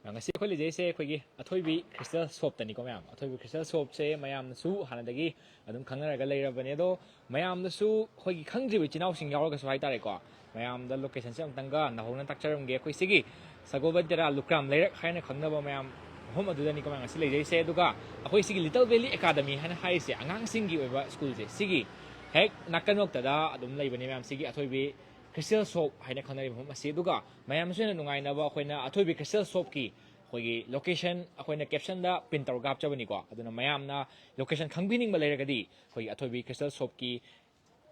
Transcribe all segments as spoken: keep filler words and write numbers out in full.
ꯉꯁꯤ ꯑꯩꯈꯣꯏ ꯂꯩꯖꯩꯁꯦ ꯑꯩꯈꯣꯏꯒꯤ ꯑꯊꯣꯏꯕꯤ ꯈ꯭ꯔꯤꯁꯇꯦꯜ ꯁꯣꯞꯇꯅꯤꯀꯣ ꯃꯌꯥꯝ꯫ ꯑꯊꯣꯏꯕꯤ ꯈ꯭ꯔꯤꯁꯇꯦꯜ ꯁꯣꯞꯁꯦ ꯃꯌꯥꯝꯅꯁꯨ ꯍꯥꯟꯅꯗꯒꯤ ꯑꯗꯨꯝ ꯈꯪꯅꯔꯒ ꯂꯩꯔꯕꯅꯦ꯫ ꯑꯗꯣ ꯃꯌꯥꯝꯗꯁꯨ ꯑꯩꯈꯣꯏꯒꯤ ꯈꯪꯗ꯭ꯔꯤꯕ ꯏꯆꯤꯟ ꯏꯅꯥꯎꯁꯤꯡ ꯌꯥꯎꯔꯒꯁꯨ ꯍꯥꯏꯇꯥꯔꯦꯀꯣ, ꯃꯌꯥꯝꯗ ꯂꯣꯀꯦꯁꯟꯁꯦ ꯑꯃꯨꯛꯇꯪꯒ ꯅꯧꯍꯧꯅ ꯇꯥꯛꯆꯔꯝꯒꯦ꯫ ꯑꯩꯈꯣꯏ ꯁꯤꯒꯤ ꯁꯒꯣꯜꯕꯟ ꯇꯦꯔꯥ ꯂꯨꯀ꯭ꯔꯥꯝ ꯂꯩꯔꯛ ꯍꯥꯏꯅ ꯈꯪꯅꯕ ꯃꯌꯥꯝ ꯃꯐꯝ ꯑꯗꯨꯗꯅꯤꯀꯣ ꯃꯌꯥꯝ ꯉꯁꯤ ꯂꯩꯖꯩꯁꯦ꯫ ꯑꯗꯨꯒ ꯑꯩꯈꯣꯏ ꯁꯤꯒꯤ ꯂꯤꯇꯜ ꯚꯦꯂꯤ ꯑꯦꯀꯥꯗꯃꯤ ꯍꯥꯏꯅ ꯍꯥꯏꯔꯤꯁꯦ ꯑꯉꯥꯡꯁꯤꯡꯒꯤ ꯑꯣꯏꯕ ꯁ꯭ꯀꯨꯜꯁꯦ, ꯁꯤꯒꯤ ꯍꯦꯛ ꯅꯥꯀꯟꯃꯛꯇꯗ ꯑꯗꯨꯝ ꯂꯩꯕꯅꯦ ꯃꯌꯥꯝ, ꯁꯤꯒꯤ ꯑꯊꯣꯏꯕꯤ ꯈ꯭ꯔꯤꯁꯇꯦꯜ ꯁꯣꯞ ꯍꯥꯏꯅ ꯈꯪꯅꯔꯤꯕ ꯃꯐꯝ ꯑꯁꯤ꯫ ꯑꯗꯨꯒ ꯃꯌꯥꯝꯁꯨ ꯍꯦꯟꯅ ꯅꯨꯡꯉꯥꯏꯅꯕ ꯑꯩꯈꯣꯏꯅ ꯑꯊꯣꯏꯕꯤ ꯈ꯭ꯔꯤꯁꯇꯦꯜ ꯁꯣꯞꯀꯤ ꯑꯩꯈꯣꯏꯒꯤ ꯂꯣꯀꯦꯁꯟ ꯑꯩꯈꯣꯏꯅ ꯀꯦꯞꯁꯟꯗ ꯄꯤꯟ ꯇꯧꯔꯒ ꯍꯥꯞꯆꯕꯅꯤꯀꯣ꯫ ꯑꯗꯨꯅ ꯃꯌꯥꯝꯅ ꯂꯣꯀꯦꯁꯟ ꯈꯪꯕꯤꯅꯤꯡꯕ ꯂꯩꯔꯒꯗꯤ ꯑꯩꯈꯣꯏꯒꯤ ꯑꯊꯣꯏꯕꯤ ꯈ꯭ꯔꯤꯁꯇꯦꯜ ꯁꯣꯞꯀꯤ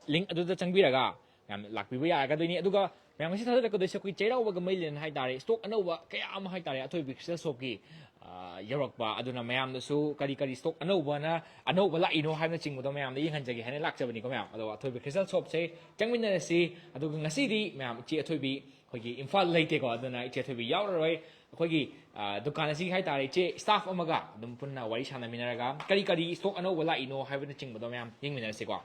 ꯂꯤꯡ ꯑꯗꯨꯗ ꯆꯪꯕꯤꯔꯒ ꯃꯌꯥꯝ ꯂꯥꯛꯄꯤꯕ ꯌꯥꯔꯒꯗꯣꯏꯅꯤ꯫ ꯑꯗꯨꯒ ꯃꯌꯥꯝ ꯉꯁꯤ ꯊꯥꯖꯔꯛꯀꯗꯣꯏꯁꯦ ꯑꯩꯈꯣꯏ ꯆꯩꯔꯥꯎꯕꯒ ꯃꯔꯤ ꯂꯩꯅꯅ ꯍꯥꯏꯇꯥꯔꯦ, ꯁ꯭ꯇꯣꯛ ꯑꯅꯧꯕ ꯀꯌꯥ ꯑꯃ ꯍꯥꯏꯇꯥꯔꯦ ꯑꯊꯣꯏꯕꯤ ꯈ꯭ꯔꯤꯁꯇꯦꯜ ꯁꯣꯞꯀꯤ, ꯑ, ꯌꯧꯔꯛꯄ꯫ ꯑꯗꯨꯅ ꯃꯌꯥꯝꯗꯁꯨ ꯀꯔꯤ ꯀꯔꯤ ꯁ꯭ꯇꯣꯛ ꯑꯅꯧꯕꯅ, ꯑꯅꯧꯕ ꯂꯥꯛꯏꯅꯣ ꯍꯥꯏꯕꯅꯆꯤꯡꯕꯗꯣ ꯃꯌꯥꯝꯗ ꯌꯦꯡꯍꯟꯖꯒꯦ ꯍꯥꯏꯅ ꯂꯥꯛꯆꯕꯅꯤꯀꯣ ꯃꯌꯥꯝ꯫ ꯑꯗꯣ ꯑꯊꯣꯏꯕꯤ ꯈ꯭ꯔꯤꯁꯇꯦꯜ ꯁꯣꯞꯁꯦ ꯆꯪꯃꯤꯟꯅꯔꯁꯤ꯫ ꯑꯗꯨꯒ ꯉꯁꯤꯗꯤ ꯃꯌꯥꯝ ꯏꯆꯦ ꯑꯊꯣꯏꯕꯤ ꯑꯩꯈꯣꯏꯒꯤ ꯏꯝꯐꯥꯜ ꯂꯩꯇꯦꯀꯣ, ꯑꯗꯨꯅ ꯏꯆꯦ ꯑꯊꯣꯏꯕꯤ ꯌꯥꯎꯔꯔꯣꯏ꯫ ꯑꯩꯈꯣꯏꯒꯤ, ꯑ, ꯗꯨꯀꯥꯟ ꯑꯁꯤꯒꯤ ꯍꯥꯏꯇꯥꯔꯦ ꯏꯆꯦ ꯁ꯭ꯇꯥꯐ ꯑꯃꯒ ꯑꯗꯨꯝ ꯄꯨꯟꯅ ꯋꯥꯔꯤ ꯁꯥꯟꯅꯃꯤꯟꯅꯔꯒ ꯀꯔꯤ ꯀꯔꯤ ꯁ꯭ꯇꯣꯛ ꯑꯅꯧꯕ ꯂꯥꯛꯏꯅꯣ ꯍꯥꯏꯕꯅꯆꯤꯡꯕꯗꯣ ꯃꯌꯥꯝ ꯌꯦꯡꯃꯤꯟꯅꯔꯁꯤꯀꯣ꯫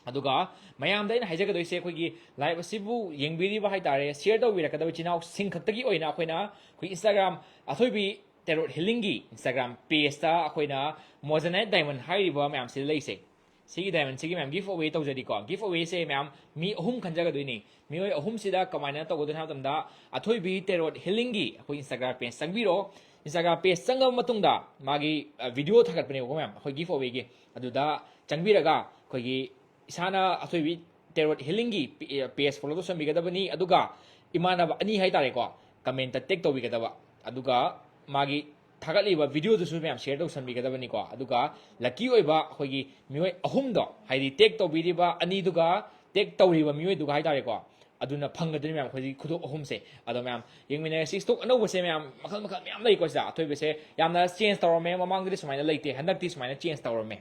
ꯑꯗꯨꯒ ꯃꯌꯥꯝꯗ ꯑꯩꯅ ꯍꯥꯏꯖꯒꯗꯣꯏꯁꯦ ꯑꯩꯈꯣꯏꯒꯤ ꯂꯥꯏꯚ ꯑꯁꯤꯕꯨ ꯌꯦꯡꯕꯤꯔꯤꯕ ꯍꯥꯏꯇꯥꯔꯦ, ꯁꯤꯌꯔ ꯇꯧꯕꯤꯔꯛꯀꯗꯕ ꯏꯆꯤꯟ ꯏꯅꯥꯎꯁꯤꯡ ꯈꯛꯇꯒꯤ ꯑꯣꯏꯅ ꯑꯩꯈꯣꯏꯅ ꯑꯩꯈꯣꯏ Instagram ꯑꯊꯣꯏꯕꯤ ꯇꯦꯔꯣꯠ ꯍꯤꯂꯤꯡꯒꯤ Instagram ꯄꯦꯖꯇ ꯑꯩꯈꯣꯏꯅ ꯃꯣꯖꯅꯥꯏꯠ ꯗꯥꯏꯃꯟ ꯍꯥꯏꯔꯤꯕ ꯃꯌꯥꯝꯁꯤꯗ ꯂꯩꯁꯦ꯫ ꯁꯤꯒꯤ ꯗꯥꯏꯃꯟꯁꯤꯒꯤ ꯃꯌꯥꯝ ꯒꯤꯐ ꯑꯋꯦ ꯇꯧꯖꯔꯤꯀꯣ꯫ ꯒꯤꯐ ꯑꯋꯦꯁꯦ ꯃꯌꯥꯝ ꯃꯤ ꯑꯍꯨꯝ ꯈꯟꯖꯒꯗꯣꯏꯅꯤ꯫ ꯃꯤꯑꯣꯏ ꯑꯍꯨꯝꯁꯤꯗ ꯀꯃꯥꯏꯅ ꯇꯧꯒꯗꯣꯏꯅꯣ ꯍꯥꯏꯕ ꯃꯇꯝꯗ ꯑꯊꯣꯏꯕꯤ ꯇꯦꯔꯣꯠ ꯍꯤꯂꯤꯡꯒꯤ ꯑꯩꯈꯣꯏ Instagram ꯄꯦꯖ ꯆꯪꯕꯤꯔꯣ꯫ Instagram ꯄꯦꯖ ꯆꯪꯉꯕ ꯃꯇꯨꯡꯗ ꯃꯥꯒꯤ, ꯑ, ꯚꯤꯗꯤꯑꯣ ꯊꯥꯒꯠꯄꯅꯦꯕꯀꯣ ꯃꯌꯥꯝ, ꯑꯩꯈꯣꯏ ꯒꯤꯐ ꯑꯋꯦꯒꯤ꯫ ꯑꯗꯨꯗ ꯆꯪꯕꯤꯔꯒ ꯑꯩꯈꯣꯏꯒꯤ ꯏꯁꯥꯅ ꯑꯊꯣꯏꯕꯤ ꯇꯦꯔꯣꯠ ꯍꯤꯂꯤꯡꯒꯤ ꯄꯦ-, ꯄꯦꯖ ꯐꯣꯂꯣ ꯇꯧꯁꯟꯕꯤꯒꯗꯕꯅꯤ꯫ ꯑꯗꯨꯒ ꯏꯃꯥꯟꯅꯕ ꯑꯅꯤ ꯍꯥꯏꯇꯥꯔꯦꯀꯣ, ꯀꯃꯦꯟꯇ ꯇꯦꯛ ꯇꯧꯕꯤꯒꯗꯕ꯫ ꯑꯗꯨꯒ ꯃꯥꯒꯤ ꯊꯥꯒꯠꯂꯤꯕ ꯚꯤꯗꯤꯑꯣꯗꯨꯁꯨ ꯃꯌꯥꯝ ꯁꯤꯌꯔ ꯇꯧꯁꯟꯕꯤꯒꯗꯕꯅꯤꯀꯣ꯫ ꯑꯗꯨꯒ ꯂꯛꯀꯤ ꯑꯣꯏꯕ ꯑꯩꯈꯣꯏꯒꯤ ꯃꯤꯑꯣꯏ ꯑꯍꯨꯝꯗꯣ, ꯍꯥꯏꯗꯤ ꯇꯦꯛ ꯇꯧꯕꯤꯔꯤꯕ ꯑꯅꯤꯗꯨꯒ ꯇꯦꯛ ꯇꯧꯔꯤꯕ ꯃꯤꯑꯣꯏꯗꯨꯒ ꯍꯥꯏꯇꯥꯔꯦꯀꯣ, ꯑꯗꯨꯅ ꯐꯪꯒꯗꯣꯏꯅꯤ ꯃꯌꯥꯝ ꯑꯩꯈꯣꯏꯒꯤ ꯈꯨꯗꯣꯞ ꯑꯍꯨꯝꯁꯦ꯫ ꯑꯗꯣ ꯃꯌꯥꯝ ꯌꯦꯡꯃꯤꯟꯅꯔꯁꯤ꯫ ꯁ꯭ꯇꯣꯛ ꯑꯅꯧꯕꯁꯦ ꯃꯌꯥꯝ ꯃꯈꯜ ꯃꯈꯜ ꯃꯌꯥꯝ ꯂꯩꯀꯣ ꯁꯤꯗ꯫ ꯑꯊꯣꯏꯕꯁꯦ ꯌꯥꯝꯅ ꯆꯦꯟꯖ ꯇꯧꯔꯝꯃꯦ, ꯃꯃꯥꯡꯗꯗꯤ ꯁꯨꯃꯥꯏꯅ ꯂꯩꯇꯦ, ꯍꯟꯗꯛꯇꯤ ꯁꯨꯃꯥꯏꯅ ꯆꯦꯟꯖ ꯇꯧꯔꯝꯃꯦ꯫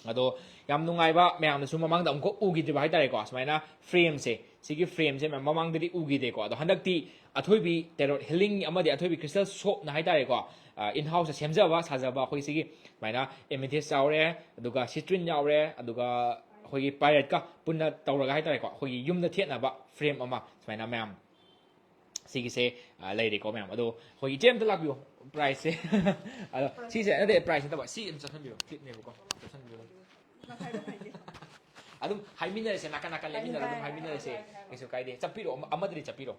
ꯑꯗꯣ ꯌꯥꯝ ꯅꯨꯡꯉꯥꯏꯕ, ꯃꯌꯥꯝꯅꯁꯨ ꯃꯃꯥꯡꯗ ꯑꯃꯨꯛꯈꯛ ꯎꯈꯤꯗ꯭ꯔꯤꯕ ꯍꯥꯏꯇꯥꯔꯦꯀꯣ, ꯁꯨꯃꯥꯏꯅ ꯐ꯭ꯔꯦꯝꯁꯦ, ꯁꯤꯒꯤ ꯐ꯭ꯔꯦꯝꯁꯦ ꯃꯌꯥꯝ ꯃꯃꯥꯡꯗꯗꯤ ꯎꯈꯤꯗꯦꯀꯣ꯫ ꯑꯗꯣ ꯍꯟꯗꯛꯇꯤ ꯑꯊꯣꯏꯕꯤ ꯇꯦꯔꯣꯠ ꯍꯤꯂꯤꯡ ꯑꯃꯗꯤ ꯑꯊꯣꯏꯕꯤ ꯈ꯭ꯔꯤꯁꯇꯦꯜ ꯁꯣꯞꯅ ꯍꯥꯏꯇꯥꯔꯦꯀꯣ, ꯑ, ꯏꯟ ꯍꯥꯎꯁꯇ ꯁꯦꯝꯖꯕ ꯁꯥꯖꯕ ꯑꯩꯈꯣꯏ ꯁꯤꯒꯤ ꯁꯨꯃꯥꯏꯅ ꯑꯦꯃꯤꯊꯤꯁ ꯌꯥꯎꯔꯦ, ꯑꯗꯨꯒ ꯁꯤꯇ꯭ꯔꯤꯟ ꯌꯥꯎꯔꯦ, ꯑꯗꯨꯒ ꯑꯩꯈꯣꯏꯒꯤ ꯄꯥꯏꯔꯦꯠꯀ ꯄꯨꯟꯅ ꯇꯧꯔꯒ ꯍꯥꯏꯇꯥꯔꯦꯀꯣ, ꯑꯩꯈꯣꯏꯒꯤ ꯌꯨꯝꯗ ꯊꯦꯠꯅꯕ ꯐ꯭ꯔꯦꯝ ꯑꯃ ꯁꯨꯃꯥꯏꯅ ꯃꯌꯥꯝ ꯁꯤꯒꯤꯁꯦ ꯑ, ꯂꯩꯔꯦꯀꯣ ꯃꯌꯥꯝ꯫ ꯑꯗꯣ ꯑꯩꯈꯣꯏꯒꯤ ꯏꯆꯦ ꯑꯝꯇ ꯂꯥꯛꯄꯤꯌꯣ꯫ ꯄ꯭ꯔꯥꯏꯁꯁꯦ ꯑꯗꯣ ꯁꯤꯁꯦ ꯅꯠꯇꯦ, ꯄ꯭ꯔꯥꯏꯁ ꯅꯠꯇꯕ, ꯁꯤ ꯑꯗꯨꯝ ꯆꯠꯍꯟꯕꯤꯔꯣ, ꯀ꯭ꯂꯤꯞꯅꯦꯕꯀꯣ, ꯆꯠꯍꯟꯕꯤꯔꯣ꯫ ꯑꯗꯨꯝ ꯍꯥꯏꯃꯤꯟꯅꯔꯁꯦ, ꯅꯥꯀꯟ ꯅꯥꯀꯟ ꯂꯦꯞꯃꯤꯟꯅꯔꯒ ꯑꯗꯨꯝ ꯍꯥꯏꯃꯤꯟꯅꯔꯁꯦ, ꯀꯩꯁꯨ ꯀꯥꯏꯗꯦ꯫ ꯆꯠꯄꯤꯔꯣ, ꯑꯃ- ꯑꯃꯗꯗꯤ ꯆꯠꯄꯤꯔꯣ꯫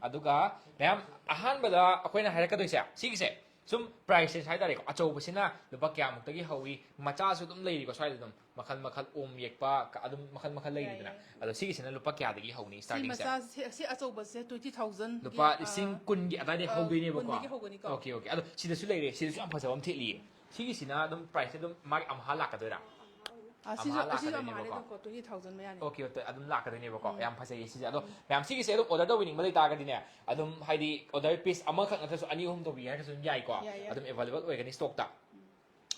ꯑꯗꯨꯒ ꯃꯌꯥꯝ, ꯑꯍꯥꯟꯕꯗ ꯑꯩꯈꯣꯏꯅ ꯍꯥꯏꯔꯛꯀꯗꯣꯏꯁꯦ ꯁꯤꯒꯤꯁꯦ ꯁꯨꯝ ꯄ꯭ꯔꯥꯏꯁꯦꯁ ꯍꯥꯏꯇꯥꯔꯦꯀꯣ꯫ ꯑꯆꯧꯕꯁꯤꯅ ꯂꯨꯄꯥ ꯀꯌꯥꯃꯨꯛꯇꯒꯤ ꯍꯧꯏ? ꯃꯆꯥꯁꯨ ꯑꯗꯨꯝ ꯂꯩꯔꯤꯀꯣ ꯁ꯭ꯋꯥꯏꯗ ꯑꯗꯨꯝ꯫ ꯃꯈꯜ ꯃꯈꯜ ꯑꯣꯝ ꯌꯦꯛꯄ ꯀ- ꯑꯗꯨꯝ ꯃꯈꯜ ꯃꯈꯜ ꯂꯩꯔꯤꯗꯅ꯫ ꯌꯥꯏꯌꯦ꯫ ꯑꯗꯣ ꯁꯤꯒꯤꯁꯤꯅ ꯂꯨꯄꯥ ꯀꯌꯥꯗꯒꯤ ꯍꯧꯅꯤ? ꯁꯤ ꯁ꯭ꯇꯥꯔꯇꯤꯡꯁꯦ? ꯃꯆꯥꯁꯦ, ꯁꯤ ꯑꯆꯧꯕꯁꯦ twenty thousand ꯒꯤ, ꯂꯨꯄꯥ ꯑ, ꯂꯤꯁꯤꯡ ꯀꯨꯟꯒꯤ ꯑꯗꯥꯏꯗꯒꯤ ꯑ, ꯍꯧꯗꯣꯏꯅꯦꯕꯀꯣ꯫ ꯀꯨꯟꯗꯒꯤ ꯍꯧꯒꯅꯤꯀꯣ꯫ Okay, okay. ꯑꯗꯣ ꯁꯤꯗꯁꯨ ꯂꯩꯔꯦ, ꯁꯤꯗꯁꯨ ꯌꯥꯝ ꯐꯖꯕ ꯑꯃ ꯊꯦꯠꯂꯤꯌꯦ꯫ ꯁꯤꯒꯤꯁꯤꯅ ꯑꯗꯨꯝ ꯄ꯭ꯔꯥꯏꯁꯁꯦ ꯑꯗꯨꯝ ꯃꯥꯒꯤ ꯑꯝꯍꯥ ꯂꯥꯛꯀꯗꯣꯏꯔꯥ? ꯑ, ꯁꯤꯁꯨ, ꯑꯝꯍꯥ ꯁꯤꯁꯨ ꯑꯝꯍꯥꯅꯦ ꯂꯥꯛꯀꯗꯣꯏꯅꯦꯕꯀꯣ꯫ ꯑꯗꯨꯀꯣ, twenty thousand ꯃꯌꯥꯅꯤ꯫ ꯑꯣꯀꯦ, ꯑꯣꯀꯦ, ꯑꯗꯨꯝ ꯂꯥꯛꯀꯗꯣꯏꯅꯦꯕꯀꯣ꯫ ꯎꯝ꯫ ꯌꯥꯝ ꯐꯖꯩꯌꯦ ꯁꯤꯁꯦ꯫ ꯑꯗꯣ ꯎꯝ꯫ ꯃꯌꯥꯝ ꯁꯤꯒꯤꯁꯦ ꯑꯗꯨꯝ ꯑꯣꯔꯗꯔ ꯇꯧꯕꯤꯅꯤꯡꯕ ꯂꯩꯇꯥꯔꯒꯗꯤꯅꯦ, ꯑꯗꯨꯝ ꯍꯥꯏꯗꯤ ꯑꯣꯔꯗꯔ ꯄꯤꯁ ꯑꯃꯈꯛ ꯅꯠꯇ꯭ꯔꯁꯨ ꯑꯅꯤ ꯑꯍꯨꯝ ꯇꯧꯕꯤꯒꯦ ꯍꯥꯏꯔꯒꯁꯨ ꯑꯗꯨꯝ ꯌꯥꯏꯀꯣ꯫ ꯌꯥꯏ, ꯌꯥꯏ꯫ ꯑꯗꯨꯝ ꯑꯦꯕꯥꯏꯂꯦꯕꯜ ꯑꯣꯏꯒꯅꯤ ꯁ꯭ꯇꯣꯛꯇ꯫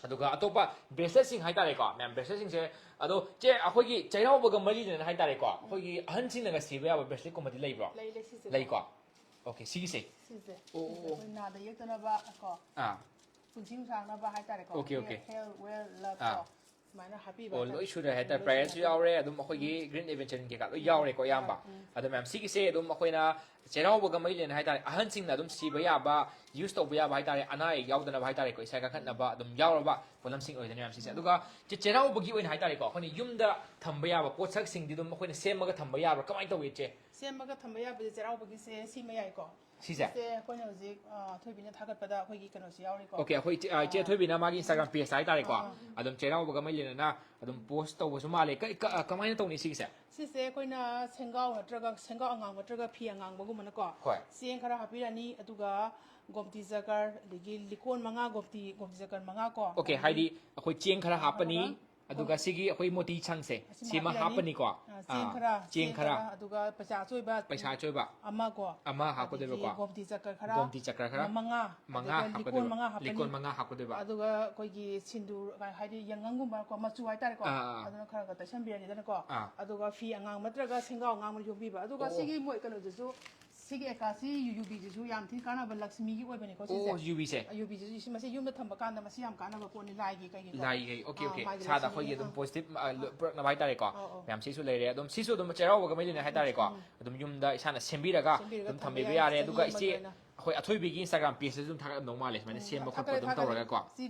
ꯑꯗꯨꯒ ꯑꯇꯣꯞꯄ ꯕ꯭ꯔꯦꯁꯂꯦꯠꯁꯤꯡ ꯍꯥꯏꯇꯥꯔꯦꯀꯣ, ꯃꯌꯥꯝ ꯕ꯭ꯔꯦꯁꯂꯦꯠꯁꯤꯡꯁꯦ꯫ ꯑꯗꯣ ꯆꯦ, ꯑꯩꯈꯣꯏꯒꯤ ꯆꯩꯔꯥꯎꯕꯒ ꯃꯔꯤ ꯂꯩꯅꯅ ꯍꯥꯏꯇꯥꯔꯦꯀꯣ, ꯑꯩꯈꯣꯏꯒꯤ ꯑꯍꯟꯁꯤꯡꯅꯒ ꯁꯤꯕ ꯌꯥꯕ ꯕ꯭ꯔꯦꯁꯂꯦꯠꯀꯨꯝꯕꯗꯤ ꯂꯩꯕ꯭ꯔꯣ? ꯂꯩ, ꯂꯩ, ꯁꯤꯁꯦ꯫ ꯂꯩꯀꯣ? ꯑꯣꯀꯦ, ꯁꯤꯒꯤꯁꯦ? ꯁꯤꯁꯦ꯫ ꯑꯣ, ꯁꯤꯁꯦ ꯑꯣ, ꯑꯣ꯫ ꯑꯩꯈꯣꯏ ꯅꯥꯗ ꯌꯦꯛꯇꯅꯕ ꯀꯣ꯫ ꯑꯥ꯫ ꯄꯨꯟꯁꯤ ꯅꯨꯡꯁꯥꯡꯅꯕ ꯍꯥꯏꯇꯥꯔꯦꯀꯣ꯫ Okay, okay. Health, wealth, love ꯑꯥ꯫ ꯀꯣ꯫ ꯁꯨꯃꯥꯏꯅ ꯍꯥꯞꯄꯤꯕ ꯑꯣ, ꯍꯥꯏꯇꯥꯔꯦ꯫ ꯂꯣꯏ ꯁꯨꯔꯦ ꯍꯥꯏꯇꯥꯔꯦ꯫ ꯂꯣꯏ ꯄ꯭ꯔꯥꯏꯁꯁꯨ ꯁꯨꯔꯦ꯫ ꯌꯥꯎꯔꯦ, ꯑꯗꯨꯝ ꯑꯩꯈꯣꯏꯒꯤ ꯎꯝ꯫ ꯒ꯭ꯔꯤꯟ ꯑꯦꯗꯚꯦꯟꯆꯔꯒꯤ ꯀꯩꯀꯥ ꯂꯣꯏ ꯎꯝ꯫ ꯌꯥꯎꯔꯦꯀꯣ ꯑꯌꯥꯝꯕ꯫ ꯎꯝ꯫ ꯑꯗꯣ ꯃꯌꯥꯝ ꯁꯤꯒꯤꯁꯦ ꯑꯗꯨꯝ ꯑꯩꯈꯣꯏꯅ ꯆꯩꯔꯥꯎꯕꯒ ꯃꯔꯤ ꯂꯩꯅꯅ ꯍꯥꯏꯇꯥꯔꯦ, ꯑꯍꯟꯁꯤꯡꯅ ꯑꯗꯨꯝ ꯁꯤꯕ ꯌꯥꯕ, ꯌꯨꯁ ꯇꯧꯕ ꯌꯥꯕ ꯍꯥꯏꯇꯥꯔꯦ, ꯑꯅꯥ ꯑꯌꯦꯛ ꯌꯥꯎꯗꯅꯕ ꯍꯥꯏꯇꯥꯔꯦꯀꯣ, ꯏꯁꯥ ꯀꯟꯈꯠꯅꯕ ꯑꯗꯨꯝ ꯌꯥꯎꯔꯕ ꯄꯣꯠꯂꯝꯁꯤꯡ ꯑꯣꯏꯗꯣꯏꯅꯦ ꯃꯌꯥꯝ ꯁꯤꯁꯦ꯫ ꯎꯝ꯫ ꯑꯗꯨꯒ ꯆꯦ, ꯆꯩꯔꯥꯎꯕꯒꯤ ꯑꯣꯏꯅ ꯍꯥꯏꯇꯥꯔꯦꯀꯣ, ꯑꯩꯈꯣꯏꯅ ꯌꯨꯝꯗ ꯊꯝꯕ ꯌꯥꯕ ꯄꯣꯠꯁꯛꯁꯤꯡꯗꯤ ꯑꯗꯨꯝ ꯑꯩꯈꯣꯏꯅ ꯁꯦꯝꯃꯒ ꯊꯝꯕ ꯌꯥꯕ꯭ꯔꯥ? ꯀꯃꯥꯏꯅ ꯇꯧꯏ, ꯏꯆꯦ? ꯁꯦꯝꯃꯒ ꯊꯝꯕ ꯌꯥꯕꯁꯦ ꯆꯩꯔꯥꯎꯕꯒꯤꯁꯦ ꯁꯤꯃ ꯌꯥꯏꯀꯣ꯫ ꯁꯤꯁꯦ? ꯁꯤꯁꯦ ꯑꯩꯈꯣꯏꯅ ꯍꯧꯖꯤꯛ, ꯑ, ꯑꯊꯣꯏꯕꯤꯅ ꯊꯥꯒꯠꯄꯗ ꯑꯩꯈꯣꯏꯒꯤ ꯀꯩꯅꯣꯁꯨ ꯌꯥꯎꯔꯤꯀꯣ꯫ ꯑꯣꯀꯦ, ꯑꯩꯈꯣꯏ ꯏꯆꯦ, ꯑ, ꯏꯆꯦ ꯑ, ꯑꯊꯣꯏꯕꯤꯅ ꯃꯥꯒꯤ Instagram page ꯍꯥꯏꯇꯥꯔꯦꯀꯣ, ꯑ, ꯑꯗꯨꯝ ꯆꯩꯔꯥꯎꯕꯒ ꯃꯔꯤ ꯂꯩꯅꯅ ꯑꯗꯨꯝ ꯄꯣꯁ ꯇꯧꯕꯁꯨ ꯃꯥꯜꯂꯦ꯫ ꯀ-, ꯀ-, ꯀꯃꯥꯏꯅ ꯇꯧꯅꯤ ꯁꯤꯒꯤꯁꯦ? ꯁꯤꯁꯦ ꯑꯩꯈꯣꯏꯅ ꯁꯦꯡꯒꯥꯎ ꯅꯠꯇ꯭ꯔꯒ ꯁꯦꯡꯒꯥꯎ ꯑꯉꯥꯡꯕ ꯅꯠꯇ꯭ꯔꯒ ꯐꯤ ꯑꯉꯥꯡꯕꯒꯨꯝꯕꯅꯀꯣ꯫ ꯍꯣꯏ꯫ ꯆꯦꯡ ꯈꯔ ꯍꯥꯞꯄꯤꯔꯅꯤ, ꯑꯗꯨꯒ ꯒꯣꯝꯇꯤ ꯆꯀꯔ, ꯑꯗꯒꯤ ꯂꯤꯀꯣꯟ ꯃꯉꯥ, ꯒꯣꯝꯇꯤ, ꯒꯣꯝꯇꯤ ꯆꯀꯔ ꯃꯉꯥ ꯀꯣ꯫ ꯑꯣꯀꯦ, ꯑꯗꯒꯤ ꯍꯥꯏꯗꯤ ꯑꯩꯈꯣꯏ ꯆꯦꯡ ꯈꯔ ꯍꯥꯞꯄꯅꯤ, ꯍꯥꯞꯄꯒ ꯑꯗꯨꯒ ꯁꯤꯒꯤ ꯑꯩꯈꯣꯏ ꯃꯣꯇꯤ ꯁꯪꯁꯦ, ꯑꯁꯤꯃ ꯁꯤꯃ ꯍꯥꯞꯄꯤꯔꯅꯤ꯫ ꯍꯥꯞꯄꯅꯤꯀꯣ꯫ ꯑ, ꯆꯦꯡ ꯑꯥ, ꯈꯔ, ꯆꯦꯡ ꯆꯦꯡ ꯈꯔ꯫ ꯈꯔ, ꯑꯗꯨꯒ ꯄꯩꯁꯥ ꯑꯆꯣꯏꯕ ꯄꯩꯁꯥ ꯑꯆꯣꯏꯕ꯫ ꯑꯃ ꯀꯣ꯫ ꯑꯃ ꯑꯗꯒꯤ ꯍꯥꯞꯀꯗꯣꯏꯕꯀꯣ꯫ ꯒꯣꯝꯇꯤ ꯆꯀꯔ ꯈꯔ꯫ ꯒꯣꯝꯇꯤ ꯆꯀꯔ ꯈꯔ꯫ ꯃꯉꯥ꯫ ꯃꯉꯥ ꯑꯗꯨꯒ ꯂꯤꯀꯣꯟ ꯍꯥꯞꯀꯗꯣꯏꯕ꯫ ꯃꯉꯥ ꯍꯥꯞꯄꯅꯤ꯫ ꯂꯤꯀꯣꯟ ꯃꯉꯥ ꯍꯥꯞꯀꯗꯣꯏꯕ꯫ ꯑꯗꯨꯒ ꯑꯩꯈꯣꯏꯒꯤ ꯁꯤꯟꯗꯨꯔ, ꯍꯥꯏꯗꯤ ꯌꯥꯉꯪꯒꯨꯝꯕ ꯀꯣ, ꯃꯆꯨ ꯍꯥꯏꯇꯥꯔꯦꯀꯣ꯫ ꯑꯥ, ꯑꯥ, ꯑꯥ꯫ ꯑꯗꯨꯅ ꯈꯔ ꯈꯔ ꯇꯩꯁꯟꯕꯤꯔꯅꯤꯗꯅꯀꯣ꯫ ꯑꯥ꯫ ꯑꯗꯨꯒ ꯐꯤ ꯑꯉꯥꯡꯕ ꯅꯠꯇ꯭ꯔꯒ ꯁꯦꯡꯒꯥꯎ ꯑꯉꯥꯡꯕ ꯌꯣꯝꯕꯤꯕ꯫ ꯑꯗꯨꯒ ꯑꯣ꯫ ꯁꯤꯒꯤ ꯃꯣꯏ ꯀꯩꯅꯣꯗꯨꯁꯨ ꯁꯤꯒꯤ ꯑꯦꯀꯥꯁꯤ ꯌꯨꯕꯤꯁꯤꯁꯨ ꯌꯥꯝ ꯊꯤꯅ ꯀꯥꯟꯅꯕ ꯂꯛꯁꯃꯤꯒꯤ ꯑꯣꯏꯕꯅꯤꯀꯣ ꯁꯤꯁꯦ꯫ ꯑꯣ ꯌꯨꯕꯤꯁꯦ꯫ ꯌꯨꯕꯤꯁꯤꯁꯨ ꯁꯤ ꯃꯁꯤ ꯌꯨꯝꯗ ꯊꯝꯕ ꯀꯥꯟꯗ ꯃꯁꯤ ꯌꯥꯝ ꯀꯥꯟꯅꯕ ꯄꯣꯠꯅꯤ ꯂꯥꯏꯒꯤ ꯀꯩꯒꯤꯀꯣ꯫ ꯂꯥꯏꯒꯤ okay ꯑꯥ, okay ꯃꯥꯒꯤ ꯏꯁꯥꯗ ꯂꯛꯁꯃꯤꯒꯤ, ꯑꯩꯈꯣꯏꯒꯤ ꯑꯗꯨꯝ ꯑꯥ꯫ ꯄꯣꯖꯤꯇꯤꯚ ꯄꯨꯔꯛꯅꯕ ꯍꯥꯏꯇꯥꯔꯦꯀꯣ꯫ ꯑꯧ, ꯑꯧ꯫ ꯃꯌꯥꯝ ꯁꯤꯁꯨ ꯂꯩꯔꯦ ꯑꯗꯨꯝ ꯁꯤꯁꯨ ꯑꯗꯨꯝ ꯆꯩꯔꯥꯎꯕꯒ ꯃꯔꯤ ꯂꯩꯅꯅ ꯍꯥꯏꯇꯥꯔꯦꯀꯣ꯫ ꯎꯝ꯫ ꯑꯗꯨꯝ ꯌꯨꯝꯗ ꯏꯁꯥꯅ ꯁꯦꯝꯕꯤꯔꯒ ꯁꯦꯝꯕꯤꯔꯒ ꯑꯗꯨꯝ ꯊꯝꯕ ꯊꯝꯕꯤꯕ ꯌꯥꯏ, ꯌꯥꯔꯦ ꯆꯍꯤ ꯑꯗꯨꯒ ꯑꯃꯒꯤ ꯏꯆꯦ ꯑꯣꯏꯅ꯫ ꯑꯩꯈꯣꯏ ꯑꯊꯣꯏꯕꯤꯒꯤ ꯏꯟꯁꯇꯥꯒ꯭ꯔꯥꯝ ꯄꯦꯖꯇꯁꯨ ꯑꯗꯨꯝ ꯊꯥꯒꯠꯂꯝꯗꯧ ꯃꯥꯜꯂꯦ ꯁꯨꯃꯥꯏꯅ ꯎꯝ, ꯁꯦꯝꯕ ꯈꯣꯠꯄ ꯊꯥꯒꯠꯂꯦ, ꯑꯗꯨꯝ ꯊꯥꯒꯠꯂꯦ꯫ ꯇꯧꯔꯒꯀꯣ꯫ ꯁꯤ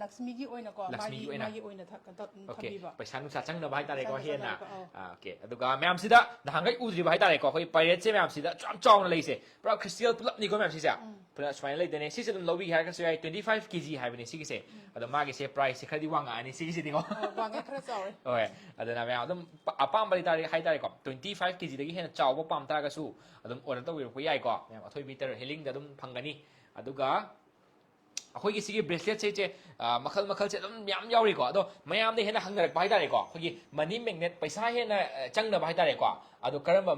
ꯂꯛꯁꯃꯤꯒꯤ ꯑꯣꯏꯅꯀꯣ ꯂꯛꯁꯃꯤꯒꯤ ꯃꯥꯒꯤ ꯑꯣꯏꯅ꯫ ꯃꯥꯒꯤ ꯑꯣꯏꯅ ꯊ- ꯊ- Okay ꯊꯝꯕꯤꯕ꯫ ꯄꯩꯁꯥ ꯅꯨꯡꯁꯥ ꯆꯪꯅꯕ ꯍꯥꯏꯇꯥꯔꯦꯀꯣ ꯄꯩꯁꯥ ꯅꯨꯡꯁꯥ ꯍꯦꯟꯅ꯫ ꯆꯪꯅꯕ, ꯑꯧ꯫ Okay ꯑꯗꯨꯒ ꯃꯌꯥꯝꯁꯤꯗ ꯅꯍꯥꯟꯈꯩ ꯎꯗ꯭ꯔꯤꯕ ꯍꯥꯏꯇꯥꯔꯦꯀꯣ ꯑꯩꯈꯣꯏ ꯄꯥꯏꯔꯦꯠꯁꯦ ꯃꯌꯥꯝꯁꯤꯗ ꯌꯥꯝ ꯆꯥꯎꯅ ꯂꯩꯁꯦ ꯄꯨꯔꯥ ꯈ꯭ꯔꯤꯁꯇꯦꯜ ꯄꯨꯂꯞꯅꯤꯀꯣ ꯃꯌꯥꯝ ꯁꯤꯁꯦ꯫ ꯎꯝ꯫ ꯄꯨꯂꯞ ꯁꯨꯃꯥꯏꯅ ꯂꯩꯗꯣꯏꯅꯦ ꯁꯤꯁꯦ ꯑꯗꯨꯝ ꯂꯧꯕꯤꯒꯦ ꯍꯥꯏꯔꯒꯁꯨ ꯌꯥꯏ ꯇ꯭ꯋꯦꯟꯇꯤ ꯐꯥꯏꯚ ꯀꯦ ꯖꯤ ꯍꯥꯏꯕꯅꯦ ꯁꯤꯒꯤꯁꯦ꯫ ꯑꯗꯣ ꯃꯥꯒꯤꯁꯦ ꯄ꯭ꯔꯥꯏꯁꯁꯦ ꯈꯔꯗꯤ ꯋꯥꯡꯉꯛꯑꯅꯤ ꯁꯤꯒꯤꯁꯤꯗꯤꯀꯣ꯫ ꯑꯣ, ꯋꯥꯡꯉꯦ ꯈꯔ ꯆꯥꯎꯔꯦ꯫ ꯍꯣꯏ ꯑꯗꯨꯅ ꯃꯌꯥꯝ ꯑꯗꯨꯝ ꯑꯄꯥꯝꯕ ꯍꯥꯏꯇꯥꯔꯦ ꯍꯥꯏꯇꯥꯔꯦꯀꯣ ꯇ꯭ꯋꯦꯟꯇꯤ ꯐꯥꯏꯚ ꯀꯦ ꯖꯤꯗꯒꯤ ꯍꯦꯟꯅ ꯆꯥꯎꯕ ꯄꯥꯝ ꯇꯥꯔꯒꯁꯨ ꯑꯗꯨꯝ ꯑꯣꯔꯗꯔ ꯇꯧꯕꯤꯔꯛꯄ ꯌꯥꯏꯀꯣ ꯃꯌꯥꯝ ꯑꯊꯣꯏꯕꯤ ꯇꯦꯔꯣꯠ ꯍꯤꯂꯤꯡꯗ ꯑꯗꯨꯝ ꯐꯪꯒꯅꯤ꯫ ꯑꯗꯨꯒ ꯑꯩꯈꯣꯏꯒꯤ ꯁꯤꯒꯤ ꯕ꯭ꯔꯦꯁꯂꯦꯠꯁꯦ ꯏꯆꯦ ꯃꯈꯜ ꯃꯈꯜꯁꯦ ꯑꯗꯨꯝ ꯃꯌꯥꯝ ꯌꯥꯎꯔꯤꯀꯣ ꯑꯗꯣ ꯃꯌꯥꯝꯗ ꯍꯦꯟꯅ ꯍꯪꯅꯔꯛꯄ ꯍꯥꯏꯇꯥꯔꯦꯀꯣ ꯑꯩꯈꯣꯏꯒꯤ ꯃꯅꯤ ꯃꯦꯒꯅꯦꯠ ꯄꯩꯁꯥ ꯍꯦꯟꯅ ꯆꯪꯅꯕ ꯍꯥꯏꯇꯥꯔꯦꯀꯣ꯫ ꯑꯗꯣ ꯀꯔꯝꯕ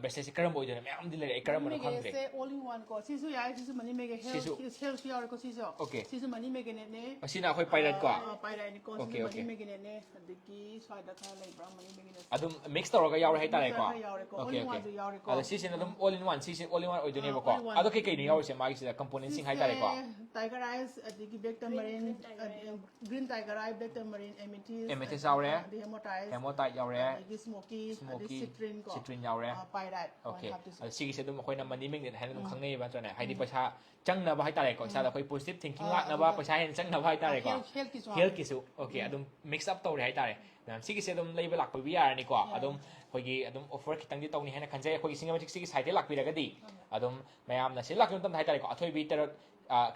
ꯕ꯭ꯔꯦꯁꯂꯦꯠꯁꯦ ꯀꯔꯝꯕ ꯑꯣꯏꯗꯣꯏꯅꯣ ꯃꯌꯥꯝꯗꯤ ꯂꯩꯔꯛꯑꯦ ꯀꯔꯝꯕꯅꯣ ꯈꯪꯗ꯭ꯔꯦ꯫ ꯁꯦ all in one ꯀꯣ ꯁꯤꯁꯨ ꯌꯥꯏ ꯁꯤꯁꯨ ꯃꯅꯤ ꯃꯦꯒꯅꯦꯠ ꯁꯤꯁꯨ꯫ ꯁꯦꯜꯁꯨ ꯌꯥꯎꯔꯦꯀꯣ ꯁꯤꯁꯨ꯫ Okay꯫ ꯁꯤꯁꯨ ꯃꯅꯤ ꯃꯦꯒꯅꯦꯠꯅꯦ꯫ ꯑꯁꯤꯅ ꯑꯩꯈꯣꯏ ꯄꯥꯏꯔꯠꯀꯣ꯫ ꯄꯥꯏꯔꯠꯅꯤꯀꯣ Okay ꯁꯤꯁꯨ ꯃꯅꯤ okay꯫ ꯃꯦꯒꯅꯦꯠꯅꯦ꯫ ꯑꯗꯒꯤ ꯁ꯭ꯋꯥꯏꯗ ꯈꯔ ꯂꯩꯕ꯭ꯔꯥ ꯃꯅꯤ ꯃꯦꯒꯅꯦꯠ꯫ ꯑꯗꯨꯝ ꯃꯤꯛꯁ ꯇꯧꯔꯒ ꯌꯥꯎꯔꯦ ꯍꯥꯏꯇꯥꯔꯦꯀꯣ꯫ ꯌꯥꯎꯔꯦꯀꯣ Okay okay꯫ ꯌꯥꯎꯔꯦꯀꯣ꯫ ꯑꯗꯣ ꯁꯤꯁꯤꯅ ꯑꯗꯨꯝ all in one ꯁꯤꯁꯦ all in one ꯑꯣꯏꯗꯣꯏꯅꯦꯕꯀꯣ꯫ All in one꯫ ꯑꯗꯣ ꯀꯩ ꯀꯩꯅꯣ ꯌꯥꯎꯔꯤꯁꯦ ꯃꯥꯒꯤꯁꯤꯗ ꯀꯝꯄꯣꯅꯦꯟꯁꯤꯡ ꯍꯥꯏꯇꯥꯔꯦꯀꯣ꯫ ꯇꯥꯏꯒꯔ ꯑꯥꯏꯁ ꯑꯗꯒꯤ ꯕ꯭ꯂꯦꯛ ꯇꯃꯔꯤꯟ꯫ ꯒ꯭ꯔꯤꯟ ꯇꯥꯏꯒꯔ ꯑꯥꯏ ꯕ꯭ꯂꯦꯛ ꯇꯃꯔꯤꯟ ꯑꯦꯃꯤꯊꯤꯁ꯫ Amethyst ꯌꯥꯎꯔꯦ꯫ ꯑꯗꯒꯤ ꯍꯦꯃꯣꯇꯥꯏꯠ꯫ ꯍꯦꯃꯣꯇꯥꯏꯠ ꯌꯥꯎꯔꯦ꯫ ꯑꯗꯒꯤ ꯁ꯭ꯃꯣꯀꯤ꯫ ꯁ꯭ꯃꯣꯀꯤ꯫ ꯁꯤꯇ꯭ꯔꯤꯟ ꯀꯣ꯫ ꯁꯤꯇ꯭ꯔꯤꯟ ꯌꯥꯎꯔꯦ꯫ ꯄꯥꯏꯔꯥꯏꯠ꯫ Okay꯫ ꯑꯗꯣ ꯁꯤꯒꯤꯁꯦ ꯑꯗꯨꯝ ꯑꯩꯈꯣꯏꯅ ꯃꯅꯤ ꯃꯦꯒꯅꯦꯠ ꯍꯥꯏꯅ ꯑꯗꯨꯝ ꯈꯪꯅꯩꯌꯦꯕ ꯅꯠꯇ꯭ꯔꯅꯦ ꯍꯥꯏꯗꯤ ꯄꯩꯁꯥ ꯆꯪꯅꯕ ꯍꯥꯏꯇꯥꯔꯦꯀꯣ ꯏꯁꯥꯗ ꯑꯩꯈꯣꯏ ꯄꯣꯖꯤꯇꯤꯚ ꯊꯤꯡꯀꯤꯡ ꯂꯥꯛꯅꯕ ꯄꯩꯁꯥ ꯍꯦꯟꯅ ꯆꯪꯅꯕ ꯍꯥꯏꯇꯥꯔꯦꯀꯣ꯫ ꯍꯦꯜꯠꯀꯤꯁꯨ꯫ ꯍꯦꯜꯠꯀꯤꯁꯨ꯫ Okay꯫ ꯑꯗꯨꯝ ꯃꯤꯛꯁ ꯑꯞ ꯇꯧꯔꯦ ꯍꯥꯏꯇꯥꯔꯦ꯫ ꯃꯌꯥꯝ ꯁꯤꯒꯤꯁꯦ ꯑꯗꯨꯝ ꯂꯩꯕ ꯂꯥꯛꯄꯤꯕ ꯌꯥꯔꯅꯤꯀꯣ꯫ ꯑꯗꯨꯝ ꯑꯩꯈꯣꯏꯒꯤ ꯑꯗꯨꯝ ꯑꯣꯐꯔ ꯈꯤꯇꯪꯗꯤ ꯇꯧꯅꯤ ꯍꯥꯏꯅ ꯈꯟꯖꯩ ꯑꯩꯈꯣꯏꯒꯤ ꯁꯤꯡꯖꯃꯩ ꯁꯤꯛꯁꯇꯤꯒꯤ ꯁꯥꯏꯠꯇ ꯂꯥꯛꯄꯤꯔꯒꯗꯤ꯫ ꯑꯗꯨꯝ ꯃꯌꯥꯝꯅ ꯁꯤꯗ ꯂꯥꯛꯄ ꯃꯇꯝꯗ ꯍꯥꯏꯇꯥꯔꯦꯀꯣ ꯑꯊꯣꯏꯕꯤ ꯇꯦꯔꯣꯠ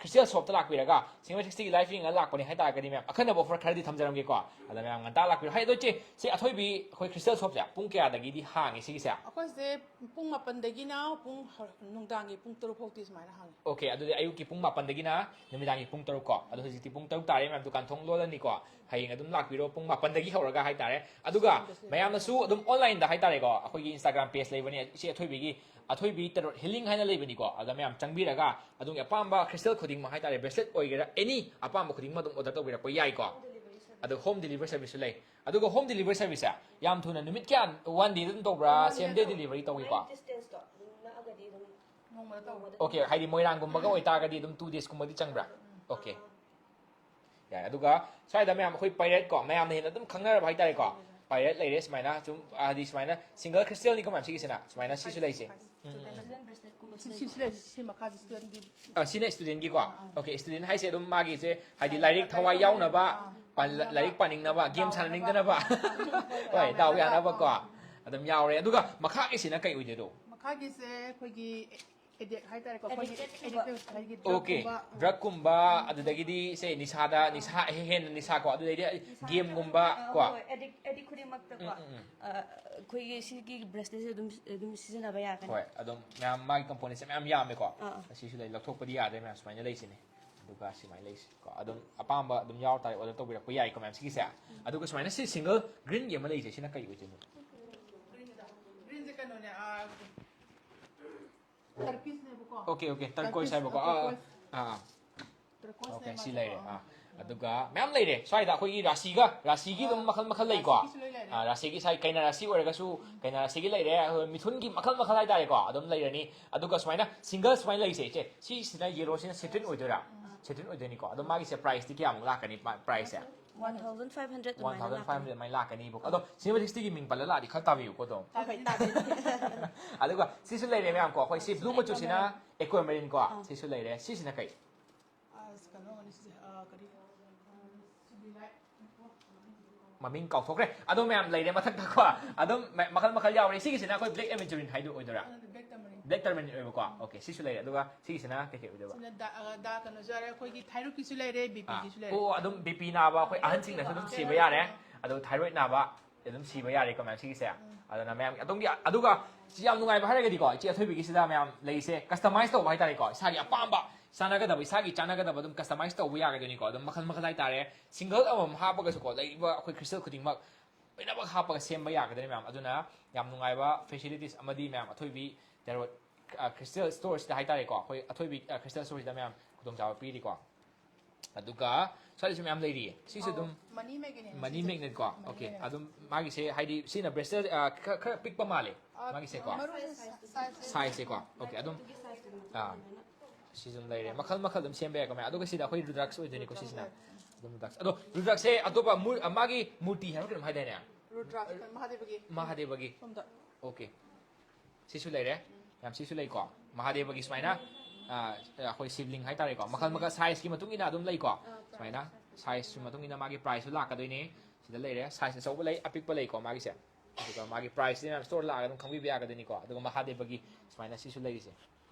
ꯈ꯭ꯔꯤꯁꯇꯦꯜ ꯁꯣꯞꯇ ꯂꯥꯛꯄꯤꯔꯒ ꯁꯤꯡꯖꯃꯩ ꯁꯤꯛꯁꯇꯤꯒꯤ ꯂꯥꯏꯐ ꯌꯦꯡꯉꯒ ꯂꯥꯛꯄꯅꯤ ꯍꯥꯏꯇꯥꯔꯒꯗꯤ ꯃꯌꯥꯝ ꯑꯈꯟꯅꯕ ꯑꯣꯐꯔ ꯈꯔꯗꯤ ꯊꯝꯖꯔꯝꯒꯦꯀꯣ꯫ ꯑꯗ ꯃꯌꯥꯝ ꯉꯟꯇꯥ ꯂꯥꯛꯄꯤꯔꯣ ꯍꯥꯏ ꯑꯗꯣ ꯏꯆꯦ ꯁꯤ ꯑꯊꯣꯏꯕꯤ ꯑꯩꯈꯣꯏ ꯈ꯭ꯔꯤꯁꯇꯦꯜ ꯁꯣꯞꯁꯦ ꯄꯨꯡ ꯀꯌꯥꯗꯒꯤꯗꯤ ꯍꯥꯡꯉꯤ ꯁꯤꯒꯤꯁꯦ? ꯑꯩꯈꯣꯏꯁꯦ ꯄꯨꯡ ꯃꯥꯄꯟꯗꯒꯤꯅ ꯄꯨꯡ ꯍ- ꯅꯨꯡꯗꯥꯡꯒꯤ ꯄꯨꯡ ꯇꯔꯨꯛ ꯐꯥꯎꯗꯤ ꯁꯨꯃꯥꯏꯅ ꯍꯥꯡꯉꯤ꯫ Okay꯫ ꯑꯗꯨꯗꯤ ꯑꯌꯨꯛꯀꯤ ꯄꯨꯡ ꯃꯥꯄꯟꯗꯒꯤꯅ ꯅꯨꯃꯤꯗꯥꯡꯒꯤ ꯄꯨꯡ ꯇꯔꯨꯛ ꯀꯣ꯫ ꯑꯗꯣ ꯍꯧꯖꯤꯛꯇꯤ ꯄꯨꯡ ꯇꯔꯨꯛ ꯇꯥꯔꯦ ꯃꯌꯥꯝ ꯗꯨꯀꯥꯟ ꯊꯣꯡ ꯂꯣꯜꯂꯅꯤꯀꯣ꯫ ꯍꯌꯦꯡ ꯑꯗꯨꯝ ꯂꯥꯛꯄꯤꯔꯣ ꯄꯨꯡ ꯃꯥꯄꯟꯗꯒꯤ ꯍꯧꯔꯒ ꯍꯥꯏꯇꯥꯔꯦ꯫ ꯑꯗꯨꯒ ꯃꯌꯥꯝꯅꯁꯨ ꯑꯗꯨꯝ ꯑꯣꯟꯂꯥꯏꯟꯗ ꯍꯥꯏꯇꯥꯔꯦꯀꯣ ꯑꯩꯈꯣꯏꯒꯤ ꯏꯟꯁꯇꯥꯒ꯭ꯔꯥꯝ ꯄꯦꯖ ꯂꯩꯕꯅꯦ ꯏꯆꯦ ꯑꯊꯣꯏꯕꯤꯒꯤ ꯑꯊꯣꯏꯕꯤ ꯇꯦꯔꯣꯠ ꯍꯤꯂꯤꯡ ꯍꯥꯏꯅ ꯂꯩꯕꯅꯤꯀꯣ꯫ ꯑꯗ ꯃꯌꯥꯝ ꯆꯪꯕꯤꯔꯒ ꯑꯗꯣꯝꯒꯤ ꯑꯄꯥꯝꯕ ꯈ꯭ꯔꯤꯁꯇꯦꯜ ꯈꯨꯗꯤꯡꯃꯛ ꯍꯥꯏꯇꯥꯔꯦ ꯕ꯭ꯔꯦꯁꯂꯦꯠ ꯑꯣꯏꯒꯦꯔꯥ ꯑꯦꯅꯤ ꯑꯄꯥꯝꯕ ꯈꯨꯗꯤꯡꯃꯛ ꯑꯗꯨꯝ ꯑꯣꯔꯗꯔ ꯇꯧꯕꯤꯔꯛꯄ ꯌꯥꯏꯀꯣ꯫ ꯑꯗꯣ ꯍꯣꯝ ꯗꯤꯂꯤꯚꯔꯤ ꯁꯔꯚꯤꯁꯁꯨ ꯂꯩ꯫ ꯑꯗꯨꯒ ꯍꯣꯝ ꯗꯤꯂꯤꯚꯔꯤ ꯁꯔꯚꯤꯁꯁꯦ ꯌꯥꯝ ꯊꯨꯅ ꯅꯨꯃꯤꯠ ꯀꯌꯥ ꯋꯥꯟ ꯗꯦꯗ ꯑꯗꯨꯝ ꯇꯧꯕ꯭ꯔꯥ ꯁꯦꯝ ꯗꯦ ꯗꯤꯂꯤꯚꯔꯤ ꯇꯧꯒꯦꯀꯣ? ꯅꯣꯡꯃꯗ ꯇꯧꯕꯗ ꯑꯣꯀꯦ, ꯍꯥꯏꯗꯤ ꯃꯣꯏꯔꯥꯡꯒꯨꯝꯕꯒ ꯑꯣꯏꯇꯥꯔꯒꯗꯤ ꯑꯗꯨꯝ ꯇꯨ ꯗꯦꯖꯀꯨꯝꯕꯗꯤ ꯆꯪꯕ꯭ꯔꯥ? ꯑꯣꯀꯦ, ꯌꯥꯏ꯫ ꯑꯗꯨꯒ ꯁ꯭ꯋꯥꯏꯗ ꯃꯌꯥꯝ ꯑꯩꯈꯣꯏ ꯄꯥꯏꯔꯦꯠꯀꯣ, ꯃꯌꯥꯝꯅ ꯍꯦꯟꯅ ꯑꯗꯨꯝ ꯈꯪꯅꯔꯕ ꯍꯥꯏꯇꯥꯔꯦꯀꯣ, ꯄꯥꯏꯔꯦꯠ ꯂꯩꯔꯦ꯫ ꯁꯨꯃꯥꯏꯅ ꯁꯨꯝ ꯍꯥꯏꯗꯤ ꯁꯨꯃꯥꯏꯅ ꯁꯤꯡꯒꯜ ꯈ꯭ꯔꯤꯁꯇꯦꯜꯅꯤꯀꯣ ꯃꯌꯥꯝ, ꯁꯤꯒꯤꯁꯤꯅ ꯁꯨꯃꯥꯏꯅ ꯁꯤꯁꯨ ꯂꯩꯁꯦ꯫ Student bracelet ꯀꯨꯝꯕꯁꯨ ꯁꯤ ꯁꯤ ꯂꯩ ꯁꯤ ꯃꯈꯥꯁꯤ ꯁ꯭ꯇꯨꯗꯦꯟꯒꯤ ꯑ, ꯁꯤꯅ ꯁ꯭ꯇꯨꯗꯦꯟꯒꯤꯀꯣ꯫ ꯑꯣꯀꯦ, ꯁ꯭ꯇꯨꯗꯦꯟ ꯍꯥꯏꯁꯦ ꯑꯗꯨꯝ ꯃꯥꯒꯤꯁꯦ ꯍꯥꯏꯗꯤ ꯂꯥꯏꯔꯤꯛ ꯊꯋꯥꯏ ꯌꯥꯎꯅꯕ, ꯄꯥ- ꯂꯥꯏꯔꯤꯛ ꯄꯥꯅꯤꯡꯅꯕ, ꯒꯦꯝ ꯁꯥꯟꯅꯅꯤꯡꯗꯅꯕ, ꯍꯣꯏ, ꯗꯥꯎ ꯌꯥꯅꯕꯀꯣ ꯑꯗꯨꯝ ꯌꯥꯎꯔꯦ꯫ ꯑꯗꯨꯒ ꯃꯈꯥꯒꯤꯁꯤꯅ ꯀꯩ ꯑꯣꯏꯗꯣꯏꯅꯣ? ꯃꯈꯥꯒꯤꯁꯦ ꯑꯩꯈꯣꯏꯒꯤ ꯑꯦꯗꯤꯛ ꯍꯥꯏꯇꯥꯔꯦꯀꯣ, ꯑꯩꯈꯣꯏꯒꯤ Addicted ꯀꯨꯝꯕ꯫ ꯑꯦꯗꯤꯛꯇꯦꯠ ꯍꯥꯏꯗꯤ ꯑꯣꯀꯦ, ꯗ꯭ꯔꯛꯀꯨꯝꯕ, ꯑꯗꯨꯗꯒꯤꯗꯤ ꯁꯦ ꯅꯤꯁꯥꯗ, ꯅꯤꯁꯥ ꯍꯦꯟꯅ ꯅꯤꯁꯥꯀꯣ, ꯑꯗꯨꯗꯩꯗꯤ ꯒꯦꯝꯒꯨꯝꯕ ꯀꯣ꯫ ꯑꯦꯗꯤꯛ ꯑꯦꯗꯤꯛ ꯈꯨꯗꯤꯡꯃꯛꯇꯀꯣ ꯎꯝ, ꯎꯝ, ꯎꯝ꯫ ꯑ, ꯑꯩꯈꯣꯏꯒꯤ ꯁꯤꯒꯤ ꯕ꯭ꯔꯦꯁꯂꯦꯠꯁꯦ ꯑꯗꯨꯝ ꯑꯗꯨꯝ ꯁꯤꯖꯤꯟꯅꯕ ꯌꯥꯒꯅꯤ꯫ ꯍꯣꯏ, ꯑꯗꯨꯝ ꯃꯌꯥꯝ ꯃꯥꯒꯤ ꯀꯝꯄꯣꯅꯦꯟꯁꯦ ꯃꯌꯥꯝ ꯌꯥꯝꯃꯦꯀꯣ꯫ ꯑꯥ, ꯑꯥ꯫ ꯑꯁꯤꯁꯨ ꯂꯩ, ꯂꯧꯊꯣꯛꯄꯗꯤ ꯌꯥꯗ꯭ꯔꯦ ꯃꯌꯥꯝ꯫ ꯁꯨꯃꯥꯏꯅ ꯂꯩꯁꯤꯅꯦ, ꯑꯗꯨꯒ ꯁꯨꯃꯥꯏꯅ ꯂꯩꯁꯤꯀꯣ꯫ ꯑꯗꯨꯝ ꯑꯄꯥꯝꯕ ꯑꯗꯨꯝ ꯌꯥꯎ ꯇꯥꯔꯦ, ꯑꯣꯔꯗꯔ ꯇꯧꯕꯤꯔꯛꯄ ꯌꯥꯏꯀꯣ ꯃꯌꯥꯝ ꯁꯤꯒꯤꯁꯦ꯫ ꯑꯗꯨꯒ ꯁꯨꯃꯥꯏꯅ ꯁꯤ ꯁꯤꯡꯒꯜ ꯒ꯭ꯔꯤꯟꯒꯤ ꯑꯃ ꯂꯩꯁꯦ, ꯁꯤꯅ ꯀꯩ ꯑꯣꯏꯗꯣꯏꯅꯣ? ꯒ꯭ꯔꯤꯟꯁꯦ ꯀꯩꯅꯣꯅꯦ, ꯑꯥ, ꯇꯔꯀꯤꯁꯅꯦꯕꯀꯣ꯫ ꯑꯣꯀꯦ, ꯑꯣꯀꯦ, ꯇꯔꯀꯣꯏꯁ ꯍꯥꯏꯕꯀꯣ꯫ ꯑꯥ, ꯑꯥ, ꯑꯥ, ꯑꯥ, ꯇꯔꯀꯣꯏꯁꯅꯦ ꯑꯣꯀꯦ, ꯁꯤ ꯃꯥꯁꯦ꯫ ꯂꯩꯔꯦ꯫ ꯑꯥ, ꯑꯗꯨꯒ ꯃꯌꯥꯝ ꯂꯩꯔꯦ ꯁ꯭ꯋꯥꯏꯗ, ꯑꯩꯈꯣꯏꯒꯤ ꯔꯥꯁꯤꯒ, ꯔꯥꯁꯤꯒꯤ ꯑꯗꯨꯝ ꯃꯈꯜ ꯃꯈꯜ ꯂꯩꯀꯣ꯫ ꯔꯥꯁꯤꯒꯤꯁꯨ ꯂꯣꯏ ꯂꯩꯔꯦ꯫ ꯑꯥ, ꯔꯥꯁꯤꯒꯤ ꯁ꯭ꯋꯥꯏ ꯀꯩꯅꯥ ꯔꯥꯁꯤ ꯑꯣꯏꯔꯒꯁꯨ ꯀꯩꯅꯥ ꯔꯥꯁꯤꯒꯤ ꯂꯩꯔꯦ, ꯑꯗꯨꯒ ꯃꯤꯊꯨꯟꯒꯤ ꯃꯈꯜ ꯃꯈꯜ ꯍꯥꯏꯇꯥꯔꯦꯀꯣ, ꯑꯗꯨꯝ ꯂꯩꯔꯅꯤ꯫ ꯑꯗꯨꯒ ꯁꯨꯃꯥꯏꯅ ꯁꯤꯡꯒꯜ ꯁꯨꯃꯥꯏꯅ ꯂꯩꯁꯦ ꯏꯆꯦ, ꯁꯤꯁꯤꯅ ꯌꯦꯂꯣꯁꯤꯅ ꯁꯦꯇ꯭ꯔꯤꯟ ꯑꯣꯏꯗꯣꯏꯔꯥ? ꯁꯦꯇ꯭ꯔꯤꯟ ꯑꯣꯏꯗꯣꯏꯅꯤꯀꯣ꯫ ꯑꯗꯣ ꯃꯥꯒꯤꯁꯦ ꯄ꯭ꯔꯥꯏꯁꯇꯤ ꯀꯌꯥꯃꯨꯛ ꯂꯥꯛꯀꯅꯤ? ꯄ꯭ꯔꯥꯏꯁꯁꯦ One thousand five hundred one ꯑꯗꯨꯃꯥꯏꯅ ꯊꯥꯎꯖꯟ ꯐꯥꯏꯚ ꯂꯥꯛꯀꯅꯤ꯫ ꯍꯟꯗ꯭ꯔꯦꯗ ꯑꯗꯨꯃꯥꯏꯅ ꯂꯥꯛꯀꯅꯤꯕꯀꯣ꯫ ꯑꯗꯣ ꯁꯤꯅꯦꯃꯥ ꯁꯤꯛꯁꯇꯤꯒꯤ ꯃꯤꯡ ꯄꯜꯂ ꯂꯥꯛꯑꯗꯤ ꯈꯔ ꯇꯥꯕꯤꯌꯨꯀꯣ ꯑꯗꯨꯝ꯫ ꯍꯣꯏ, ꯇꯥꯕꯤꯌꯨ꯫ ꯑꯗꯨꯒ ꯁꯤꯁꯨ ꯂꯩꯔꯦ ꯃꯌꯥꯝꯀꯣ, ꯑꯩꯈꯣꯏ ꯁꯤ ꯕ꯭ꯂꯨ ꯃꯆꯨꯁꯤꯅ ꯑꯦꯀ꯭ꯋꯥꯃꯦꯔꯤꯟ ꯀꯣ꯫ ꯁꯤꯁꯨ ꯂꯩꯔꯦ꯫ ꯁꯤꯁꯤꯅ ꯀꯩ? ꯑꯁ, ꯀꯩꯅꯣ ꯑꯣꯏꯔꯝꯒꯅꯤ ꯁꯤꯁꯦ, ꯑꯥ, ꯀꯔꯤ? ꯃꯃꯤꯡ ꯀꯥꯎꯊꯣꯛꯈ꯭ꯔꯦ꯫ ꯑꯗꯣ ꯃꯌꯥꯝ ꯂꯩꯔꯦ ꯃꯊꯛꯇꯀꯣ꯫ ꯑꯗꯨꯝ ꯃ- ꯃꯈꯜ ꯃꯈꯜ ꯌꯥꯎꯔꯦ꯫ ꯁꯤꯒꯤꯁꯤꯅ ꯑꯩꯈꯣꯏ ꯕ꯭ꯂꯦꯛ ꯑꯦꯃꯦꯆꯨꯔꯤꯟ ꯍꯥꯏꯗꯣ ꯑꯣꯏꯗꯣꯏꯔꯥ? ꯕ꯭ꯂꯦꯛ ꯇꯃꯔꯤꯟ꯫ ꯕ꯭ꯂꯦꯛ ꯇꯃꯔꯤꯟ ꯑꯣꯏꯕꯀꯣ꯫ ꯑꯣꯀꯦ, ꯁꯤꯁꯨ ꯂꯩꯔꯦ꯫ ꯑꯗꯨꯒ ꯁꯤꯒꯤꯁꯤꯅ ꯀꯩꯀꯩ ꯑꯣꯏꯗꯣꯏꯕ? ꯁꯤꯅ ꯗꯥ-, ꯑ, ꯗꯥ ꯀꯩꯅꯣꯁꯨ ꯌꯥꯎꯔꯦ, ꯑꯩꯈꯣꯏꯒꯤ ꯊꯥꯏꯔꯣꯏꯗꯀꯤꯁꯨ ꯂꯩꯔꯦ, ꯕꯤ ꯄꯤꯒꯤꯁꯨ ꯂꯩꯔꯦ꯫ ꯑꯣ, ꯑꯗꯨꯝ ꯕꯤ ꯄꯤ ꯅꯥꯕ ꯑꯩꯈꯣꯏ ꯑꯍꯟꯁꯤꯡꯅꯁꯨ ꯑꯗꯨꯝ ꯁꯤꯕ ꯌꯥꯔꯦ꯫ ꯑꯗꯣ ꯊꯥꯏꯔꯣꯏꯗ ꯅꯥꯕ ꯑꯗꯨꯝ ꯁꯤꯕ ꯌꯥꯔꯦꯀꯣ ꯃꯌꯥꯝ ꯁꯤꯒꯤꯁꯦ꯫ ꯑꯗꯨꯅ ꯃꯌꯥꯝ ꯑꯗꯣꯝꯒꯤ, ꯑꯗꯨꯒ ꯁꯤ ꯌꯥꯝ ꯅꯨꯡꯉꯥꯏꯕ ꯍꯥꯏꯔꯒꯗꯤꯀꯣ, ꯏꯆꯦ ꯑꯊꯣꯏꯕꯤꯒꯤꯁꯤꯗ ꯃꯌꯥꯝ ꯂꯩꯁꯦ ꯀꯁꯇꯃꯥꯏꯁ ꯇꯧꯕ ꯍꯥꯏꯇꯥꯔꯦꯀꯣ, ꯏꯁꯥꯒꯤ ꯑꯄꯥꯝꯕ ꯆꯥꯟꯅꯒꯗꯕ, ꯏꯁꯥꯒꯤ ꯆꯥꯟꯅꯒꯗꯕ ꯑꯗꯨꯝ ꯀꯁꯇꯃꯥꯏꯁ ꯇꯧꯕ ꯌꯥꯒꯗꯣꯏꯅꯤꯀꯣ꯫ ꯑꯗꯨꯝ ꯃꯈꯜ ꯃꯈꯜ ꯍꯥꯏꯇꯥꯔꯦ꯫ ꯁꯤꯡꯒꯜ ꯑꯃꯃꯝ ꯍꯥꯞꯄꯒꯁꯨꯀꯣ, ꯂꯩꯔꯤꯕ ꯑꯩꯈꯣꯏ ꯈ꯭ꯔꯤꯁꯇꯦꯜ ꯈꯨꯗꯤꯡꯃꯛ ꯂꯣꯏꯅꯃꯛ ꯍꯥꯞꯄꯒ ꯁꯦꯝꯕ ꯌꯥꯒꯗꯣꯏꯅꯤ ꯃꯌꯥꯝ꯫ ꯑꯗꯨꯅ ꯌꯥꯝ ꯅꯨꯡꯉꯥꯏꯕ ꯐꯦꯁꯤꯂꯤꯇꯤꯁ ꯑꯃꯗꯤ ꯃꯌꯥꯝ ꯑꯊꯣꯏꯕꯤ ꯇꯦꯔꯣꯠ, ꯑ, ꯈ꯭ꯔꯤꯁꯇꯦꯜ ꯁ꯭ꯇꯣꯔꯁꯤꯗ ꯍꯥꯏꯇꯥꯔꯦꯀꯣ, ꯑꯩꯈꯣꯏ ꯑꯊꯣꯏꯕꯤ, ꯑ, ꯈ꯭ꯔꯤꯁꯇꯦꯜ ꯁ꯭ꯇꯣꯔꯁꯤꯗ ꯃꯌꯥꯝ ꯈꯨꯗꯣꯡꯆꯥꯕ ꯄꯤꯔꯤꯀꯣ꯫ ꯑꯗꯨꯒ ꯁ꯭ꯋꯥꯏꯗꯁꯨ ꯃꯌꯥꯝ ꯂꯩꯔꯤꯌꯦ꯫ ꯁꯤꯁꯨ ꯑꯗꯨꯝ ꯃꯅꯤ ꯃꯦꯒꯅꯦꯠ ꯃꯅꯤ ꯃꯦꯒꯅꯦꯠ ꯀꯣ꯫ ꯑꯣꯀꯦ, ꯑꯗꯨꯝ ꯃꯥꯒꯤꯁꯦ ꯍꯥꯏꯗꯤ ꯁꯤꯅ ꯕ꯭ꯔꯦꯁꯂꯦꯠ, ꯑ, ꯈꯔ ꯈꯔ ꯄꯤꯛꯄ ꯃꯥꯜꯂꯦ꯫ ꯃꯥꯒꯤꯁꯦꯀꯣ? ꯃꯔꯨꯁꯦ size Sizeꯁꯦꯀꯣ? Okay, ꯑꯗꯨꯝ ꯑꯗꯨꯒꯤ sizeꯇꯨꯒꯤ ꯃꯇꯨꯡ ꯑꯥ꯫ ꯏꯟꯅ ꯁꯤ ꯑꯗꯨꯝ ꯂꯩꯔꯦ, ꯃꯈꯜ ꯃꯈꯜ ꯑꯗꯨꯝ ꯁꯦꯝꯕ ꯌꯥꯏꯀꯣ ꯃꯌꯥꯝ꯫ ꯑꯗꯨꯒ ꯁꯤꯗ ꯑꯩꯈꯣꯏ Rudraksh ꯑꯣꯏꯗꯣꯏꯅꯤꯀꯣ ꯁꯤꯁꯤꯅ꯫ ꯑꯗꯨꯝ Rudraksh ꯑꯗꯣ Rudraksꯁꯦ ꯑꯇꯣꯞꯄ ꯃꯨ- ꯃꯥꯒꯤ ꯃꯨꯔꯇꯤ ꯍꯥꯏꯕ ꯀꯩꯅꯣꯝ ꯍꯥꯏꯗꯥꯏꯅꯦ? Rudraksh ꯃꯍꯥꯗꯦꯕꯒꯤ ꯃꯍꯥꯗꯦꯕꯒꯤ꯫ ꯁꯣꯝꯗ Okay, ꯁꯤꯁꯨ ꯂꯩꯔꯦ꯫ ꯌꯥꯝ ꯁꯤꯁꯨ ꯂꯩꯀꯣ ꯃꯍꯥꯗꯦꯕꯒꯤ ꯁꯨꯃꯥꯏꯅ꯫ ꯑꯥ, ꯑꯩꯈꯣꯏ ꯁꯤꯕꯂꯤꯡ ꯍꯥꯏꯇꯥꯔꯦꯀꯣ, ꯃꯈꯜ ꯃꯈꯜ sizeꯀꯤ ꯃꯇꯨꯡ ꯏꯟꯅ ꯑꯗꯨꯝ ꯂꯩꯀꯣ꯫ ꯁꯨꯃꯥꯏꯅ sizeꯀꯤ ꯃꯇꯨꯡ ꯏꯟꯅ ꯃꯥꯒꯤ priceꯁꯨ ꯂꯥꯛꯀꯗꯣꯏꯅꯦ꯫ ꯁꯤꯗ ꯂꯩꯔꯦ, size ꯑꯆꯧꯕ ꯂꯩ, ꯑꯄꯤꯛꯄ ꯂꯩꯀꯣ ꯃꯥꯒꯤꯁꯦ꯫ ꯑꯗꯨꯒ ꯃꯥꯒꯤ priceꯁꯤ ꯃꯌꯥꯝ store ꯂꯥꯛꯑꯒ ꯑꯗꯨꯝ ꯈꯪꯕꯤꯕ ꯌꯥꯒꯗꯣꯏꯅꯤꯀꯣ꯫ ꯑꯗꯨꯒ ꯃꯍꯥꯗꯦꯕꯒꯤ ꯁꯨꯃꯥꯏꯅ ꯁꯤꯁꯨ ꯂꯩꯔꯤꯁꯦ꯫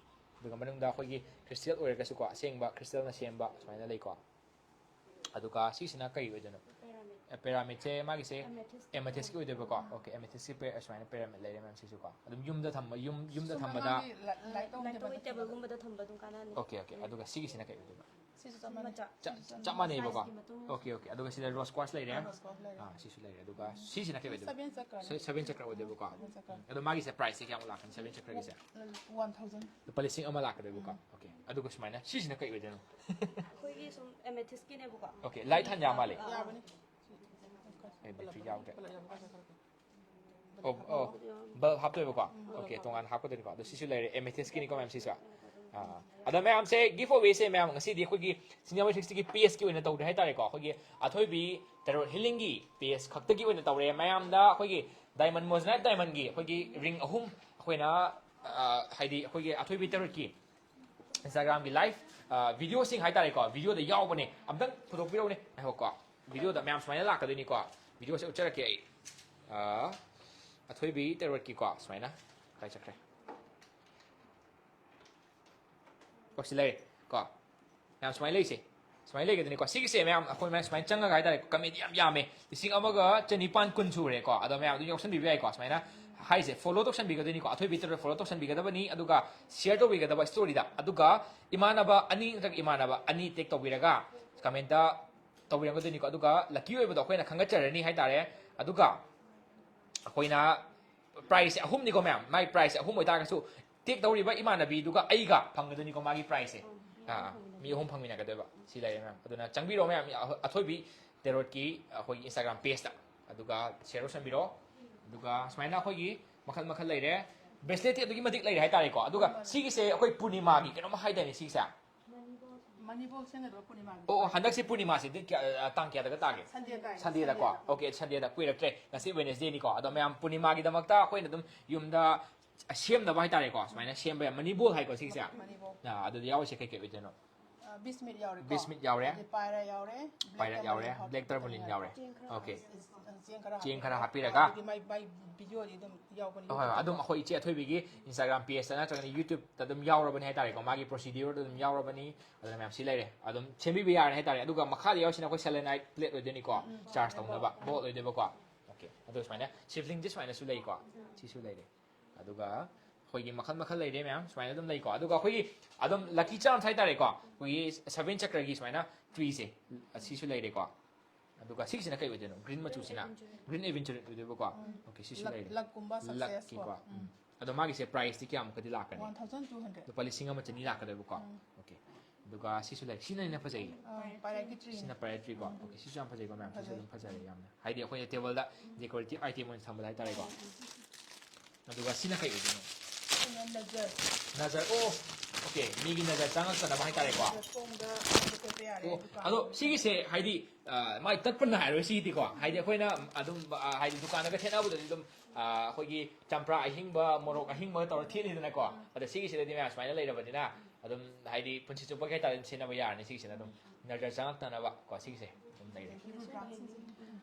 ꯑꯗꯨꯒ ꯃꯅꯨꯡꯗ ꯑꯩꯈꯣꯏꯒꯤ crystal ꯑꯣꯏꯔꯒꯁꯨꯀꯣ, ꯑꯁꯦꯡꯕ crystalꯅ ꯁꯦꯝꯕ ꯁꯨꯃꯥꯏꯅ ꯂꯩꯀꯣ꯫ ꯑꯗꯨꯒ ꯁꯤꯁꯤꯅ ꯀꯩ ꯑꯣꯏꯗꯣꯏꯅꯣ? Pyramid. ꯑꯦ, pyramidꯁꯦ ꯃꯥꯒꯤꯁꯦ Amethyst. Amethystꯀꯤ ꯑꯣꯏꯗꯣꯏꯕꯀꯣ꯫ Okay, Amethystꯀꯤ ꯄꯦ- ꯁꯨꯃꯥꯏꯅ pyramid ꯂꯩꯔꯦ ꯃꯌꯥꯝ ꯁꯤꯁꯨꯀꯣ꯫ ꯑꯗꯨꯝ ꯌꯨꯝꯗ ꯊꯝꯕ, ꯌꯨꯝ ꯌꯨꯝꯗ ꯁꯣꯝꯗ ꯊꯝꯕꯗ꯫ ꯃꯥꯒꯤ ꯂꯥꯏ- light ꯇꯧꯕ Light ꯇꯧꯕꯩ ꯇꯦꯕꯜꯗ tableꯒꯨꯝꯕꯗ ꯊꯝꯕ ꯑꯗꯨꯝ ꯀꯥꯟꯅꯅꯤ. Okay, okay, ꯑꯗꯨꯒ ꯁꯤꯒꯤꯁꯤꯅ ꯀꯩ ꯑꯣꯏꯗꯣꯏꯕ? ꯁꯤꯁꯨ ꯆꯞ ꯃꯥꯟꯅꯩ ꯃꯆꯥ. ꯆꯞ ꯆꯞ ꯃꯥꯟꯅꯩꯕꯀꯣ꯫ Sizeꯀꯤ ꯃꯇꯨꯡ ꯏꯟꯅ. Okay, okay, ꯑꯗꯨꯒ ꯁꯤꯗ rose quartz ꯂꯩꯔꯦ꯫ ꯑꯥ, rose quartz ꯂꯩꯔꯦ꯫ ꯑꯥ, ꯁꯤꯁꯨ ꯂꯩꯔꯦ꯫ ꯑꯗꯨꯒ ꯁꯤꯁꯤꯅ ꯀꯩ ꯑꯣꯏꯗꯣꯏꯕ? Seven ꯆꯀ꯭ꯔꯅꯦ꯫ ꯁꯦ- seven ꯆꯀ꯭ꯔ ꯑꯣꯏꯗꯣꯏꯕꯀꯣ꯫ Seven ꯆꯀ꯭ꯔ꯫ ꯑꯗꯣ ꯃꯥꯒꯤꯁꯦ priceꯁꯦ ꯀꯌꯥꯃꯨꯛ ꯂꯥꯛꯀꯅꯤ seven ꯆꯀ꯭ꯔꯒꯤꯁꯦ? One thousand. ꯂꯨꯄꯥ ꯂꯤꯁꯤꯡ ꯑꯃ ꯂꯥꯛꯀꯗꯣꯏꯕꯀꯣ꯫ Okay, ꯑꯗꯨꯒ ꯁꯨꯃꯥꯏꯅ ꯁꯤꯁꯤꯅ ꯀꯩ ꯑꯣꯏꯗꯣꯏꯅꯣ? ꯑꯩꯈꯣꯏꯒꯤ ꯁꯨꯝ Amethystꯀꯤꯅꯦꯕꯀꯣ. Okay, light ꯊꯥꯟ ꯌꯥ ꯃꯥꯜꯂꯦ꯫ ꯑꯥ. ꯌꯥꯕꯅꯤ. ꯑꯩ battery ꯌꯥꯎꯗ꯭ꯔꯦ꯫ Bulb ꯌꯥꯎꯕꯅꯤ, ꯀꯥꯏ ꯆꯠꯈ꯭ꯔꯒꯦ? ꯑꯣ ꯑꯣ, bulb ꯍꯥꯞꯇꯣꯏꯕꯀꯣ꯫ Okay, ꯇꯣꯉꯥꯟꯅ ꯍꯥꯞꯀꯗꯣꯏꯅꯤꯀꯣ꯫ ꯑꯗꯣ ꯁꯤꯁꯨ ꯂꯩꯔꯦ, Amethystꯀꯤꯅꯤꯀꯣ ꯃꯌꯥꯝ ꯁꯤꯁꯨ꯫ ꯑꯥ, ꯑꯗꯣ ꯃꯌꯥꯝꯁꯦ giveawayꯁꯦ ꯃꯌꯥꯝ ꯉꯁꯤꯗꯤ ꯑꯩꯈꯣꯏꯒꯤ Sinyametricsꯀꯤ pageꯀꯤ ꯑꯣꯏꯅ ꯇꯧꯗ꯭ꯔꯦ ꯍꯥꯏꯇꯥꯔꯦꯀꯣ꯫ ꯑꯩꯈꯣꯏꯒꯤ ꯑꯊꯣꯏꯕꯤ tarot healingꯒꯤ page ꯈꯛꯇꯒꯤ ꯑꯣꯏꯅ ꯇꯧꯔꯦ꯫ ꯃꯌꯥꯝꯗ ꯑꯩꯈꯣꯏꯒꯤ diamond, Moissanite diamondꯒꯤ ꯑꯩꯈꯣꯏꯒꯤ ring ꯑꯍꯨꯝ ꯑꯩꯈꯣꯏꯅ, ꯑꯥ, ꯍꯥꯏꯗꯤ ꯑꯩꯈꯣꯏꯒꯤ ꯑꯊꯣꯏꯕꯤ tarotꯀꯤ Instagramꯒꯤ live, ꯑꯥ, videoꯁꯤꯡ ꯍꯥꯏꯇꯥꯔꯦꯀꯣ, videoꯗ ꯌꯥꯎꯕꯅꯦ꯫ ꯑꯝꯇꯪ ꯄꯨꯊꯣꯛꯄꯤꯔꯛꯎꯅꯦ꯫ ꯉꯥꯏꯈꯣꯀꯣ, videoꯗ ꯃꯌꯥꯝ ꯁꯨꯃꯥꯏꯅ ꯂꯥꯛꯀꯗꯣꯏꯅꯤꯀꯣ꯫ Videoꯁꯦ ꯎꯠꯆꯔꯛꯀꯦ ꯑꯩ꯫ ꯑꯥ, ꯑꯊꯣꯏꯕꯤ tarotꯀꯤꯀꯣ ꯁꯨꯃꯥꯏꯅ꯫ ꯀꯥꯏ ꯆꯠꯈ꯭ꯔꯦ? ꯑꯣ, ꯁꯤ ꯂꯩꯔꯦ ꯀꯣ꯫ ꯃꯌꯥꯝ ꯁꯨꯃꯥꯏꯅ ꯂꯩꯁꯦ꯫ ꯁꯨꯃꯥꯏꯅ ꯂꯩꯒꯗꯣꯏꯅꯤꯀꯣ꯫ ꯁꯤꯒꯤꯁꯦ ꯃꯌꯥꯝ ꯑꯩꯈꯣꯏ ꯃꯌꯥꯝ ꯁꯨꯃꯥꯏꯅ ꯆꯪꯉꯒ ꯍꯥꯏꯇꯥꯔꯦ, commentꯗꯤ ꯌꯥꯝ ꯌꯥꯝꯃꯦ꯫ ꯂꯤꯁꯤꯡ ꯑꯃꯒ ꯆꯅꯤꯄꯥꯟ ꯀꯨꯟ ꯁꯨꯔꯦꯀꯣ꯫ ꯑꯗꯣ ꯃꯌꯥꯝ ꯑꯗꯨꯝ ꯌꯥꯎꯁꯟꯕꯤꯕ ꯌꯥꯏꯀꯣ꯫ ꯁꯨꯃꯥꯏꯅ ꯍꯥꯏꯁꯦ, follow ꯇꯧꯁꯟꯕꯤꯒꯗꯣꯏꯅꯤꯀꯣ꯫ ꯑꯊꯣꯏꯕꯤ tarot follow ꯇꯧꯁꯟꯕꯤꯒꯗꯕꯅꯤ꯫ ꯑꯗꯨꯒ share ꯇꯧꯕꯤꯒꯗꯕ storyꯗ꯫ ꯑꯗꯨꯒ ꯏꯃꯥꯟꯅꯕ ꯑꯅꯤ ꯅꯠꯇ꯭ꯔꯒ ꯏꯃꯥꯟꯅꯕ ꯑꯅꯤ tag ꯇꯧꯕꯤꯔꯒ commentꯇ ꯇꯧꯕꯤꯔꯝꯒꯗꯣꯏꯅꯤꯀꯣ꯫ ꯑꯗꯨꯒ lucky ꯑꯣꯏꯕꯗꯣ ꯑꯩꯈꯣꯏꯅ ꯈꯟꯒꯠꯆꯔꯅꯤ ꯍꯥꯏꯇꯥꯔꯦ꯫ ꯑꯗꯨꯒ ꯑꯩꯈꯣꯏꯅ prizeꯁꯦ ꯑꯍꯨꯝꯅꯤꯀꯣ ꯃꯌꯥꯝ, ꯃꯥꯏ prizeꯁꯦ ꯑꯍꯨꯝ ꯑꯣꯏꯇꯥꯔꯒꯁꯨ tag ꯇꯧꯔꯤꯕ ꯏꯃꯥꯟꯅꯕꯤꯗꯨꯒ ꯑꯩꯒ ꯐꯪꯒꯗꯣꯏꯅꯤꯀꯣ ꯃꯥꯒꯤ prizeꯁꯦ꯫ ꯑꯥ, ꯑꯥ, ꯃꯤ ꯑꯍꯨꯝ ꯐꯪꯃꯤꯟꯅꯒꯗꯣꯏꯕ꯫ ꯁꯤ ꯂꯩꯔꯦ ꯃꯌꯥꯝ꯫ ꯑꯗꯨꯅ ꯆꯪꯕꯤꯔꯣ ꯃꯌꯥꯝ, ꯑꯊꯣꯏꯕꯤ tarotꯀꯤ ꯑꯩꯈꯣꯏꯒꯤ Instagram pageꯇ, ꯑꯗꯨꯒ share ꯇꯧꯁꯟꯕꯤꯔꯣ꯫ ꯑꯗꯨꯒ ꯁꯨꯃꯥꯏꯅ ꯑꯩꯈꯣꯏꯒꯤ ꯃꯈꯜ ꯃꯈꯜ ꯂꯩꯔꯦ꯫ ꯕ꯭ꯔꯦꯁꯂꯦꯠꯇꯤ ꯑꯗꯨꯛꯀꯤ ꯃꯇꯤꯛ ꯂꯩꯔꯦ ꯍꯥꯏꯇꯥꯔꯦꯀꯣ꯫ ꯑꯗꯨꯒ ꯁꯤꯒꯤꯁꯦ ꯑꯩꯈꯣꯏ ꯄꯨꯔꯅꯤꯃꯥꯒꯤ ꯀꯩꯅꯣꯝ ꯍꯥꯏꯗꯥꯏꯅꯦ ꯁꯤꯒꯤꯁꯦ? ꯃꯅꯤꯄꯨꯔ ꯁꯦꯝꯒꯗꯕ ꯄꯨꯔꯅꯤꯃꯥꯒꯤ꯫ ꯑꯣ ꯑꯣ, ꯍꯟꯗꯛꯁꯦ ꯄꯨꯔꯅꯤꯃꯥꯁꯦ ꯗꯦꯠ ꯀꯌꯥ, ꯑ, ꯇꯥꯡ ꯀꯌꯥꯗꯒ ꯇꯥꯒꯦ? ꯁꯟꯗꯦ ꯇꯥꯏ꯫ ꯁꯟꯗꯦꯗꯀꯣ꯫ ꯑꯣꯀꯦ, ꯁꯟꯗꯦꯗ ꯀꯨꯏꯔꯛꯇ꯭ꯔꯦ, ꯉꯁꯤ ꯋꯦꯅꯦꯁꯗꯦꯅꯤꯀꯣ꯫ ꯑꯗꯣ ꯃꯌꯥꯝ ꯄꯨꯔꯅꯤꯃꯥꯒꯤꯗꯃꯛꯇ ꯑꯩꯈꯣꯏꯅ ꯑꯗꯨꯝ ꯌꯨꯝꯗ ꯁꯦꯝꯅꯕ ꯍꯥꯏꯇꯥꯔꯦꯀꯣ, ꯁꯨꯃꯥꯏꯅ ꯁꯦꯝꯕ ꯌꯥꯏ꯫ ꯃꯅꯤ ꯕꯣꯜ ꯍꯥꯏꯀꯣ ꯁꯤꯒꯤꯁꯦ? ꯃꯅꯤꯄꯨꯔ꯫ ꯑꯥ, ꯑꯗꯨꯗ ꯌꯥꯎꯔꯤꯁꯦ ꯀꯩꯀꯩ ꯑꯣꯏꯗꯣꯏꯅꯣ? ꯕꯤꯁꯃꯤꯠ ꯌꯥꯎꯔꯦꯀꯣ꯫ ꯕꯤꯁꯃꯤꯠ ꯌꯥꯎꯔꯦ꯫ ꯑꯗꯩ ꯄꯥꯏꯔ ꯌꯥꯎꯔꯦ꯫ ꯄꯥꯏꯔ ꯌꯥꯎꯔꯦ꯫ ꯕ꯭ꯂꯦꯛ ꯇꯔꯃꯂꯤꯟ ꯌꯥꯎꯔꯦ꯫ ꯆꯦꯡ ꯈꯔ ꯑꯣꯀꯦ꯫ ꯆꯦꯡ ꯈꯔ ꯆꯦꯡ ꯈꯔ ꯍꯥꯞꯄꯤꯔꯦ꯫ ꯍꯥꯞꯄꯤꯔꯒ꯫ ꯑꯗꯨꯗꯤ ꯃꯥꯏ ꯃꯥꯏ ꯚꯤꯗꯤꯑꯣꯗꯤ ꯑꯗꯨꯝ ꯌꯥꯎꯕꯅꯤ꯫ ꯍꯣꯏ ꯍꯣꯏ, ꯑꯗꯨꯝ ꯑꯩꯈꯣꯏ ꯏꯆꯦ ꯑꯊꯣꯏꯕꯤꯒꯤ ꯏꯟꯁꯇꯥꯒ꯭ꯔꯥꯝ ꯄꯦꯖꯇ ꯅꯠꯇ꯭ꯔꯒꯅ ꯌꯨꯇ꯭ꯌꯨꯕꯇ ꯑꯗꯨꯝ ꯌꯥꯎꯔꯕꯅꯤ ꯍꯥꯏꯇꯥꯔꯦꯀꯣ꯫ ꯃꯥꯒꯤ ꯄ꯭ꯔꯣꯁꯤꯗ꯭ꯌꯨꯔꯗꯣ ꯑꯗꯨꯝ ꯌꯥꯎꯔꯕꯅꯤ꯫ ꯑꯗꯨꯅ ꯃꯌꯥꯝ ꯁꯤ ꯂꯩꯔꯦ, ꯑꯗꯨꯝ ꯁꯦꯝꯕꯤꯕ ꯌꯥꯔꯅꯤ ꯍꯥꯏꯇꯥꯔꯦ꯫ ꯑꯗꯨꯒ ꯃꯈꯥꯗ ꯌꯥꯎꯔꯤꯁꯤꯅ ꯑꯩꯈꯣꯏ ꯁꯦꯂꯦꯅꯥꯏꯠ ꯄ꯭ꯂꯦꯠ ꯑꯣꯏꯗꯣꯏꯅꯤꯀꯣ, ꯆꯥꯔꯖ ꯇꯧꯅꯕ ꯕꯣꯜ ꯑꯣꯏꯗꯣꯏꯕꯀꯣ꯫ ꯑꯣꯀꯦ, ꯑꯗꯣ ꯁꯨꯃꯥꯏꯅ ꯁꯤꯕ꯭ꯂꯤꯡꯁꯦ ꯁꯨꯃꯥꯏꯅꯁꯨ ꯂꯩꯀꯣ, ꯁꯤꯁꯨ ꯂꯩꯔꯦ꯫ ꯑꯗꯨꯒ ꯑꯩꯈꯣꯏꯒꯤ ꯃꯈꯜ ꯃꯈꯜ ꯂꯩꯔꯦ ꯃꯌꯥꯝ, ꯁꯨꯃꯥꯏꯅ ꯑꯗꯨꯝ ꯂꯩꯀꯣ꯫ ꯑꯗꯨꯒ ꯑꯩꯈꯣꯏꯒꯤ ꯑꯗꯨꯝ ꯂꯛꯀꯤ ꯆꯥꯔꯝꯁ ꯍꯥꯏꯇꯥꯔꯦꯀꯣ, ꯑꯩꯈꯣꯏꯒꯤ ꯁꯚꯦꯟ ꯆꯀ꯭ꯔꯒꯤ ꯁꯨꯃꯥꯏꯅ ꯇ꯭ꯔꯤꯁꯦ, ꯑꯁꯤꯁꯨ ꯂꯩꯔꯦꯀꯣ꯫ ꯑꯗꯨꯒ ꯁꯤꯒꯤꯁꯤꯅ ꯀꯩ ꯑꯣꯏꯗꯣꯏꯅꯣ? ꯒ꯭ꯔꯤꯟ ꯃꯆꯨꯁꯤꯅ ꯒ꯭ꯔꯤꯟ ꯑꯦꯚꯦꯟꯆꯔ ꯑꯣꯏꯗꯣꯏꯕꯀꯣ꯫ ꯑꯣꯀꯦ, ꯁꯤꯁꯨ ꯂꯩꯔꯦ꯫ ꯂꯛꯀꯨꯝꯕ ꯁꯛꯁꯦꯁ ꯂꯛꯀꯤꯀꯣ꯫ ꯎꯝ꯫ ꯑꯗꯣ ꯃꯥꯒꯤꯁꯦ ꯄ꯭ꯔꯥꯏꯁꯇꯤ ꯀꯌꯥꯃꯨꯛꯀꯗꯤ ꯂꯥꯛꯀꯅꯤ? One thousand two hundred. ꯂꯨꯄꯥ ꯂꯤꯁꯤꯡ ꯑꯃ ꯆꯅꯤ ꯂꯥꯛꯀꯗꯣꯏꯕꯀꯣ꯫ ꯑꯣꯀꯦ꯫ ꯑꯗꯨꯒ ꯁꯤꯁꯨ ꯂꯩꯔꯦ꯫ ꯁꯤꯅ ꯍꯦꯟꯅ ꯐꯖꯩ꯫ ꯄꯥꯏꯔꯛꯀꯤ ꯇ꯭ꯔꯤꯅꯤ꯫ ꯁꯤꯅ ꯄꯥꯏꯔꯛꯇ꯭ꯔꯤꯀꯣ꯫ ꯑꯣꯀꯦ, ꯁꯤꯁꯨ ꯌꯥꯝ ꯐꯖꯩꯀꯣ ꯃꯌꯥꯝ, ꯁꯤꯁꯨ ꯐꯖꯩ꯫ ꯑꯗꯨꯝ ꯐꯖꯔꯦ ꯌꯥꯝꯅ꯫ ꯍꯥꯏꯗꯤ ꯑꯩꯈꯣꯏꯅ ꯇꯦꯕꯜꯗ ꯗꯦꯀꯣꯔꯦꯇꯤꯞ ꯑꯥꯏꯇꯦꯝ ꯑꯣꯏꯅ ꯊꯝꯕꯗ ꯍꯥꯏꯇꯥꯔꯦꯀꯣ꯫ ꯑꯗꯨꯒ ꯁꯤꯅ ꯀꯩ ꯑꯣꯏꯗꯣꯏꯅꯣ? ꯁꯤꯅ ꯅꯖꯔ꯫ ꯅꯖꯔ, ꯑꯣ, ꯑꯣꯀꯦ, ꯃꯤꯒꯤ ꯅꯖꯔ ꯆꯪꯉꯛꯇꯅꯕ ꯍꯥꯏꯇꯥꯔꯦꯀꯣ꯫ ꯁꯣꯝꯗ ꯁꯣꯝꯗ ꯆꯠꯄ ꯌꯥꯔꯦ ꯑꯣ, ꯗꯨꯀꯥꯟ꯫ ꯑꯗꯣ ꯁꯤꯒꯤꯁꯦ ꯍꯥꯏꯗꯤ, ꯑ, ꯃꯥꯏ ꯇꯠꯄ ꯅꯥꯏꯔꯣꯏ ꯁꯤꯒꯤꯗꯤꯀꯣ꯫ ꯍꯥꯏꯗꯤ ꯑꯩꯈꯣꯏꯅ ꯑꯗꯨꯝ, ꯑ, ꯍꯥꯏꯗꯤ ꯗꯨꯀꯥꯟꯗꯒ ꯊꯦꯠꯅꯕꯗꯗꯤ ꯑꯗꯨꯝ, ꯑ, ꯑꯩꯈꯣꯏꯒꯤ ꯆꯝꯄ꯭ꯔꯥ ꯑꯍꯤꯡꯕ, ꯃꯣꯔꯣꯛ ꯑꯍꯤꯡꯕꯒ ꯇꯧꯔ ꯊꯦꯠꯂꯤꯗꯅꯀꯣ꯫ ꯑꯗ ꯁꯤꯒꯤꯁꯤꯗꯗꯤ ꯃꯌꯥꯝ ꯁꯨꯃꯥꯏꯅ ꯂꯩꯔꯕꯅꯤꯅ ꯑꯗꯨꯝ ꯍꯥꯏꯗꯤ ꯄꯨꯟꯁꯤ ꯆꯨꯞꯄꯒꯤ ꯍꯥꯏꯇꯥꯔꯦ ꯑꯗꯨꯝ ꯁꯤꯖꯤꯟꯅꯕ ꯌꯥꯔꯅꯤ ꯁꯤꯒꯤꯁꯤꯅ ꯑꯗꯨꯝ꯫ ꯅꯖꯔ ꯆꯪꯉꯛꯇꯅꯕ ꯀꯣ ꯁꯤꯒꯤꯁꯦ ꯑꯗꯨꯝ ꯂꯩꯔꯦ꯫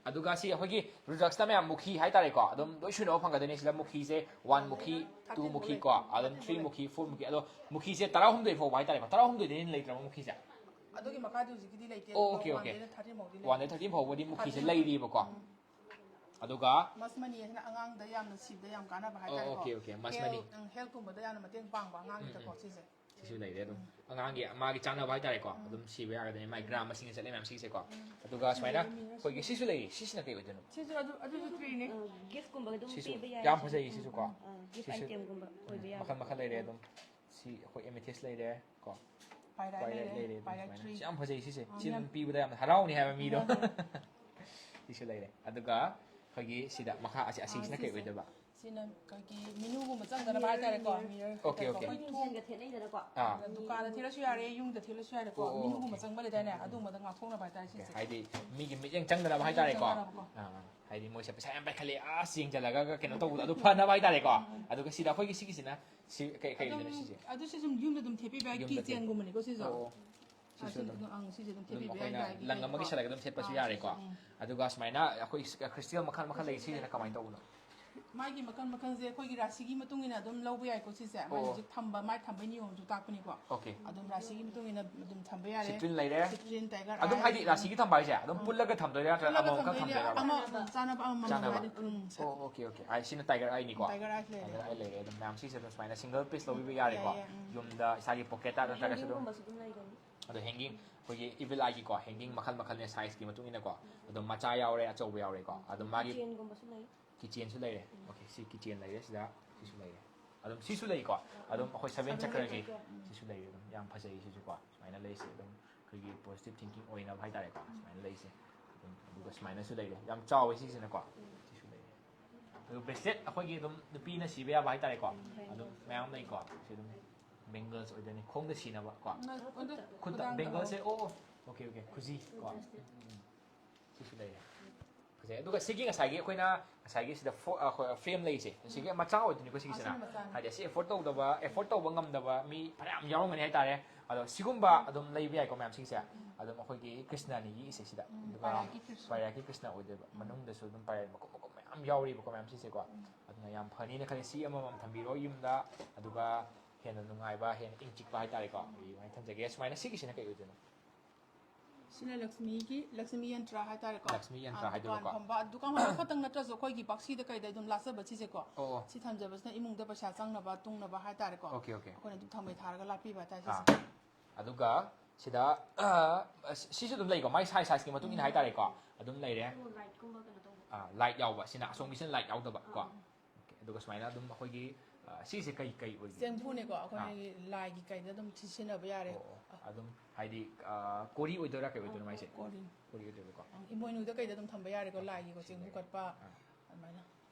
ꯑꯗꯨꯒ ꯁꯤ ꯑꯩꯈꯣꯏꯒꯤ ꯔꯨꯗ꯭ꯔꯛꯁꯇ ꯃꯌꯥꯝ ꯃꯨꯈꯤ ꯍꯥꯏꯇꯥꯔꯦꯀꯣ, ꯑꯗꯨꯝ ꯂꯣꯏ ꯁꯨꯅꯕ ꯐꯪꯒꯗꯣꯏꯅꯤ꯫ ꯁꯤꯗ ꯃꯨꯈꯤꯁꯦ ꯋꯥꯟ ꯃꯨꯈꯤ, ꯇꯨ ꯃꯨꯈꯤ ꯀꯣ, ꯑꯗꯨꯝ ꯊ꯭ꯔꯤ ꯃꯨꯈꯤ, ꯐꯣꯔ ꯃꯨꯈꯤ, ꯑꯗꯣ ꯃꯨꯈꯤꯁꯦ ꯇꯔꯥꯍꯨꯝꯗꯣꯏ ꯐꯥꯎꯕ ꯍꯥꯏꯇꯥꯔꯦꯀꯣ, ꯇꯔꯥꯍꯨꯝꯗꯣꯏꯗꯩ ꯍꯦꯟꯅ ꯂꯩꯇ꯭ꯔꯕ ꯃꯨꯈꯤꯁꯦ? ꯑꯗꯨꯒꯤ ꯃꯈꯥꯗꯤ ꯍꯧꯖꯤꯛꯀꯤꯗꯤ ꯂꯩꯇꯦ꯫ Okay, okay. ꯋꯥꯟꯗꯩꯅ ꯊꯥꯔꯇꯤꯟ ꯐꯥꯎꯗꯤ ꯂꯩ꯫ ꯋꯥꯟꯗꯩ ꯊꯥꯔꯇꯤꯟ ꯐꯥꯎꯕꯗꯤ ꯃꯨꯈꯤꯁꯦ ꯂꯩꯔꯤꯕꯀꯣ꯫ ꯑꯗꯨꯒ ꯃꯁ ꯃꯅꯤ ꯍꯥꯏꯁꯤꯅ ꯑꯉꯥꯡꯗ ꯌꯥꯝꯅ ꯁꯤꯕꯗ ꯌꯥꯝ ꯀꯥꯟꯅꯕ ꯍꯥꯏꯇꯥꯔꯦꯀꯣ꯫ ꯑꯣꯀꯦ, ꯑꯣꯀꯦ, ꯃꯁ ꯃꯅꯤ꯫ ꯍꯦꯜ-, ꯎꯝ, ꯍꯦꯜꯠꯀꯨꯝꯕꯗ ꯌꯥꯝꯅ ꯃꯇꯦꯡ ꯄꯥꯡꯕ ꯑꯉꯥꯡꯒꯤꯗꯀꯣ ꯁꯤꯁꯦ꯫ ꯁꯤꯁꯨ ꯂꯩꯔꯦ ꯑꯗꯨꯝ꯫ ꯑꯉꯥꯡꯒꯤ ꯃꯥꯒꯤ ꯆꯥꯅꯕ ꯍꯥꯏꯇꯥꯔꯦꯀꯣ, ꯑꯗꯨꯝ ꯁꯤꯕ ꯌꯥꯒꯗꯣꯏꯅꯤ꯫ ꯃꯥꯒꯤ ꯒ꯭ꯔꯥꯝ ꯃꯁꯤꯡ ꯆꯠꯂꯦ ꯃꯌꯥꯝ ꯁꯤꯒꯤꯁꯦꯀꯣ꯫ ꯑꯗꯨꯒ ꯁꯨꯃꯥꯏꯅ ꯑꯩꯈꯣꯏꯒꯤ ꯁꯤꯁꯨ ꯂꯩꯔꯤ꯫ ꯁꯤꯁꯤꯅ ꯀꯩ ꯑꯣꯏꯗꯣꯏꯅꯣ? ꯁꯤꯁꯨ ꯑꯗꯨ ꯑꯗꯨꯁꯨ ꯇ꯭ꯔꯤꯅꯤ꯫ ꯒꯤꯐꯀꯨꯝꯕ ꯑꯗꯨꯝ ꯁꯤꯁꯨ ꯄꯤꯕ ꯌꯥꯏ꯫ ꯌꯥꯝ ꯐꯖꯩ ꯁꯤꯁꯨ ꯀꯣ꯫ ꯒꯤꯐ ꯁꯤꯁꯨ ꯑꯥꯏꯇꯦꯝꯒꯨꯝꯕ ꯑꯣꯏꯕ ꯌꯥꯕ꯫ ꯃꯈꯜ ꯃꯈꯜ ꯂꯩꯔꯦ ꯑꯗꯨꯝ꯫ ꯁꯤ ꯑꯩꯈꯣꯏ ꯑꯦꯃꯦꯊꯤꯁ ꯂꯩꯔꯦ ꯀꯣ꯫ ꯄꯥꯏꯔꯥꯏ ꯄꯥꯏꯔꯦꯠ ꯂꯩꯔꯦ꯫ ꯂꯩꯔꯦ ꯑꯗꯨꯝ ꯄꯥꯏꯔꯥꯏ ꯁꯨꯃꯥꯏꯅ꯫ ꯇ꯭ꯔꯤ꯫ ꯁꯤ ꯌꯥꯝ ꯐꯖꯩ ꯁꯤꯁꯦ꯫ ꯁꯤ ꯑꯗꯨꯝ ꯄꯤꯕꯗ ꯌꯥꯝꯅ ꯍꯔꯥꯎꯅꯤ ꯍꯥꯏꯕ ꯃꯤꯗꯣ꯫ ꯁꯤꯁꯨ ꯂꯩꯔꯦ꯫ ꯑꯗꯨꯒ ꯑꯩꯈꯣꯏꯒꯤ ꯁꯤꯗ ꯃꯈꯥ ꯑꯁꯤ ꯑꯁꯤꯁꯤꯅ ꯀꯩ ꯁꯤꯁꯦ꯫ ꯑꯣꯏꯗꯣꯏꯕ? ꯁꯤꯅ ꯑꯩꯈꯣꯏꯒꯤ ꯃꯤꯅꯨꯒꯨꯝꯕ ꯆꯪꯗꯅꯕ ꯍꯥꯏꯇꯥꯔꯦꯀꯣ꯫ Okay, okay. ꯑꯩꯈꯣꯏ ꯊꯣꯡ ꯑꯥ. ꯗꯨꯀꯥꯟꯗ ꯊꯦꯠꯂꯁꯨ ꯌꯥꯔꯦ, ꯌꯨꯝꯗ ꯊꯦꯠꯂꯁꯨ ꯌꯥꯔꯦꯀꯣ꯫ ꯑꯣ, ꯑꯣ. ꯃꯤꯅꯨꯒꯨꯝꯕ ꯆꯪꯕ ꯂꯩꯗꯥꯏꯅꯦ, ꯑꯗꯨꯒꯨꯝꯕꯗ ꯉꯥꯛꯊꯣꯛꯅꯕ ꯍꯥꯏꯇꯥꯔꯦ ꯁꯤꯁꯦ꯫ ꯍꯥꯏꯗꯤ ꯃꯤꯒꯤ ꯃꯤꯠꯌꯦꯡ ꯆꯪꯗꯅꯕ ꯍꯥꯏꯇꯥꯔꯦꯀꯣ꯫ ꯆꯪꯗꯅꯕꯀꯣ꯫ ꯑꯥ, ꯍꯥꯏꯗꯤ ꯃꯣꯏꯁꯦ ꯄꯩꯁꯥ ꯌꯥꯝ ꯄꯥꯏꯈꯠꯂꯦ, ꯑꯁ ꯌꯦꯡꯁꯤꯜꯂꯒ ꯀꯩꯅꯣ ꯇꯧꯕꯗꯣ ꯑꯗꯨ ꯐꯅꯕ ꯍꯥꯏꯇꯥꯔꯦꯀꯣ꯫ ꯑꯗꯨꯒ ꯁꯤꯗ ꯑꯩꯈꯣꯏꯒꯤ ꯁꯤꯒꯤꯁꯤꯅ ꯁꯤ ꯀꯩ ꯀꯩ ꯑꯗꯨꯝ ꯑꯣꯏꯗꯣꯏꯅꯣ ꯁꯤꯁꯦ? ꯑꯗꯨ ꯁꯤ ꯁꯨꯝ ꯌꯨꯝꯗ ꯑꯗꯨꯝ ꯊꯦꯠꯄꯤꯕ ꯌꯥꯏ, ꯌꯨꯝꯗ keychain ꯒꯨꯝꯕꯅꯤꯀꯣ ꯁꯤꯁꯨ꯫ ꯑꯣ, ꯑꯣ. ꯑꯥ, ꯁꯤꯁꯨ ꯁꯤ ꯑꯗꯨꯝ ꯑꯗꯨꯝ, ꯑꯪ, ꯁꯤꯁꯦ ꯑꯗꯨꯝ ꯑꯗꯨꯝ ꯊꯦꯠꯄꯤꯕ ꯌꯥꯏ, ꯑꯩꯈꯣꯏꯅ ꯂꯥꯏꯒꯤ ꯂꯪ ꯑꯃꯒꯤ ꯀꯩꯀꯥ꯫ ꯁꯥꯂꯒ ꯑꯗꯨꯝ ꯊꯦꯠꯄꯁꯨ ꯑꯥ, ꯌꯥꯔꯦꯀꯣ꯫ ꯎꯝ꯫ ꯑꯗꯨꯒ ꯁꯨꯃꯥꯏꯅ ꯑꯩꯈꯣꯏ crystal ꯃꯈꯜ ꯃꯈꯜ ꯂꯩ, ꯁꯤꯁꯤꯅ ꯀꯃꯥꯏꯅ ꯇꯧꯕꯅꯣ? ꯃꯥꯒꯤ ꯃꯈꯜ ꯃꯈꯜꯁꯦ ꯑꯩꯈꯣꯏꯒꯤ ꯔꯥꯁꯤꯒꯤ ꯃꯇꯨꯡ ꯏꯟꯅ ꯑꯗꯨꯝ ꯂꯧꯕ ꯌꯥꯏꯀꯣ ꯁꯤꯁꯦ꯫ ꯃꯥꯏ ꯑꯣ꯫ ꯍꯧꯖꯤꯛ ꯊꯝꯕ, ꯃꯥꯏ ꯊꯝꯕꯩ ꯅꯤꯌꯣꯝꯁꯨ ꯇꯥꯛꯄꯅꯤꯀꯣ꯫ Okay. ꯑꯗꯨꯝ ꯔꯥꯁꯤꯒꯤ ꯃꯇꯨꯡ ꯏꯟꯅ ꯑꯗꯨꯝ ꯊꯝꯕ ꯌꯥꯔꯦ꯫ Citrine ꯂꯩꯔꯦ꯫ Citrine, tiger ꯑꯗꯨꯝ eye ꯍꯥꯏꯗꯤ ꯂꯩꯔꯦ꯫ ꯔꯥꯁꯤꯒꯤ ꯊꯝꯕ ꯍꯥꯏꯁꯦ ꯑꯗꯨꯝ ꯎꯝ꯫ ꯄꯨꯜꯂꯒ ꯊꯝꯗꯣꯏꯔꯥ ꯅꯠꯇ꯭ꯔꯒ ꯄꯨꯜꯂꯒ ꯑꯃꯃꯝꯈꯛ ꯊꯝꯗꯣꯏꯅꯦ꯫ ꯊꯝꯗꯣꯏꯔꯕ? ꯑꯃ, ꯎꯝ, ꯆꯥꯅꯕ ꯑꯃꯃꯝ ꯆꯥꯅꯕ꯫ ꯍꯥꯏꯗꯤ, ꯎꯝ, ꯑꯣ, okay, okay. ꯑꯥꯏ, ꯁꯤꯅ tiger eyeꯅꯤꯀꯣ? Tiger eye ꯂꯩꯔꯦ꯫ Tiger eye ꯂꯩꯔꯦ꯫ ꯑꯗꯨꯝ ꯃꯌꯥꯝ ꯁꯤꯁꯦ ꯑꯗꯨꯝ ꯁꯨꯃꯥꯏꯅ single piece ꯂꯧꯕꯤꯕ ꯌꯥꯔꯦꯀꯣ꯫ ꯌꯥꯏ, ꯌꯥꯏ, ꯎꯝ꯫ ꯌꯨꯝꯗ ꯏꯁꯥꯒꯤ pocketꯇ ꯅꯠꯇ꯭ꯔꯒꯁꯨ ꯑꯗꯨꯝ꯫ Hangingꯒꯨꯝꯕꯁꯨ ꯑꯗꯨꯝ ꯂꯩꯒꯅꯤ꯫ ꯑꯗꯣ hanging, ꯑꯩꯈꯣꯏꯒꯤ evil eyeꯒꯤꯀꯣ, hanging ꯃꯈꯜ ꯃꯈꯜꯅꯦ, sizeꯀꯤ ꯃꯇꯨꯡ ꯏꯟꯅꯀꯣ꯫ ꯑꯗꯨꯝ ꯃꯆꯥ ꯌꯥꯎꯔꯦ, ꯑꯆꯧꯕ ꯌꯥꯎꯔꯦꯀꯣ꯫ ꯑꯗꯨꯝ ꯃꯥꯒꯤ Keychainꯒꯨꯝꯕꯁꯨ ꯂꯩ꯫ keychainꯁꯨ ꯂꯩꯔꯦ꯫ Okay, ꯁꯤ keychain ꯂꯩꯔꯦ ꯁꯤꯗ, ꯁꯤꯁꯨ ꯂꯩꯔꯦ꯫ ꯑꯗꯨꯝ ꯁꯤꯁꯨ ꯂꯩꯀꯣ꯫ ꯑꯗꯨꯝ ꯑꯩꯈꯣꯏ seven Seven chakraꯒꯤ chakra, ꯎꯝ꯫ ꯁꯤꯁꯨ ꯂꯩꯔꯦ꯫ ꯑꯗꯨꯝ ꯌꯥꯝ ꯐꯖꯩ ꯁꯤꯁꯨꯀꯣ꯫ ꯁꯨꯃꯥꯏꯅ ꯂꯩꯁꯦ ꯑꯗꯨꯝ ꯑꯩꯈꯣꯏꯒꯤ positive thinking ꯑꯣꯏꯅꯕ ꯍꯥꯏꯇꯥꯔꯦꯀꯣ꯫ ꯁꯨꯃꯥꯏꯅ ꯂꯩꯁꯦ꯫ ꯑꯗꯨꯝ ꯑꯗꯨꯒ ꯁꯨꯃꯥꯏꯅꯁꯨ ꯂꯩꯔꯦ꯫ ꯌꯥꯝ ꯆꯥꯎꯋꯦ ꯁꯤꯁꯤꯅꯀꯣ꯫ ꯁꯤꯁꯨ ꯂꯩꯔꯦ꯫ ꯑꯗꯨꯒ bracelet ꯑꯩꯈꯣꯏꯒꯤ ꯑꯗꯨꯝ ꯅꯨꯄꯤꯅ ꯁꯤꯕ ꯌꯥꯕ ꯍꯥꯏꯇꯥꯔꯦꯀꯣ꯫ ꯑꯗꯨꯝ ꯃꯌꯥꯝ ꯂꯩꯀꯣ꯫ ꯁꯤ ꯑꯗꯨꯝ bangles ꯑꯣꯏꯗꯣꯏꯅꯤ꯫ ꯈꯣꯡꯗ ꯁꯤꯅꯕ ꯀꯣ꯫ ꯅ-, ꯑꯗꯨ ꯈꯨꯠꯇ ꯈꯨꯗꯥꯡꯗ bangles ꯁꯦ, ꯑꯣ, ꯑꯣ, okay, okay, ꯈꯨꯖꯤ ꯀꯣ꯫ ꯎꯝ, ꯎꯝ꯫ ꯁꯤꯁꯨ ꯂꯩꯔꯦ꯫ ꯐꯖꯩ꯫ ꯑꯗꯨꯒ ꯁꯤꯒꯤ ꯉꯁꯥꯏꯒꯤ ꯑꯩꯈꯣꯏꯅ ꯉꯁꯥꯏꯒꯤ ꯁꯤꯗ ꯐꯣ-, ꯑ, ꯑꯩꯈꯣꯏ frame ꯂꯩꯔꯤꯁꯦ, ꯁꯤꯒꯤ ꯃꯆꯥ ꯑꯣꯏꯗꯣꯏꯅꯤꯀꯣ ꯁꯤꯒꯤꯁꯤꯅ꯫ ꯑꯁꯤꯅ ꯃꯆꯥꯅꯤ꯫ ꯍꯥꯏꯗꯤ ꯑꯁꯤ afford ꯇꯧꯗꯕ, afford ꯇꯧꯕ ꯉꯝꯗꯕ ꯃꯤ ꯐꯅꯌꯥꯝ ꯌꯥꯎꯔꯝꯒꯅꯤ ꯍꯥꯏꯇꯥꯔꯦ꯫ ꯑꯗꯣ ꯁꯤꯒꯨꯝꯕ ꯑꯗꯨꯝ ꯂꯩꯕ ꯌꯥꯏꯀꯣ ꯃꯌꯥꯝ ꯁꯤꯒꯤꯁꯦ꯫ ꯑꯗꯨꯝ ꯑꯩꯈꯣꯏꯒꯤ ꯀ꯭ꯔꯤꯁꯅꯅ ꯌꯦꯛꯏꯁꯦ ꯁꯤꯗ꯫ ꯎꯝ, ꯑꯗꯨꯒ ꯄꯥꯏꯔꯛꯀꯤ ꯀ꯭ꯔꯤꯁꯅ꯫ ꯄꯥꯏꯔꯛꯀꯤ ꯀ꯭ꯔꯤꯁꯅ ꯑꯣꯏꯗꯣꯏꯕ꯫ ꯃꯅꯨꯡꯗꯁꯨ ꯑꯗꯨꯝ ꯄꯥꯏꯔꯛ ꯃꯀꯨꯞ ꯃꯀꯨꯞ ꯃꯌꯥꯝ ꯌꯥꯎꯔꯤꯕꯀꯣ ꯃꯌꯥꯝ ꯁꯤꯁꯦꯀꯣ꯫ ꯑꯗꯨꯅ ꯌꯥꯝ ꯐꯅꯤꯅ ꯈꯜꯂꯤ꯫ ꯁꯤ ꯑꯃꯃꯝ ꯊꯝꯕꯤꯔꯣ ꯌꯨꯝꯗ꯫ ꯑꯗꯨꯒ ꯍꯦꯟꯅ ꯅꯨꯡꯉꯥꯏꯕ, ꯍꯦꯟꯅ ꯏꯪ ꯆꯤꯛꯄ ꯍꯥꯏꯇꯥꯔꯦꯀꯣ꯫ ꯑꯗꯨꯃꯥꯏꯅ ꯊꯝꯖꯒꯦ꯫ ꯁꯨꯃꯥꯏꯅ ꯁꯤꯒꯤꯁꯤꯅ ꯀꯩ ꯑꯣꯏꯗꯣꯏꯅꯣ? ꯁꯤꯅ ꯂꯛꯁꯃꯤꯒꯤ, ꯂꯛꯁꯃꯤ ꯌꯟꯇ꯭ꯔ ꯍꯥꯏꯇꯥꯔꯦꯀꯣ꯫ ꯂꯛꯁꯃꯤ ꯌꯟꯇ꯭ꯔ ꯑꯥ, ꯗꯨꯀꯥꯟ ꯍꯥꯏꯗꯣꯏꯔꯣꯀꯣ? ꯐꯝꯕ, ꯗꯨꯀꯥꯟ ꯐꯝꯕ ꯈꯛꯇꯪ ꯅꯠꯇ꯭ꯔꯁꯨ ꯑꯩꯈꯣꯏꯒꯤ ꯕꯥꯛꯁꯤꯗ ꯀꯩꯗ ꯑꯗꯨꯝ ꯂꯥꯠꯆꯕ ꯁꯤꯁꯦꯀꯣ꯫ ꯑꯣ, ꯑꯣ꯫ ꯁꯤ ꯊꯝꯖꯕꯁꯤꯅ ꯏꯃꯨꯡꯗ ꯄꯩꯁꯥ ꯆꯪꯅꯕ, ꯇꯨꯡꯅꯕ ꯍꯥꯏꯇꯥꯔꯦꯀꯣ꯫ Okay, okay. ꯑꯩꯈꯣꯏꯅ ꯑꯗꯨꯝ ꯊꯝꯕꯩ ꯊꯥꯔꯒ ꯂꯥꯠꯄꯤꯕ ꯍꯥꯏꯇꯥꯔꯦ ꯑꯥ꯫ ꯁꯤꯁꯦ꯫ ꯑꯗꯨꯒ ꯁꯤꯗ, ꯑ, ꯁꯤꯁꯨ ꯑꯗꯨꯝ ꯂꯩꯀꯣ, ꯃꯥꯏ size, sizeꯀꯤ ꯃꯇꯨꯡ ꯏꯟꯅ ꯍꯥꯏꯇꯥꯔꯦꯀꯣ꯫ ꯑꯗꯨꯝ ꯂꯩꯔꯦ꯫ ꯑꯗꯨ lightꯀꯨꯝꯕ ꯀꯩꯅꯣ ꯇꯧꯕ꯫ ꯑꯥ, light ꯌꯥꯎꯕ꯫ ꯁꯤꯅ, ꯑꯁꯣꯝꯒꯤꯁꯤꯅ light ꯌꯥꯎꯗꯕ ꯀꯣ꯫ ꯑꯥ꯫ Okay, ꯑꯗꯨꯒ ꯁꯨꯃꯥꯏꯅ ꯑꯗꯨꯝ ꯑꯩꯈꯣꯏꯒꯤ, ꯑ, ꯁꯤꯁꯦ ꯀꯩ, ꯀꯩ ꯑꯣꯏꯒꯦ? ꯆꯦꯡꯐꯨꯅꯦꯀꯣ, ꯑꯩꯈꯣꯏꯒꯤ ꯂꯥꯏꯒꯤ ꯀꯩꯗ ꯑꯗꯨꯝ ꯁꯤꯖꯤꯟꯅꯕ ꯌꯥꯔꯦ꯫ ꯑꯣ, ꯑꯣ꯫ ꯑꯗꯨꯝ ꯍꯥꯏꯗꯤ, ꯑ, ꯀꯣꯔꯤ ꯑꯣꯏꯗꯣꯏꯔꯥ ꯀꯩ ꯑꯣꯏꯗꯣꯏꯅꯣ ꯃꯥꯏꯁꯦ? ꯀꯣꯔꯤ꯫ ꯀꯣꯔꯤ ꯑꯣꯏꯗꯣꯏꯕꯀꯣ꯫ ꯏꯃꯣꯏꯅꯨꯗ ꯀꯩꯗ ꯑꯗꯨꯝ ꯊꯝꯕ ꯌꯥꯔꯦꯀꯣ, ꯂꯥꯏꯒꯤꯀꯣ, ꯆꯦꯡꯐꯨ ꯀꯠꯄ ꯑꯥ꯫ ꯑꯗꯨꯃꯥꯏꯅ꯫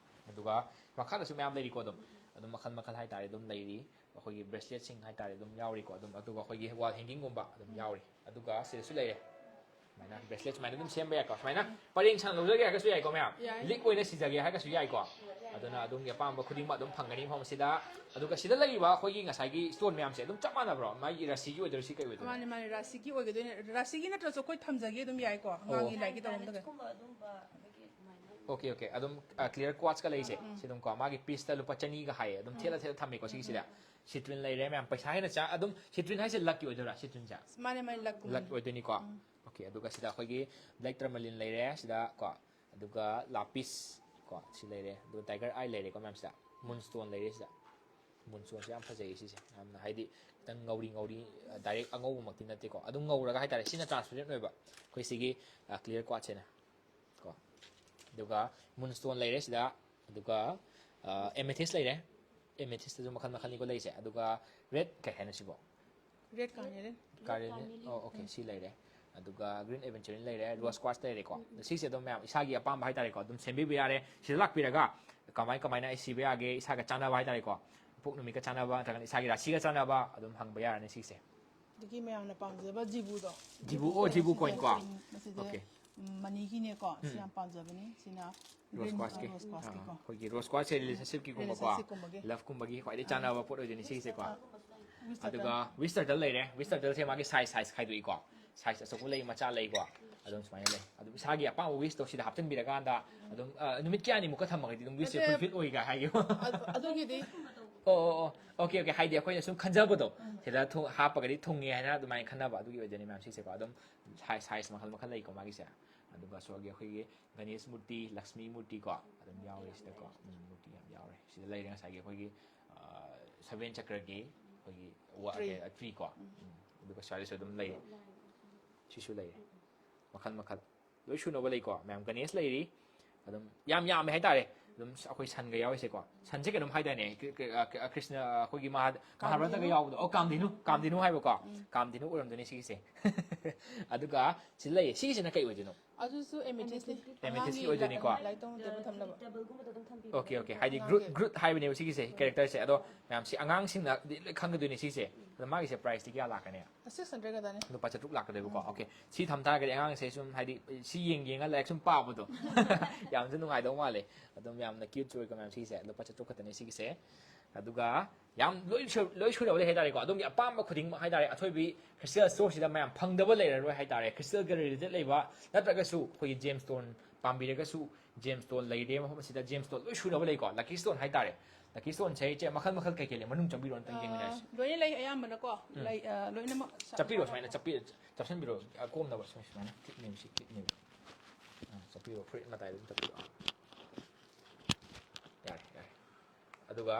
ꯑꯗꯨꯒ ꯃꯈꯥꯗꯁꯨ ꯃꯌꯥꯝ ꯂꯩꯔꯤꯀꯣ꯫ ꯑꯗꯨꯝ ꯑꯗꯨꯝ ꯃꯈꯜ ꯃꯈꯜ ꯍꯥꯏꯇꯥꯔꯦ ꯑꯗꯨꯝ ꯂꯩꯔꯤ꯫ ꯑꯩꯈꯣꯏꯒꯤ ꯕ꯭ꯔꯦꯁꯂꯦꯠꯁꯤꯡ ꯍꯥꯏꯇꯥꯔꯦ ꯑꯗꯨꯝ ꯌꯥꯎꯔꯤꯀꯣ꯫ ꯑꯗꯨꯝ ꯑꯗꯨꯒ ꯑꯩꯈꯣꯏꯒꯤ ꯋꯥꯜ ꯍꯦꯡꯒꯤꯡꯒꯨꯝꯕ ꯑꯗꯨꯝ ꯌꯥꯎꯔꯤ꯫ ꯑꯗꯨꯒ ꯁꯤꯗꯁꯨ ꯂꯩꯔꯦ꯫ ꯁꯨꯃꯥꯏꯅ ꯕ꯭ꯔꯦꯁꯂꯦꯠ ꯁꯨꯃꯥꯏꯅ ꯑꯗꯨꯝ ꯁꯦꯝꯕ ꯌꯥꯏꯀꯣ꯫ ꯁꯨꯃꯥꯏꯅ ꯄꯔꯦꯡ ꯁꯥꯡꯅ ꯂꯧꯖꯒꯦ ꯍꯥꯏꯔꯒꯁꯨ ꯌꯥꯏꯀꯣ ꯃꯌꯥꯝ꯫ ꯌꯥꯏ꯫ ꯂꯤꯛ ꯑꯣꯏꯅ ꯁꯤꯖꯒꯦ ꯍꯥꯏꯔꯒꯁꯨ ꯌꯥꯏꯀꯣ꯫ ꯑꯗꯨꯅ ꯑꯗꯣꯝꯒꯤ ꯑꯄꯥꯝꯕ ꯈꯨꯗꯤꯡꯃꯛ ꯑꯗꯨꯝ ꯐꯪꯒꯅꯤ ꯃꯐꯝ ꯑꯁꯤꯗ꯫ ꯑꯗꯨꯒ ꯁꯤꯗ ꯂꯩꯔꯤꯕ ꯑꯩꯈꯣꯏꯒꯤ ꯉꯁꯥꯏꯒꯤ ꯁ꯭ꯇꯣꯟ ꯃꯌꯥꯝꯁꯦ ꯑꯗꯨꯝ ꯆꯞ ꯃꯥꯟꯅꯕ꯭ꯔꯣ? ꯃꯥꯒꯤ ꯔꯥꯁꯤꯒꯤ ꯑꯣꯏꯗꯣꯏꯔꯣ ꯁꯤ ꯀꯩ ꯑꯣꯏꯗꯣꯏꯅꯣ? ꯃꯥꯅꯦ, ꯃꯥꯅꯦ, ꯔꯥꯁꯤꯒꯤ ꯑꯣꯏꯒꯗꯣꯏꯅꯦ꯫ ꯔꯥꯁꯤꯒꯤ ꯅꯠꯇ꯭ꯔꯁꯨ ꯑꯩꯈꯣꯏ ꯊꯝꯖꯒꯦ ꯑꯗꯨꯝ ꯌꯥꯏꯀꯣ, ꯑꯉꯥꯡꯒꯤ ꯂꯥꯏꯔꯤꯛꯀꯤ ꯇꯧꯐꯝꯗꯒ꯫ ꯀꯨꯝꯕ ꯑꯗꯨꯝꯕ ꯑꯩꯈꯣꯏꯒꯤ ꯑꯗꯨꯃꯥꯏꯅ ꯑꯣꯀꯦ, ꯑꯣꯀꯦ꯫ ꯑꯗꯨꯝ ꯀ꯭ꯂꯤꯌꯥꯔ ꯀ꯭ꯋꯥꯠꯁꯀ ꯂꯩꯔꯤꯁꯦ ꯁꯤ ꯑꯗꯨꯝ ꯀꯣ, ꯃꯥꯒꯤ ꯄꯤꯁꯇ ꯂꯨꯄꯥ ꯆꯅꯤꯒ ꯍꯥꯏꯌꯦ, ꯑꯗꯨꯝ ꯊꯦꯠꯂ ꯊꯦꯠꯂ ꯊꯝꯃꯦꯀꯣ ꯁꯤꯒꯤꯁꯤꯗ꯫ ꯁꯤꯇ꯭ꯔꯤꯟ ꯂꯩꯔꯦ ꯃꯌꯥꯝ, ꯄꯩꯁꯥ ꯍꯦꯟꯅ ꯆꯥ ꯑꯗꯨꯝ꯫ ꯁꯤꯇ꯭ꯔꯤꯟ ꯍꯥꯏꯁꯦ ꯂꯛꯀꯤ ꯑꯣꯏꯗꯣꯏꯔꯥ ꯁꯤꯇ꯭ꯔꯤꯟꯁꯦ? ꯃꯥꯅꯦ, ꯃꯥꯅꯦ, ꯂꯛ ꯂꯛ ꯑꯣꯏꯗꯣꯏꯅꯤꯀꯣ꯫ ꯑꯣꯀꯦ, ꯑꯗꯨꯒ ꯁꯤꯗ ꯑꯩꯈꯣꯏꯒꯤ ꯕ꯭ꯂꯦꯛ ꯇꯔꯃꯂꯤꯟ ꯂꯩꯔꯦ ꯁꯤꯗ ꯀꯣ, ꯑꯗꯨꯒ ꯂꯥꯄꯤꯁ ꯀꯣ ꯁꯤ ꯂꯩꯔꯦ, ꯑꯗꯨꯒ ꯇꯥꯏꯒꯔ ꯑꯥꯏ ꯂꯩꯔꯦꯀꯣ ꯃꯌꯥꯝꯁꯤꯗ꯫ ꯃꯨꯟ ꯁ꯭ꯇꯣꯟ ꯂꯩꯔꯦ ꯁꯤꯗ꯫ ꯃꯨꯟ ꯁ꯭ꯇꯣꯟꯁꯦ ꯌꯥꯝ ꯐꯖꯩꯌꯦ ꯁꯤꯁꯦ, ꯌꯥꯝꯅ ꯍꯥꯏꯗꯤ ꯈꯤꯇꯪ ꯉꯧꯔꯤ ꯉꯧꯔꯤ, ꯗꯥꯏꯔꯦꯛ ꯑꯉꯧꯕꯃꯛꯇꯤ ꯅꯠꯇꯦꯀꯣ, ꯑꯗꯨꯝ ꯉꯧꯔꯒ ꯍꯥꯏꯇꯥꯔꯦ꯫ ꯁꯤꯅ ꯇ꯭ꯔꯥꯟꯁꯄꯦꯔꯦꯟ ꯑꯣꯏꯕ ꯑꯩꯈꯣꯏ ꯁꯤꯒꯤ ꯀ꯭ꯂꯤꯌꯥꯔ ꯀ꯭ꯋꯥꯠꯁꯤꯅ ꯀꯣ꯫ ꯑꯗꯨꯒ ꯃꯨꯟ ꯁ꯭ꯇꯣꯟ ꯂꯩꯔꯦ ꯁꯤꯗ꯫ ꯑꯗꯨꯒ ꯑꯦꯃꯦꯊꯤꯁ ꯂꯩꯔꯦ꯫ ꯑꯦꯃꯦꯊꯤꯁꯇꯁꯨ ꯃꯈꯜ ꯃꯈꯜꯅꯤꯀꯣ ꯂꯩꯁꯦ꯫ ꯑꯗꯨꯒ ꯔꯦꯗ ꯀꯩ ꯍꯥꯏꯅꯣ ꯁꯤꯕꯣ? ꯔꯦꯗ ꯀꯥꯔꯅꯦꯂꯤꯟ꯫ ꯀꯥꯔꯅꯦꯂꯤꯟ꯫ ꯑꯣ, ꯑꯣꯀꯦ, ꯁꯤ ꯂꯩꯔꯦ꯫ ꯑꯗꯨꯒ ꯒ꯭ꯔꯤꯟ ꯑꯦꯚꯦꯟꯆꯔꯤꯟ ꯂꯩꯔꯦ, ꯔꯣꯁ ꯀ꯭ꯋꯥꯔꯠꯁ ꯂꯩꯔꯦꯀꯣ꯫ ꯑꯗꯣ ꯁꯤꯁꯦ ꯑꯗꯨꯝ ꯃꯌꯥꯝ ꯏꯁꯥꯒꯤ ꯑꯄꯥꯝꯕ ꯍꯥꯏꯇꯥꯔꯦꯀꯣ, ꯑꯗꯨꯝ ꯁꯦꯝꯕꯤꯕ ꯌꯥꯔꯦ꯫ ꯁꯤꯗ ꯂꯥꯛꯄꯤꯔꯒ ꯀꯃꯥꯏ ꯀꯃꯥꯏꯅ ꯑꯩ ꯁꯤꯕ ꯌꯥꯒꯦ, ꯏꯁꯥꯒ ꯆꯥꯟꯅꯕ ꯍꯥꯏꯇꯥꯔꯦꯀꯣ, ꯄꯣꯛ ꯅꯨꯃꯤꯠꯀ ꯆꯥꯟꯅꯕ ꯅꯠꯇ꯭ꯔꯒꯅ ꯏꯁꯥꯒꯤ ꯔꯥꯁꯤꯒ ꯆꯥꯟꯅꯕ ꯑꯗꯨꯝ ꯍꯪꯕ ꯌꯥꯔꯅꯤ ꯁꯤꯁꯦ꯫ ꯑꯗꯒꯤ ꯃꯌꯥꯝꯅ ꯄꯥꯝꯖꯕ ꯖꯤꯕꯨꯗꯣ꯫ ꯖꯤꯕꯨ, ꯑꯣ, ꯖꯤꯕꯨ ꯀꯣꯏꯟ ꯀꯣ꯫ ꯃꯁꯤꯗ ꯑꯣꯀꯦ꯫ ꯎꯝ, ꯃꯅꯤꯒꯤꯅꯦꯀꯣ꯫ ꯁꯤ ꯌꯥꯝ ꯄꯥꯝꯖꯕꯅꯤ꯫ ꯁꯤꯅ ꯔꯣꯁ ꯒ꯭ꯔꯤꯟ, ꯀ꯭ꯋꯥꯔꯠꯁꯀꯤ꯫ ꯔꯣꯁ ꯀ꯭ꯋꯥꯔꯠꯁꯀꯤꯀꯣ꯫ ꯑꯩꯈꯣꯏꯒꯤ ꯔꯣꯁ ꯀ꯭ꯋꯥꯔꯠꯁꯦ ꯔꯤꯂꯦꯁꯟꯁꯤꯞꯀꯤꯒꯨꯝꯕꯀꯣ, ꯔꯤꯂꯦꯁꯟꯁꯤꯞꯀꯨꯝꯕꯒꯤ꯫ ꯂꯞꯀꯨꯝꯕꯒꯤ ꯈ꯭ꯋꯥꯏꯗꯒꯤ ꯆꯥꯟꯅꯕ ꯄꯣꯠ ꯑꯣꯏꯗꯣꯏꯅꯤ ꯁꯤꯒꯤꯁꯦꯀꯣ꯫ ꯋꯤꯁ ꯑꯗꯨꯒ ꯋꯤꯁ ꯇꯔꯇꯜ ꯂꯩꯔꯦ꯫ ꯋꯤꯁ ꯇꯔꯇꯜꯁꯦ ꯃꯥꯒꯤ ꯁꯥꯏꯖ ꯁꯥꯏꯖ ꯈꯥꯏꯗꯣꯛꯏꯀꯣ꯫ ꯁꯥꯏꯖ ꯑꯆꯧꯕ ꯂꯩ, ꯃꯆꯥ ꯂꯩꯀꯣ꯫ ꯑꯗꯨꯝ ꯁꯨꯃꯥꯏꯅ ꯂꯩ꯫ ꯑꯗꯨꯝ ꯏꯁꯥꯒꯤ ꯑꯄꯥꯝꯕ ꯋꯤꯁꯇꯣ ꯁꯤꯗ ꯍꯥꯞꯆꯤꯟꯕꯤꯔꯀꯥꯟꯗ ꯑꯗꯨꯝ, ꯑ, ꯅꯨꯃꯤꯠ ꯀꯌꯥꯅꯤꯃꯨꯛꯀ ꯊꯝꯃꯒꯗꯤ ꯑꯗꯨꯝ ꯋꯤꯁꯁꯦ ꯅꯠꯇꯦ꯫ ꯐꯨꯜꯐꯤꯜ ꯑꯣꯏꯒ ꯍꯥꯏꯒꯦ꯫ ꯑꯗꯨ- ꯑꯗꯨꯒꯤꯗꯤ ꯑꯣ, ꯑꯣ, ꯑꯣ, ꯑꯣꯀꯦ, ꯑꯣꯀꯦ꯫ ꯍꯥꯏꯗꯤ ꯑꯩꯈꯣꯏꯅ ꯁꯨꯝ ꯈꯟꯖꯕꯗꯣ, ꯁꯤꯗ ꯊꯨ- ꯍꯥꯞꯄꯒꯗꯤ ꯊꯨꯡꯉꯦ ꯍꯥꯏꯅ ꯑꯗꯨꯃꯥꯏꯅ ꯈꯟꯅꯕ, ꯑꯗꯨꯒꯤ ꯑꯣꯏꯗꯣꯏꯅꯤ ꯃꯌꯥꯝ ꯁꯤꯁꯦꯀꯣ꯫ ꯑꯗꯨꯝ ꯁꯥꯏꯖ ꯁꯥꯏꯖ ꯃꯈꯜ ꯃꯈꯜ ꯂꯩꯀꯣ ꯃꯥꯒꯤꯁꯦ꯫ ꯑꯗꯨꯒ ꯁꯣꯝꯒꯤ ꯑꯩꯈꯣꯏꯒꯤ ꯒꯅꯦꯁ ꯃꯨꯔꯇꯤ, ꯂꯛꯁꯃꯤ ꯃꯨꯔꯇꯤꯀꯣ ꯑꯗꯨꯝ ꯌꯥꯎꯔꯤ ꯁꯤꯗꯀꯣ꯫ ꯎꯝ, ꯃꯨꯔꯇꯤ ꯌꯥꯝ ꯌꯥꯎꯔꯦ꯫ ꯁꯤꯗ ꯂꯩꯔꯦ ꯉꯁꯥꯏꯒꯤ ꯑꯩꯈꯣꯏꯒꯤ, ꯑ, ꯁꯚꯦꯟ ꯆꯀ꯭ꯔꯒꯤ ꯑꯩꯈꯣꯏꯒꯤ ꯋꯥ-, ꯇ꯭ꯔꯤ꯫ ꯀꯩ, ꯇ꯭ꯔꯤꯀꯣ꯫ ꯎꯝ, ꯑꯗꯨꯒ ꯁ꯭ꯋꯥꯏꯗꯁꯨ ꯑꯗꯨꯝ ꯂꯩꯔꯦ꯫ ꯁꯤꯁꯨ ꯂꯩꯔꯦ꯫ ꯃꯈꯜ ꯃꯈꯜ ꯂꯣꯏ ꯁꯨꯅꯕ ꯂꯩꯀꯣ ꯃꯌꯥꯝ꯫ ꯒꯅꯦꯁ ꯂꯩꯔꯤ꯫ ꯑꯗꯨꯝ ꯌꯥꯝ ꯌꯥꯝꯃꯦ ꯍꯥꯏꯇꯥꯔꯦ꯫ ꯑꯗꯨꯝ ꯑꯩꯈꯣꯏ ꯁꯟꯒ ꯌꯥꯎꯔꯤꯁꯦꯀꯣ꯫ ꯁꯟꯁꯦ ꯀꯩꯅꯣꯝ ꯍꯥꯏꯗꯥꯏꯅꯦ? ꯀ꯭ꯔꯤ- ꯀ꯭ꯔꯤ- ꯑ, ꯀ꯭ꯔꯤ- ꯑ, ꯀ꯭ꯔꯤꯁꯅ, ꯑꯩꯈꯣꯏꯒꯤ ꯃꯍꯥ- ꯃꯍꯥꯚꯥꯔꯇꯒ ꯌꯥꯎꯕꯗꯣ꯫ ꯑꯣ, ꯀꯥꯝꯙꯦꯅꯨ, ꯀꯥꯝꯙꯦꯅꯨ ꯍꯥꯏꯕꯀꯣ꯫ ꯀꯥꯝꯙꯦꯅꯨ ꯑꯣꯏꯔꯝꯗꯣꯏꯅꯦ ꯁꯤꯒꯤꯁꯦ꯫ ꯑꯗꯨꯒ ꯁꯤ ꯂꯩꯌꯦ꯫ ꯁꯤꯒꯤꯁꯤꯅ ꯀꯩ ꯑꯣꯏꯗꯣꯏꯅꯣ? ꯑꯗꯨꯁꯨ ꯑꯦꯃꯤꯊꯤꯁꯅꯤ꯫ ꯑꯦꯃꯤꯊꯤꯁꯀꯤ ꯑꯣꯏꯗꯣꯏꯅꯤꯀꯣ꯫ ꯂꯥꯏꯔꯤꯛ ꯇꯧꯕ ꯇꯝꯅꯕ꯫ Okay, okay. ꯍꯥꯏꯗꯤ ꯒ꯭ꯔꯨꯠ, ꯒ꯭ꯔꯨꯠ ꯍꯥꯏꯕꯅꯦꯕ ꯁꯤꯒꯤꯁꯦ, ꯀꯦꯔꯦꯛꯇꯔꯁꯦ꯫ ꯑꯗꯣ ꯃꯌꯥꯝꯁꯤ ꯑꯉꯥꯡꯁꯤꯡꯅꯗꯤ ꯂꯣꯏ ꯈꯪꯒꯗꯣꯏꯅꯦ ꯁꯤꯁꯦ꯫ ꯑꯗꯣ ꯃꯥꯒꯤꯁꯦ ꯄ꯭ꯔꯥꯏꯁꯇꯤ ꯀꯌꯥ ꯂꯥꯛꯀꯅꯤ? ꯁꯤꯛꯁ ꯍꯟꯗ꯭ꯔꯦꯗ ꯈꯛꯇꯅꯦ꯫ ꯂꯨꯄꯥ ꯆꯥꯇ꯭ꯔꯨꯛ ꯂꯥꯛꯀꯗꯣꯏꯕꯀꯣ꯫ ꯑꯣꯀꯦ꯫ ꯁꯤ ꯊꯝ ꯇꯥꯔꯒꯗꯤ ꯑꯉꯥꯡꯁꯦ ꯁꯨꯝ, ꯍꯥꯏꯗꯤ, ꯁꯤ ꯌꯦꯡ ꯌꯦꯡꯉ ꯂꯥꯏꯔꯤꯛ ꯁꯨꯝ ꯄꯥꯕꯗꯣ ꯌꯥꯝꯁꯨ ꯅꯨꯡꯉꯥꯏꯗꯧ ꯃꯥꯜꯂꯦ꯫ ꯑꯗꯨꯝ ꯌꯥꯝꯅ ꯀ꯭ꯌꯨꯠꯁꯨ ꯑꯣꯏꯀꯣ ꯃꯌꯥꯝ ꯁꯤꯒꯤꯁꯦ꯫ ꯂꯨꯄꯥ ꯆꯥꯇ꯭ꯔꯨꯛ ꯈꯛꯇꯅꯦ ꯁꯤꯒꯤꯁꯦ꯫ ꯑꯗꯨꯒ ꯌꯥꯝ ꯂꯣꯏ ꯁꯨ-, ꯂꯣꯏ ꯁꯨꯅꯕ ꯂꯩ ꯍꯥꯏꯇꯥꯔꯦꯀꯣ꯫ ꯑꯗꯣꯝꯒꯤ ꯑꯄꯥꯝꯕ ꯈꯨꯗꯤꯡꯃꯛ ꯍꯥꯏꯇꯥꯔꯦ, ꯑꯊꯣꯏꯕꯤ ꯈ꯭ꯔꯤꯁꯇꯦꯜ ꯁ꯭ꯇꯣꯔꯁꯤꯗ ꯃꯌꯥꯝ ꯐꯪꯗꯕ ꯂꯩꯔꯔꯣꯏ ꯍꯥꯏꯇꯥꯔꯦ꯫ ꯈ꯭ꯔꯤꯁꯇꯦꯜꯒ ꯔꯤꯂꯦꯇꯦꯗ ꯂꯩꯕ ꯅꯠꯇ꯭ꯔꯒꯁꯨ ꯑꯩꯈꯣꯏꯒꯤ ꯖꯦꯝ ꯁ꯭ꯇꯣꯟ ꯄꯥꯝꯕꯤꯔꯒꯁꯨ ꯖꯦꯝ ꯁ꯭ꯇꯣꯟ ꯂꯩꯔꯦ ꯃꯐꯝ ꯑꯁꯤꯗ꯫ ꯖꯦꯝ ꯁ꯭ꯇꯣꯟ ꯂꯣꯏ ꯁꯨꯅꯕ ꯂꯩꯀꯣ꯫ ꯂꯛꯀꯤ ꯁ꯭ꯇꯣꯟ ꯍꯥꯏꯇꯥꯔꯦ꯫ ꯂꯛꯀꯤ ꯁ꯭ꯇꯣꯟꯁꯦ ꯏꯆꯦ ꯃꯈꯜ ꯃꯈꯜ ꯀꯩꯀꯩ ꯂꯩ? ꯃꯅꯨꯡ ꯆꯪꯕꯤꯔꯣ ꯑꯝꯇꯪ ꯌꯦꯡꯃꯤꯟꯅꯔꯁꯤ꯫ ꯑꯥ, ꯂꯣꯏꯅ ꯂꯩ ꯑꯌꯥꯝꯕꯅꯀꯣ꯫ ꯎꯝ꯫ ꯂꯩ, ꯑꯥ, ꯂꯣꯏꯅꯃꯛ ꯆꯞ ꯆꯞꯄꯤꯔꯣ ꯃꯥꯟꯅꯕ꯫ ꯁꯨꯃꯥꯏꯅ, ꯆꯞꯄꯤ-, ꯆꯞꯁꯤꯟꯕꯤꯔꯣ꯫ ꯑꯥ, ꯀꯣꯝꯅꯕ ꯁꯨꯃꯥꯏ-, ꯁꯨꯃꯥꯏꯅ ꯀꯤꯠꯅꯦꯕ ꯁꯤ, ꯀꯤꯠꯅꯦꯕ꯫ ꯑꯥ, ꯆꯞꯄꯤꯔꯣ꯫ ꯐꯨꯔꯤꯠ ꯃꯇꯥꯏꯗ ꯑꯗꯨꯝ ꯆꯞꯄꯤꯔꯣ꯫ ꯌꯥꯔꯦ, ꯌꯥꯔꯦ꯫ ꯑꯗꯨꯒ,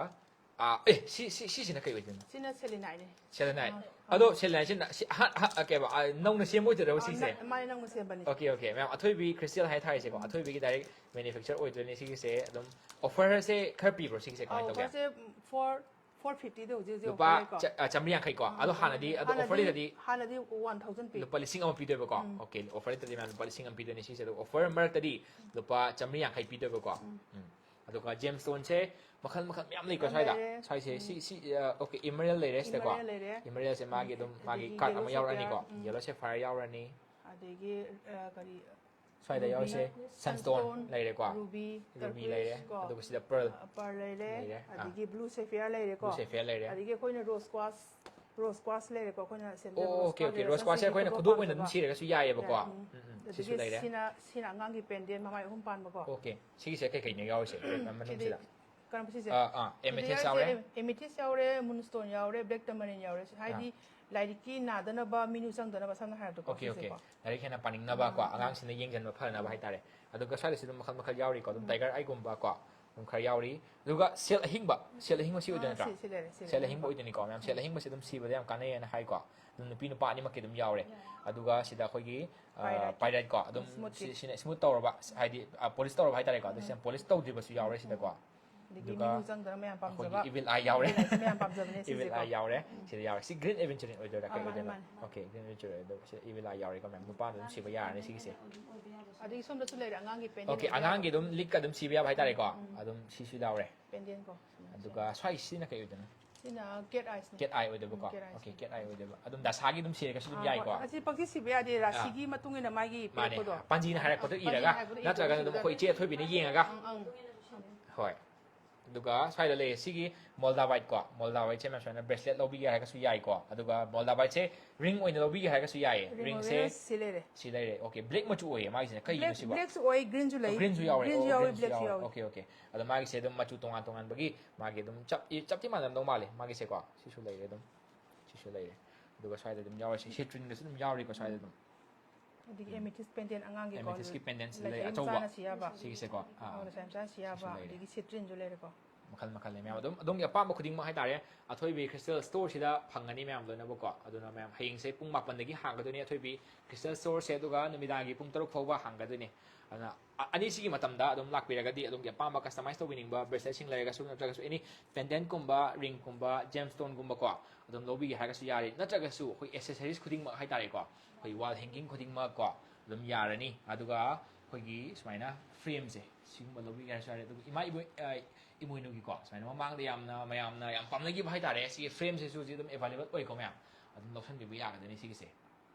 ꯑꯥ, ꯑꯦ, ꯁꯤ, ꯁꯤ, ꯁꯤꯁꯤꯅ ꯀꯩ ꯑꯣꯏꯗꯣꯏꯅꯣ? ꯁꯤꯅ ꯁꯦꯂꯤꯅꯥꯏꯠꯅꯦ꯫ ꯁꯦꯂꯤꯅꯥꯏꯠ꯫ ꯑꯥ, ꯑꯗꯣ ꯑꯥ꯫ ꯁꯦꯂꯤꯅꯥꯏꯠꯁꯤꯅ ꯁꯤ ꯑꯍꯥꯟ-, ꯑꯍꯥꯟ-, ꯑ, ꯀꯩꯕ, ꯑ, ꯅꯧꯅ ꯁꯦꯝꯕ ꯑꯣꯏꯗꯣꯏꯔꯕ ꯑꯥ, ꯁꯤꯁꯦ? ꯅ-, ꯃꯥꯅꯦ, ꯅꯧꯅ ꯁꯦꯝꯕꯅꯤꯀꯣ꯫ ꯑꯣꯀꯦ, ꯑꯣꯀꯦ, ꯃꯌꯥꯝ꯫ ꯑꯊꯣꯏꯕꯤ ꯈ꯭ꯔꯤꯁꯇꯦꯜ ꯍꯥꯏ ꯇꯥꯔꯦꯁꯦꯀꯣ꯫ ꯎꯝ꯫ ꯑꯊꯣꯏꯕꯤꯒꯤ ꯗꯥꯏꯔꯦꯛ ꯃꯦꯅꯨꯐꯦꯛꯆꯔ ꯑꯣꯏꯗꯣꯏꯅꯦ ꯁꯤꯒꯤꯁꯦ꯫ ꯑꯗꯨꯝ ꯑꯣꯐꯔꯁꯦ ꯈꯔ ꯄꯤꯕ꯭ꯔꯣ ꯁꯤꯒꯤꯁꯦ? ꯀꯃꯥꯏꯅ ꯑꯧ, ꯇꯧꯒꯦ? ꯑꯣꯐꯔꯁꯦ, ꯎꯝ, ꯐꯣꯔ, ꯐꯣꯔ ꯐꯤꯐꯇꯤꯗ ꯍꯧꯖꯤꯛ ꯍꯧꯖꯤꯛ ꯂꯨꯄꯥ ꯑꯣꯐꯔ ꯂꯩꯀꯣ꯫ ꯆ-, ꯑ, ꯆꯥꯝꯃꯔꯤ ꯌꯥꯡꯈꯩꯀꯣ꯫ ꯑꯥ, ꯑꯗꯣ ꯍꯥꯟꯅꯗꯤ, ꯍꯥꯟꯅꯗꯤ, ꯑꯗꯣ ꯑꯣꯐꯔ ꯍꯥꯟꯅꯗꯤ, ꯂꯩꯇ꯭ꯔꯗꯤ ꯍꯥꯟꯅꯗꯤ ꯋꯥꯟ ꯊꯥꯎꯖꯟ ꯄꯤ꯫ ꯂꯨꯄꯥ ꯂꯤꯁꯤꯡ ꯑꯃ ꯄꯤꯗꯣꯏꯕꯀꯣ꯫ ꯎꯝ꯫ ꯑꯣꯀꯦ, ꯑꯣꯐꯔ ꯂꯩꯇ꯭ꯔꯗꯤ ꯃꯌꯥꯝ ꯂꯨꯄꯥ ꯂꯤꯁꯤꯡ ꯑꯃ ꯄꯤꯗꯣꯏꯅꯦ ꯁꯤꯁꯦ꯫ ꯑꯗꯣ ꯑꯣꯐꯔ ꯃꯔꯛꯇꯗꯤ ꯎꯝ꯫ ꯂꯨꯄꯥ ꯆꯥꯝꯃꯔꯤ ꯌꯥꯡꯈꯩ ꯄꯤꯗꯣꯏꯕꯀꯣ꯫ ꯎꯝ꯫ ꯎꯝ꯫ ꯑꯗꯨꯒ ꯖꯦꯝ ꯁ꯭ꯇꯣꯟꯁꯦ ꯃꯈꯜ ꯃꯈꯜ ꯃꯌꯥꯝ ꯂꯩꯀꯣ ꯌꯥꯝ ꯁ꯭ꯋꯥꯏꯗ꯫ ꯂꯩꯔꯦ꯫ ꯁ꯭ꯋꯥꯏꯁꯦ ꯎꯝ꯫ ꯁꯤ, ꯁꯤ, ꯑ, ꯑꯣꯀꯦ, ꯏꯃꯔꯦꯜ ꯂꯩꯔꯦ ꯁꯤꯗꯀꯣ꯫ ꯏꯃꯔꯦꯜ ꯂꯩꯔꯦ꯫ ꯏꯃꯔꯦꯜꯁꯦ ꯃꯥꯒꯤ ꯎꯝ꯫ ꯑꯗꯨꯝ ꯃꯥꯒꯤ ꯑꯗꯒꯤ ꯀꯥꯔꯠ ꯑꯃ ꯌꯦꯜꯂꯣ ꯌꯥꯎꯔꯛꯑꯅꯤꯀꯣ꯫ ꯁꯦꯐꯤꯌꯥꯔ, ꯎꯝ꯫ ꯌꯦꯜꯂꯣ ꯁꯦꯐꯥꯌꯔ ꯌꯥꯎꯔꯅꯤ꯫ ꯑꯗꯒꯤ, ꯑ, ꯀꯔꯤ, ꯁ꯭ꯋꯥꯏꯗ ꯔꯨꯕꯤ, ꯌꯥꯎꯔꯤꯁꯦ ꯁꯟꯁ꯭ꯇꯣꯟ ꯁꯟꯁ꯭ꯇꯣꯟ, ꯂꯩꯔꯦꯀꯣ꯫ ꯔꯨꯕꯤ, ꯔꯨꯕꯤ ꯇꯔꯀ꯭ꯋꯤꯁ ꯂꯩꯔꯦ꯫ ꯀꯣ, ꯑꯗꯨꯒ ꯁꯤꯗ ꯄꯔꯜ ꯑ, ꯄꯔꯜ ꯂꯩꯔꯦ꯫ ꯂꯩꯔꯦ꯫ ꯑꯥ꯫ ꯑꯗꯒꯤ ꯕ꯭ꯂꯨ ꯁꯦꯐꯤꯌꯥꯔ ꯂꯩꯔꯦꯀꯣ꯫ ꯕ꯭ꯂꯨ ꯁꯦꯐꯤꯌꯥꯔ ꯂꯩꯔꯦ꯫ ꯑꯗꯒꯤ ꯑꯩꯈꯣꯏꯅ ꯔꯣꯁ ꯀ꯭ꯋꯥꯁ, ꯔꯣꯁ ꯀ꯭ꯋꯥꯁ ꯂꯩꯔꯦꯀꯣ꯫ ꯑꯩꯈꯣꯏꯅ ꯁꯦꯝꯖꯕ ꯑꯣ, ꯔꯣꯁ ꯑꯣꯀꯦ, ꯀ꯭ꯋꯥꯁ ꯑꯣꯀꯦ꯫ ꯂꯩꯔꯦꯀꯣ꯫ ꯔꯣꯁ ꯀ꯭ꯋꯥꯁꯁꯦ ꯁꯤꯁꯦ ꯑꯩꯈꯣꯏꯅ ꯈꯨꯗꯣꯞ ꯈꯨꯗꯣꯞ ꯑꯣꯏꯅ ꯑꯗꯨꯝ ꯄꯥꯝꯖꯕ꯫ ꯁꯤꯔꯒꯁꯨ ꯌꯥꯏꯌꯦꯕꯀꯣ꯫ ꯌꯥꯏ, ꯎꯝ꯫ ꯎꯝ, ꯎꯝ꯫ ꯁꯤꯁꯨ ꯑꯗꯒꯤ ꯂꯩꯔꯦ꯫ ꯁꯤꯅ, ꯁꯤꯅ ꯑꯉꯥꯡꯒꯤ ꯄꯦꯟꯗꯦꯟ ꯃꯃꯥꯏ ꯑꯍꯨꯝ ꯄꯥꯟꯕꯀꯣ꯫ ꯑꯣꯀꯦ꯫ ꯁꯤꯒꯤꯁꯦ ꯀꯩꯀꯩꯅꯣ ꯌꯥꯎꯔꯤꯁꯦ ꯁꯤꯗꯤ ꯃꯅꯨꯡꯁꯤꯗ? ꯀꯔꯝꯕ ꯁꯤꯁꯦ? ꯑꯥ, ꯑꯥ, ꯁꯤꯗ ꯑꯦꯃꯦꯊꯤꯁ ꯌꯥꯎꯔꯤꯁꯦ ꯌꯥꯎꯔꯦ? ꯑꯦꯝ-, ꯑꯦꯃꯦꯊꯤꯁ ꯌꯥꯎꯔꯦ, ꯃꯨꯟꯁ꯭ꯇꯣꯟ ꯌꯥꯎꯔꯦ, ꯕ꯭ꯂꯦꯛ ꯇꯃꯔꯤꯟ ꯌꯥꯎꯔꯦ꯫ ꯍꯥꯏꯗꯤ ꯑꯥ꯫ ꯂꯥꯏꯔꯤꯛꯀꯤ ꯅꯥꯗꯅꯕ ꯃꯤꯅꯨ ꯆꯪꯗꯅꯕ ꯁꯝꯅ ꯍꯥꯏꯔꯕꯗꯀꯣ ꯑꯣꯀꯦ, ꯑꯣꯀꯦ꯫ ꯁꯤꯁꯦꯀꯣ꯫ ꯂꯥꯏꯔꯤꯛ ꯍꯦꯟꯅ ꯄꯥꯅꯤꯡꯅꯕ ꯀꯣ, ꯎꯝ, ꯎꯝ꯫ ꯑꯉꯥꯡꯁꯤꯡꯅ ꯌꯦꯡꯁꯤꯟꯕ ꯐꯅꯕ ꯎꯝ꯫ ꯍꯥꯏꯇꯥꯔꯦ꯫ ꯑꯗꯨꯒ ꯁ꯭ꯋꯥꯏꯗꯁꯨ ꯑꯗꯨꯝ ꯃꯈꯜ ꯃꯈꯜ ꯌꯥꯎꯔꯤꯀꯣ꯫ ꯑꯗꯨꯝ ꯎꯝ꯫ ꯇꯥꯏꯒꯔ ꯑꯥꯏꯒꯨꯝꯕ ꯀꯣ꯫ ꯑꯗꯨꯝ ꯈꯔ ꯌꯥꯎꯔꯤ꯫ ꯑꯗꯨꯒ ꯁꯦꯜ ꯑꯍꯤꯡꯕ, ꯁꯦꯜ ꯑꯍꯤꯡꯕ ꯁꯤ ꯑꯣꯏꯗꯣꯏ ꯑꯥ, ꯅꯠꯇ꯭ꯔꯥ? ꯁꯤ- ꯁꯤ ꯂꯩꯔꯦ, ꯁꯤ ꯁꯦꯜ ꯂꯩꯔꯦ꯫ ꯑꯍꯤꯡꯕ ꯑꯣꯏꯗꯣꯏꯅꯤꯀꯣ ꯃꯌꯥꯝ꯫ ꯁꯦꯜ ꯑꯍꯤꯡꯕꯁꯦ ꯑꯗꯨꯝ ꯁꯤꯕꯗ ꯌꯥꯝ ꯀꯥꯟꯅꯩꯌꯦꯅ ꯍꯥꯏꯀꯣ꯫ ꯑꯗꯨꯝ ꯅꯨꯄꯤ ꯅꯨꯄꯥ ꯑꯅꯤꯃꯛꯀꯤ ꯑꯗꯨꯝ ꯌꯥꯎꯔꯦ꯫ ꯑꯗꯨꯒ ꯁꯤꯗ ꯑꯩꯈꯣꯏꯒꯤ Pyrite꯫ ꯄꯥꯏꯔꯥꯏꯠꯀꯣ ꯑꯗꯨꯝ Smooth ꯁꯤ- ꯀꯤ꯫ ꯁꯤꯅ ꯁ꯭ꯃꯨꯠ ꯇꯧꯔꯕ, ꯍꯥꯏꯗꯤ ꯄꯣꯂꯤꯁ ꯇꯧꯔꯕ ꯍꯥꯏꯇꯥꯔꯦꯀꯣ꯫ ꯑꯗꯨ ꯁꯤꯅ ꯄꯣꯂꯤꯁ ꯇꯧꯗ꯭ꯔꯤꯕꯁꯨ ꯌꯥꯎꯔꯦ ꯁꯤꯗꯀꯣ꯫ ꯑꯗꯒꯤ ꯑꯗꯨꯒ ꯃꯤꯅꯨ ꯆꯪꯗꯅ ꯃꯌꯥꯝ ꯑꯩꯈꯣꯏꯒꯤ ꯄꯥꯝꯖꯕ ꯏꯚꯤꯜ ꯑꯥꯏ ꯌꯥꯎꯔꯦ꯫ ꯏꯚꯤꯜ ꯑꯥꯏꯁꯦ ꯃꯌꯥꯝ ꯄꯥꯝꯖꯕꯅꯦ ꯏꯚꯤꯜ ꯁꯤꯁꯦꯀꯣ꯫ ꯑꯥꯏ ꯌꯥꯎꯔꯦ꯫ ꯁꯤꯗ ꯌꯥꯎꯔꯦ꯫ ꯁꯤ ꯒ꯭ꯔꯤꯟ ꯑꯦꯚꯦꯟꯆꯨꯔꯤꯟ ꯑꯣꯏꯗꯣꯏꯔꯥ, ꯀꯩ ꯑꯥ, ꯃꯥꯅꯦ, ꯑꯣꯏꯗꯣꯏꯅꯣ? ꯃꯥꯅꯦ꯫ ꯑꯣꯀꯦ, ꯒ꯭ꯔꯤꯟ ꯑꯦꯚꯦꯟꯆꯨꯔꯤꯟ ꯑꯣꯏꯗꯣꯏꯕ꯫ ꯁꯤ ꯏꯚꯤꯜ ꯑꯥꯏ ꯌꯥꯎꯔꯦꯀꯣ ꯃꯌꯥꯝ꯫ ꯅꯨꯄꯥꯅ ꯑꯗꯨꯝ ꯁꯤꯕ ꯌꯥꯔꯅꯤ ꯁꯤꯒꯤꯁꯦ꯫ ꯑꯗꯒꯤ ꯁꯣꯝꯗꯁꯨ ꯂꯩꯔꯦ ꯑꯉꯥꯡꯒꯤ ꯄꯦꯟꯗꯦꯟ ꯑꯣꯀꯦ, ꯑꯉꯥꯡꯒꯤ ꯑꯗꯨꯝ ꯂꯤꯛꯀ ꯑꯗꯨꯝ ꯁꯤꯕ ꯌꯥꯕ ꯍꯥꯏꯇꯥꯔꯦꯀꯣ꯫ ꯑꯗꯨꯝ ꯁꯤꯁꯨ ꯌꯥꯎꯔꯦ꯫ ꯄꯦꯟꯗꯦꯟ ꯀꯣ꯫ ꯑꯗꯨꯒ ꯁ꯭ꯋꯥꯏꯁꯤꯅ ꯀꯩ ꯑꯣꯏꯗꯣꯏꯅꯣ? ꯁꯤꯅ ꯀꯦꯠ ꯑꯥꯏꯁꯅꯦ꯫ ꯀꯦꯠ ꯑꯥꯏ ꯑꯣꯏꯗꯣꯏꯕꯀꯣ꯫ ꯎꯝ, ꯀꯦꯠ ꯑꯥꯏꯁꯅꯦ꯫ ꯑꯣꯀꯦ, ꯀꯦꯠ ꯑꯥꯏ ꯑꯣꯏꯗꯣꯏꯕ꯫ ꯑꯗꯨꯝ ꯗꯁꯥꯒꯤ ꯑꯗꯨꯝ ꯁꯤꯔꯒꯁꯨ ꯑꯗꯨꯝ ꯑꯥ, ꯌꯥꯏꯀꯣ꯫ ꯍꯣꯏ꯫ ꯑꯁꯤ ꯄꯪꯁꯤ ꯁꯤꯕ ꯌꯥꯗꯦ, ꯔꯥꯁꯤꯒꯤ ꯃꯇꯨꯡ ꯏꯟꯅ ꯃꯥꯒꯤ ꯃꯥꯅꯦ꯫ ꯄꯤꯔꯛꯄꯗꯣ꯫ ꯄꯥꯟꯖꯤꯅ ꯍꯥꯏꯔꯛꯄꯗꯣ ꯄꯥꯟꯖꯤ ꯏꯔꯒ ꯍꯥꯏꯔꯛꯄꯗꯣ ꯅꯠꯇ꯭ꯔꯒꯅ ꯑꯗꯨꯝ ꯏꯔꯒ ꯑꯩꯈꯣꯏ ꯏꯆꯦ ꯑꯊꯣꯏꯕꯤꯅ ꯌꯦꯡꯉꯒ꯫ ꯑꯪ, ꯑꯪ꯫ ꯍꯣꯏ꯫ ꯑꯗꯨꯒ ꯁ꯭ꯋꯥꯏꯗ ꯂꯩꯌꯦ ꯁꯤꯒꯤ ꯃꯣꯜꯗꯥꯕꯥꯏꯠ ꯀꯣ꯫ ꯃꯣꯜꯗꯥꯕꯥꯏꯠꯁꯦ ꯃꯌꯥꯝ ꯁꯨꯃꯥꯏꯅ ꯕ꯭ꯔꯦꯁꯂꯦꯠ ꯂꯧꯕꯤꯒꯦ ꯍꯥꯏꯔꯒꯁꯨ ꯌꯥꯏꯀꯣ꯫ ꯑꯗꯨꯒ ꯃꯣꯜꯗꯥꯕꯥꯏꯠꯁꯦ ring ꯑꯣꯏꯅ ꯂꯧꯕꯤꯒꯦ ꯍꯥꯏꯔꯒꯁꯨ ꯌꯥꯏꯌꯦ꯫ Ring ringꯁꯦ ꯑꯣꯏꯅ ꯁꯤ ꯂꯩꯔꯦ꯫ ꯁꯤ ꯂꯩꯔꯦ꯫ ꯑꯣꯀꯦ, ꯕ꯭ꯂꯦꯛ ꯃꯆꯨ ꯑꯣꯏꯌꯦ ꯃꯥꯒꯤꯁꯤꯅ꯫ ꯀꯩꯒꯤꯅꯣ ꯕ꯭ꯂꯦꯛ ꯁꯤꯕꯣ? ꯕ꯭ꯂꯦꯛꯁꯨ ꯑꯣꯏ, ꯒ꯭ꯔꯤꯟꯁꯨ ꯂꯩ꯫ ꯒ꯭ꯔꯤꯟꯁꯨ ꯌꯥꯎꯔꯦ꯫ ꯒ꯭ꯔꯤꯟꯁꯨ ꯑꯣ, ꯌꯥꯎꯋꯤ, ꯒ꯭ꯔꯤꯟꯁꯨ ꯕ꯭ꯂꯦꯛꯁꯨ ꯌꯥꯎꯔꯦ꯫ ꯌꯥꯎꯋꯤ꯫ Okay, okay. ꯑꯗꯣ ꯃꯥꯒꯤꯁꯦ ꯑꯗꯨꯝ ꯃꯆꯨ ꯇꯣꯉꯥꯟ ꯇꯣꯉꯥꯟꯕꯒꯤ ꯃꯥꯒꯤ ꯑꯗꯨꯝ ꯆꯞ ꯆꯞꯇꯤ ꯃꯥꯟꯅꯔꯝꯗꯧ ꯃꯥꯜꯂꯦ ꯃꯥꯒꯤꯁꯦꯀꯣ꯫ ꯁꯤꯁꯨ ꯂꯩꯔꯦ ꯑꯗꯨꯝ꯫ ꯁꯤꯁꯨ ꯂꯩꯔꯦ꯫ ꯑꯗꯨꯒ ꯁ꯭ꯋꯥꯏꯗ ꯑꯗꯨꯝ ꯌꯥꯎꯔꯦ꯫ ꯁꯤ citrineꯒꯁꯨ ꯑꯗꯨꯝ ꯌꯥꯎꯔꯤꯀꯣ ꯁ꯭ꯋꯥꯏꯗ ꯑꯗꯨꯝ꯫ ꯑꯗꯒꯤ amethyst pendant ꯑꯉꯥꯡꯒꯤꯀꯣ꯫ Amethystꯀꯤ pendantꯁꯤ ꯂꯩ ꯂꯩꯁꯥꯕꯤ ꯑꯆꯧꯕ꯫ ꯃꯆꯥꯅ ꯁꯤ ꯌꯥꯕ꯫ ꯁꯤꯒꯤꯁꯦꯀꯣ꯫ ꯑꯥ꯫ ꯑꯣ, ꯂꯩꯁꯥꯕꯤ ꯃꯆꯥꯅ ꯁꯤ ꯌꯥꯕ꯫ ꯁꯤꯁꯨ ꯂꯩꯔꯦ꯫ ꯑꯗꯒꯤ citrineꯁꯨ ꯂꯩꯔꯦꯀꯣ꯫ ꯃꯈꯜ ꯃꯈꯜ ꯂꯩ ꯃꯌꯥꯝ꯫ ꯑꯗꯨꯝ ꯑꯗꯣꯝꯒꯤ ꯑꯄꯥꯝꯕ ꯈꯨꯗꯤꯡꯃꯛ ꯍꯥꯏꯇꯥꯔꯦ꯫ ꯑꯊꯣꯏꯕꯤ crystal storeꯁꯤꯗ ꯐꯪꯒꯅꯤ ꯃꯌꯥꯝ ꯂꯣꯏꯅꯃꯛꯀꯣ꯫ ꯑꯗꯨꯅ ꯃꯌꯥꯝ ꯍꯌꯦꯡꯁꯦ ꯄꯨꯡ ꯃꯥꯄꯟꯗꯒꯤ ꯍꯥꯡꯒꯗꯣꯏꯅꯤ ꯑꯊꯣꯏꯕꯤ crystal storeꯁꯦ, ꯑꯗꯨꯒ ꯅꯨꯃꯤꯗꯥꯡꯒꯤ ꯄꯨꯡ ꯇꯔꯨꯛ ꯐꯥꯎꯕ ꯍꯥꯡꯒꯗꯣꯏꯅꯤ꯫ ꯑꯗꯨꯅ ꯑ-, ꯑꯅꯤꯁꯤꯒꯤ ꯃꯇꯝꯗ ꯑꯗꯨꯝ ꯂꯥꯛꯄꯤꯔꯒꯗꯤ ꯑꯗꯣꯝꯒꯤ ꯑꯄꯥꯝꯕ customize ꯇꯧꯕꯤꯅꯤꯡꯕ braceletꯁꯤꯡ ꯂꯩꯔꯒꯁꯨ, ꯅꯠꯇ꯭ꯔꯒꯁꯨ any pendantꯀꯨꯝꯕ, ringꯀꯨꯝꯕ, gemstoneꯒꯨꯝꯕꯀꯣ, ꯑꯗꯨꯝ ꯂꯧꯕꯤꯒꯦ ꯍꯥꯏꯔꯒꯁꯨ ꯌꯥꯔꯦ꯫ ꯅꯠꯇ꯭ꯔꯒꯁꯨ ꯑꯩꯈꯣꯏ accessories ꯈꯨꯗꯤꯡꯃꯛ ꯍꯥꯏꯇꯥꯔꯦꯀꯣ, ꯑꯩꯈꯣꯏ wall hanging ꯈꯨꯗꯤꯡꯃꯛꯀꯣ ꯑꯗꯨꯝ ꯌꯥꯔꯅꯤ꯫ ꯑꯗꯨꯒ ꯑꯩꯈꯣꯏꯒꯤ ꯁꯨꯃꯥꯏꯅ frameꯁꯦ ꯁꯤꯒꯨꯝꯕ ꯂꯧꯕꯤꯒꯦ ꯍꯥꯏꯔꯁꯨ ꯌꯥꯔꯦ꯫ ꯑꯗꯨꯒ ꯏꯃꯥ ꯏꯕꯣꯏ-, ꯑ, ꯏꯃꯣꯏꯅꯨꯒꯤꯀꯣ ꯁꯨꯃꯥꯏꯅ ꯃꯃꯥꯡꯗ ꯌꯥꯝꯅ ꯃꯌꯥꯝꯅ ꯌꯥꯝ ꯄꯥꯝꯅꯈꯤꯕ ꯍꯥꯏꯇꯥꯔꯦ, ꯁꯤꯒꯤ frameꯁꯤꯁꯨ ꯍꯧꯖꯤꯛ ꯑꯗꯨꯝ available ꯑꯣꯏꯀꯣ ꯃꯌꯥꯝ꯫ ꯑꯗꯨꯝ ꯂꯧꯁꯟꯕꯤꯕ ꯌꯥꯒꯗꯣꯏꯅꯤ ꯁꯤꯒꯤꯁꯦ꯫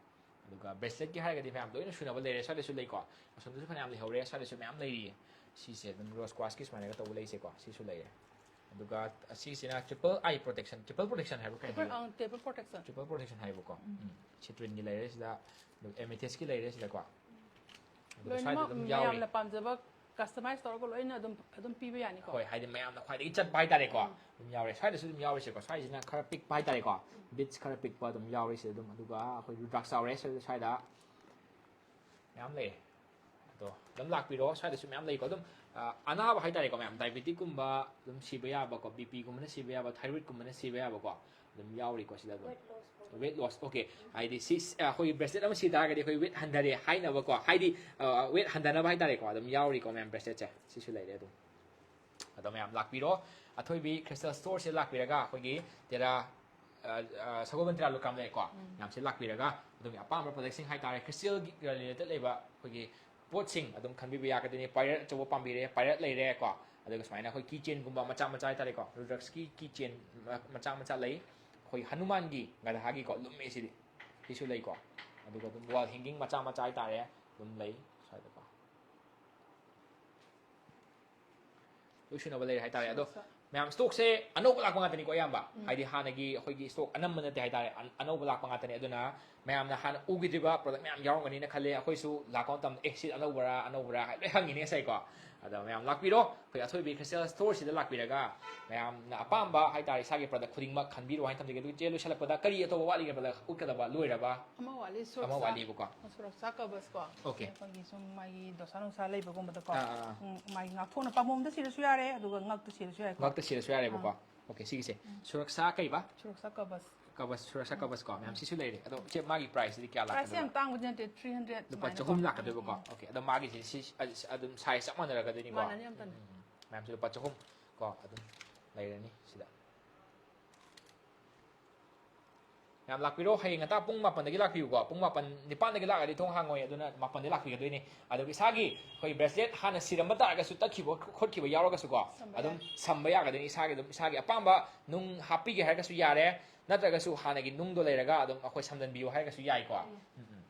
ꯑꯗꯨꯒ braceletꯀꯤ ꯍꯥꯏꯔꯒꯗꯤ ꯃꯌꯥꯝ ꯂꯣꯏꯅ ꯁꯨꯅꯕ ꯂꯩꯔꯦ꯫ ꯁ꯭ꯋꯥꯏꯗꯁꯨ ꯂꯩꯀꯣ, ꯑꯁꯣꯝꯗꯁꯨ ꯐꯅꯌꯥꯝ ꯂꯩꯍꯧꯔꯦ, ꯁ꯭ꯋꯥꯏꯗꯁꯨ ꯃꯌꯥꯝ ꯂꯩꯔꯤꯌꯦ꯫ ꯁꯤꯁꯦ ꯑꯗꯨꯝ rose quartzꯀꯤ ꯁꯨꯃꯥꯏꯅꯒ ꯇꯧꯕ ꯂꯩꯁꯦꯀꯣ, ꯁꯤꯁꯨ ꯂꯩꯔꯦ꯫ ꯑꯗꯨꯒ ꯑꯁꯤꯁꯤꯅ triple eye protection, triple protection ꯍꯥꯏꯕ ꯀꯩ Triple, ꯍꯥꯏꯕ? ꯑꯪ, triple protection꯫ Triple protection ꯍꯥꯏꯕꯀꯣ꯫ ꯎꯝ꯫ Citrinegꯤ ꯂꯩꯔꯦ ꯁꯤꯗ, ꯑꯗꯨꯒ amethystꯀꯤ ꯂꯩꯔꯦ ꯁꯤꯗꯀꯣ꯫ ꯑꯗꯨꯒ ꯁ꯭ꯋꯥꯏꯗ ꯂꯣꯏꯅꯃꯛ ꯑꯗꯨꯝ ꯌꯥꯎꯔꯤ꯫ ꯃꯌꯥꯝꯅ ꯄꯥꯝꯖꯕ customize ꯇꯧꯔꯒ ꯂꯣꯏꯅ ꯑꯗꯨꯝ, ꯑꯗꯨꯝ ꯄꯤꯕ ꯌꯥꯅꯤꯀꯣ? ꯍꯣꯏ, ꯍꯥꯏꯗꯤ ꯃꯌꯥꯝꯅ ꯈ꯭ꯋꯥꯏꯗꯒꯤ ꯆꯠꯄ ꯍꯥꯏꯇꯥꯔꯦꯀꯣ꯫ ꯑꯗꯨꯝ ꯌꯥꯎꯔꯦ꯫ ꯁ꯭ꯋꯥꯏꯗꯁꯨ ꯑꯗꯨꯝ ꯌꯥꯎꯔꯤꯁꯦꯀꯣ꯫ ꯁ꯭ꯋꯥꯏꯁꯤꯅ ꯈꯔ ꯄꯤꯛꯄ ꯍꯥꯏꯇꯥꯔꯦꯀꯣ꯫ Beads ꯈꯔ ꯄꯤꯛꯄ ꯑꯗꯨꯝ ꯌꯥꯎꯔꯤ ꯁꯤꯗ ꯑꯗꯨꯝ꯫ ꯑꯗꯨꯒ ꯑꯩꯈꯣꯏ ꯔꯨꯗ꯭ꯔꯥꯛꯁ ꯌꯥꯎꯔꯦ ꯁ꯭ꯋꯥꯏꯗ, ꯁ꯭ꯋꯥꯏꯗ꯫ ꯃꯌꯥꯝ ꯂꯩꯔꯦ꯫ ꯑꯗꯣ ꯑꯗꯨꯝ ꯂꯥꯛꯄꯤꯔꯣ꯫ ꯁ꯭ꯋꯥꯏꯗꯁꯨ ꯃꯌꯥꯝ ꯂꯩꯀꯣ꯫ ꯑꯗꯨꯝ ꯑ, ꯑꯅꯥꯕ ꯍꯥꯏꯇꯥꯔꯦꯀꯣ ꯃꯌꯥꯝ, ꯗꯥꯏꯕꯦꯇꯤꯛꯀꯨꯝꯕ ꯑꯗꯨꯝ ꯁꯤꯕ ꯌꯥꯕꯀꯣ, ꯕꯤ ꯄꯤꯒꯨꯝꯕꯅ ꯁꯤꯕ ꯌꯥꯕ, ꯊꯥꯏꯔꯣꯏꯗꯀꯨꯝꯕꯅ ꯁꯤꯕ ꯌꯥꯕꯀꯣ ꯑꯗꯨꯝ ꯌꯥꯎꯔꯤꯀꯣ ꯁꯤꯗ ꯑꯗꯨꯝ꯫ Weight loss, okay. ꯍꯥꯏꯗꯤ ꯁꯤ ꯑ, ꯑꯩꯈꯣꯏꯒꯤ ꯕ꯭ꯔꯦꯁꯂꯦꯠ ꯑꯃ ꯁꯤ ꯇꯥꯔꯒꯗꯤ ꯑꯩꯈꯣꯏ ꯋꯦꯠ ꯍꯟꯊꯔꯦ ꯍꯥꯏꯅꯕꯀꯣ, ꯍꯥꯏꯗꯤ ꯋꯦꯠ ꯍꯟꯊꯅꯕ ꯍꯥꯏꯇꯥꯔꯦꯀꯣ ꯑꯗꯨꯝ ꯌꯥꯎꯔꯤꯀꯣ ꯃꯌꯥꯝ ꯕ꯭ꯔꯦꯁꯂꯦꯠꯁꯦ꯫ ꯁꯤꯁꯨ ꯂꯩꯔꯦ ꯑꯗꯨꯝ꯫ ꯑꯗꯣ ꯃꯌꯥꯝ ꯂꯥꯛꯄꯤꯔꯣ, ꯑꯊꯣꯏꯕꯤ ꯈ꯭ꯔꯤꯁꯇꯦꯜ ꯁ꯭ꯇꯣꯔꯁꯤꯗ ꯂꯥꯛꯄꯤꯔꯒ ꯑꯩꯈꯣꯏꯒꯤ ꯇꯦꯔꯥ, ꯑ, ꯑ, ꯁꯒꯣꯜꯕꯟ ꯇꯦꯔꯥ ꯂꯨꯀ꯭ꯔꯥꯝ ꯂꯩꯀꯣ, ꯃꯌꯥꯝꯁꯤ ꯂꯥꯛꯄꯤꯔꯒ ꯑꯗꯣꯝꯒꯤ ꯑꯄꯥꯝꯕ ꯄ꯭ꯔꯗꯛꯁꯤꯡ ꯍꯥꯏꯇꯥꯔꯦ, ꯈ꯭ꯔꯤꯁꯇꯦꯜꯒꯤ ꯔꯤꯂꯦꯇꯦꯠ ꯂꯩꯕ ꯑꯩꯈꯣꯏꯒꯤ ꯄꯣꯠꯁꯤꯡ ꯑꯗꯨꯝ ꯈꯟꯕꯤꯕ ꯌꯥꯒꯗꯣꯏꯅꯤ꯫ ꯄꯥꯏꯔꯦꯠ ꯑꯆꯧꯕ ꯄꯥꯝꯕꯤꯔꯦ, ꯄꯥꯏꯔꯦꯠ ꯂꯩꯔꯦꯀꯣ, ꯑꯗꯨꯒ ꯁꯨꯃꯥꯏꯅ ꯑꯩꯈꯣꯏ ꯀꯤ ꯆꯦꯟꯒꯨꯝꯕ ꯃꯆꯥ ꯃꯆꯥ ꯍꯥꯏꯇꯥꯔꯦꯀꯣ, ꯔꯨꯗ꯭ꯔꯛꯁꯀꯤ ꯀꯤ ꯆꯦꯟ ꯃꯆꯥ ꯃꯆꯥ ꯂꯩ, ꯑꯩꯈꯣꯏ ꯍꯅꯨꯃꯥꯟꯒꯤ ꯒꯙꯥꯒꯤꯀꯣ ꯂꯨꯝꯃꯦ ꯁꯤꯗꯤ, ꯁꯤꯁꯨ ꯂꯩꯀꯣ, ꯑꯗꯨꯒ ꯑꯗꯨꯝ ꯋꯥꯜ ꯍꯦꯡꯒꯤꯡ ꯃꯆꯥ ꯃꯆꯥ ꯍꯥꯏꯇꯥꯔꯦ ꯑꯗꯨꯝ ꯂꯩ ꯁ꯭ꯋꯥꯏꯗꯀꯣ꯫ ꯂꯣꯏ ꯁꯨꯅꯕ ꯂꯩꯔꯦ ꯍꯥꯏꯇꯥꯔꯦ꯫ ꯑꯗꯣ ꯃꯌꯥꯝ ꯁ꯭ꯇꯣꯛꯁꯦ ꯑꯅꯧꯕ ꯂꯥꯛꯄ ꯉꯥꯛꯇꯅꯤꯀꯣ ꯑꯌꯥꯝꯕ꯫ ꯍꯥꯏꯗꯤ ꯍꯥꯟꯅꯒꯤ ꯑꯩꯈꯣꯏꯒꯤ ꯁ꯭ꯇꯣꯛ ꯑꯅꯝꯕ ꯅꯠꯇꯦ ꯍꯥꯏꯇꯥꯔꯦ, ꯑꯟ-, ꯑꯅꯧꯕ ꯂꯥꯛꯄ ꯉꯥꯛꯇꯅꯤ꯫ ꯑꯗꯨꯅ ꯃꯌꯥꯝꯅ ꯍꯥꯟꯅ ꯎꯈꯤꯗ꯭ꯔꯤꯕ ꯄ꯭ꯔꯗꯛ ꯃꯌꯥꯝ ꯌꯥꯎꯔꯝꯒꯅꯤꯅ ꯈꯜꯂꯦ꯫ ꯑꯩꯈꯣꯏꯁꯨ ꯂꯥꯛꯄ ꯃꯇꯝꯗ ꯑꯦ ꯁꯤ ꯑꯅꯧꯕꯔꯥ ꯑꯅꯧꯕꯔꯥ ꯍꯥꯏ ꯂꯣꯏ ꯍꯪꯉꯤꯅꯦ ꯉꯁꯥꯏꯀꯣ꯫ ꯑꯗꯣ ꯃꯌꯥꯝ ꯂꯥꯛꯄꯤꯔꯣ, ꯑꯩꯈꯣꯏ ꯑꯊꯣꯏꯕꯤ ꯈ꯭ꯔꯤꯁꯇꯦꯜ ꯁ꯭ꯇꯣꯔꯁꯤꯗ ꯂꯥꯛꯄꯤꯔꯒ ꯃꯌꯥꯝꯅ ꯑꯄꯥꯝꯕ ꯍꯥꯏꯇꯥꯔꯦ ꯏꯁꯥꯒꯤ ꯄ꯭ꯔꯗꯛ ꯈꯨꯗꯤꯡꯃꯛ ꯈꯟꯕꯤꯔꯣ ꯍꯥꯏꯅ ꯊꯝꯖꯒꯦ꯫ ꯑꯗꯨꯒ ꯆꯦ ꯂꯣꯏꯁꯤꯜꯂꯛꯄꯗ ꯀꯔꯤ ꯑꯇꯣꯞꯄ ꯋꯥꯠꯂꯤꯒꯦ ꯄ꯭ꯔꯗꯛ ꯎꯠꯀꯗꯕ ꯂꯣꯏꯔꯕ? ꯑꯃ ꯋꯥꯠꯂꯤ, ꯑꯃ ꯁꯨꯔꯛꯁꯥ꯫ ꯋꯥꯠꯂꯤꯕꯀꯣ꯫ ꯁꯨꯔꯛꯁꯥ ꯀꯕꯁꯀꯣ꯫ ꯑꯣꯀꯦ꯫ ꯑꯩꯈꯣꯏꯒꯤ ꯁꯨꯝ ꯃꯥꯒꯤ ꯗꯣꯁꯥ ꯅꯨꯡꯁꯥ ꯂꯩꯕꯒꯨꯝꯕꯗꯀꯣ꯫ ꯑꯥ, ꯑꯥ, ꯑꯥ꯫ ꯎꯝ, ꯃꯥꯒꯤ ꯉꯥꯛꯊꯣꯛꯅ ꯄꯥꯝꯕꯣꯝꯗ ꯁꯤꯔꯁꯨ ꯌꯥꯔꯦ, ꯑꯗꯨꯒ ꯉꯛꯇ ꯁꯤꯔꯁꯨ ꯌꯥꯏꯀꯣ꯫ ꯉꯛꯇ ꯁꯤꯔꯁꯨ ꯌꯥꯔꯦꯕꯀꯣ꯫ ꯑꯥ꯫ ꯑꯣꯀꯦ, ꯁꯤꯒꯤꯁꯦ꯫ ꯎꯝ꯫ ꯁꯨꯔꯛꯁꯥ ꯀꯩꯕ? ꯁꯨꯔꯛꯁꯥ ꯀꯕꯁ꯫ ꯀꯕꯁ, ꯁꯨꯔꯛꯁꯥ ꯎꯝ꯫ ꯀꯕꯁꯀꯣ꯫ ꯃꯌꯥꯝ ꯁꯤꯁꯨ ꯂꯩꯔꯦ꯫ ꯑꯗꯣ ꯏꯆꯦ ꯃꯥꯒꯤ ꯄ꯭ꯔꯥꯏꯁꯁꯤꯗꯤ ꯀꯌꯥ ꯄ꯭ꯔꯥꯏꯁꯁꯦ ꯂꯥꯛꯀꯗꯣꯏꯅꯣ? ꯌꯥꯝ ꯇꯥꯡꯕꯗꯤ ꯅꯠꯇꯦ, ꯊ꯭ꯔꯤ ꯍꯟꯗ꯭ꯔꯦꯠ ꯂꯨꯄꯥ ꯁꯨꯃꯥꯏꯅꯀꯣ꯫ ꯆꯍꯨꯝ ꯂꯥꯛꯀꯗꯣꯏꯕꯀꯣ꯫ ꯎꯝ꯫ ꯑꯣꯀꯦ꯫ ꯑꯗꯣ ꯃꯥꯒꯤꯁꯦ ꯁꯤ, ꯑ-, ꯑꯗꯨꯝ ꯁꯥꯏꯖ ꯆꯞ ꯃꯥꯟꯅꯔꯛꯀꯗꯣꯏꯅꯤꯀꯣ꯫ ꯃꯥꯟꯅꯅꯤ ꯑꯝꯇꯅꯤ꯫ ꯎꯝ, ꯎꯝ, ꯎꯝ꯫ ꯃꯌꯥꯝꯁꯦ ꯂꯨꯄꯥ ꯆꯍꯨꯝ ꯀꯣ ꯑꯗꯨꯝ ꯂꯩꯔꯅꯤ ꯁꯤꯗ꯫ ꯌꯥꯝ ꯂꯥꯛꯄꯤꯔꯣ, ꯍꯌꯦꯡ ꯉꯟꯇꯥ ꯄꯨꯡ ꯃꯥꯄꯟꯗꯒꯤ ꯂꯥꯛꯄꯤꯌꯨꯀꯣ꯫ ꯄꯨꯡ ꯃꯥꯄꯟ, ꯅꯤꯄꯥꯟꯗꯒꯤ ꯂꯥꯛꯑꯗꯤ ꯊꯣꯡ ꯍꯥꯡꯉꯣꯏ, ꯑꯗꯨꯅ ꯃꯥꯄꯟꯗꯒꯤ ꯂꯥꯛꯄꯤꯒꯗꯣꯏꯅꯤ꯫ ꯑꯗꯨꯒ ꯏꯁꯥꯒꯤ ꯑꯩꯈꯣꯏ ꯕ꯭ꯔꯦꯁꯂꯦꯠ ꯍꯥꯟꯅ ꯁꯤꯔꯝꯕ ꯇꯥꯔꯒꯁꯨ, ꯇꯠꯈꯤꯕ ꯈꯣꯠꯈꯤꯕ ꯌꯥꯎꯔꯒꯁꯨꯀꯣ, ꯁꯝꯕ ꯑꯗꯨꯝ ꯌꯥꯏ꯫ ꯁꯝꯕ ꯌꯥꯒꯗꯣꯏꯅꯤ꯫ ꯏꯁꯥꯒꯤ ꯑꯗꯨꯝ, ꯏꯁꯥꯒꯤ ꯑꯄꯥꯝꯕ ꯅꯨꯡ ꯍꯥꯞꯄꯤꯒꯦ ꯍꯥꯏꯔꯒꯁꯨ ꯌꯥꯔꯦ, ꯅꯠꯇ꯭ꯔꯒꯁꯨ ꯍꯥꯟꯅꯒꯤ ꯅꯨꯡꯗꯣ ꯂꯩꯔꯒ ꯑꯗꯨꯝ ꯑꯩꯈꯣꯏ ꯁꯝꯖꯟꯕꯤꯌꯨ ꯍꯥꯏꯔꯒꯁꯨ ꯌꯥꯏꯀꯣ꯫ ꯎꯝ꯫ ꯎꯝ, ꯎꯝ꯫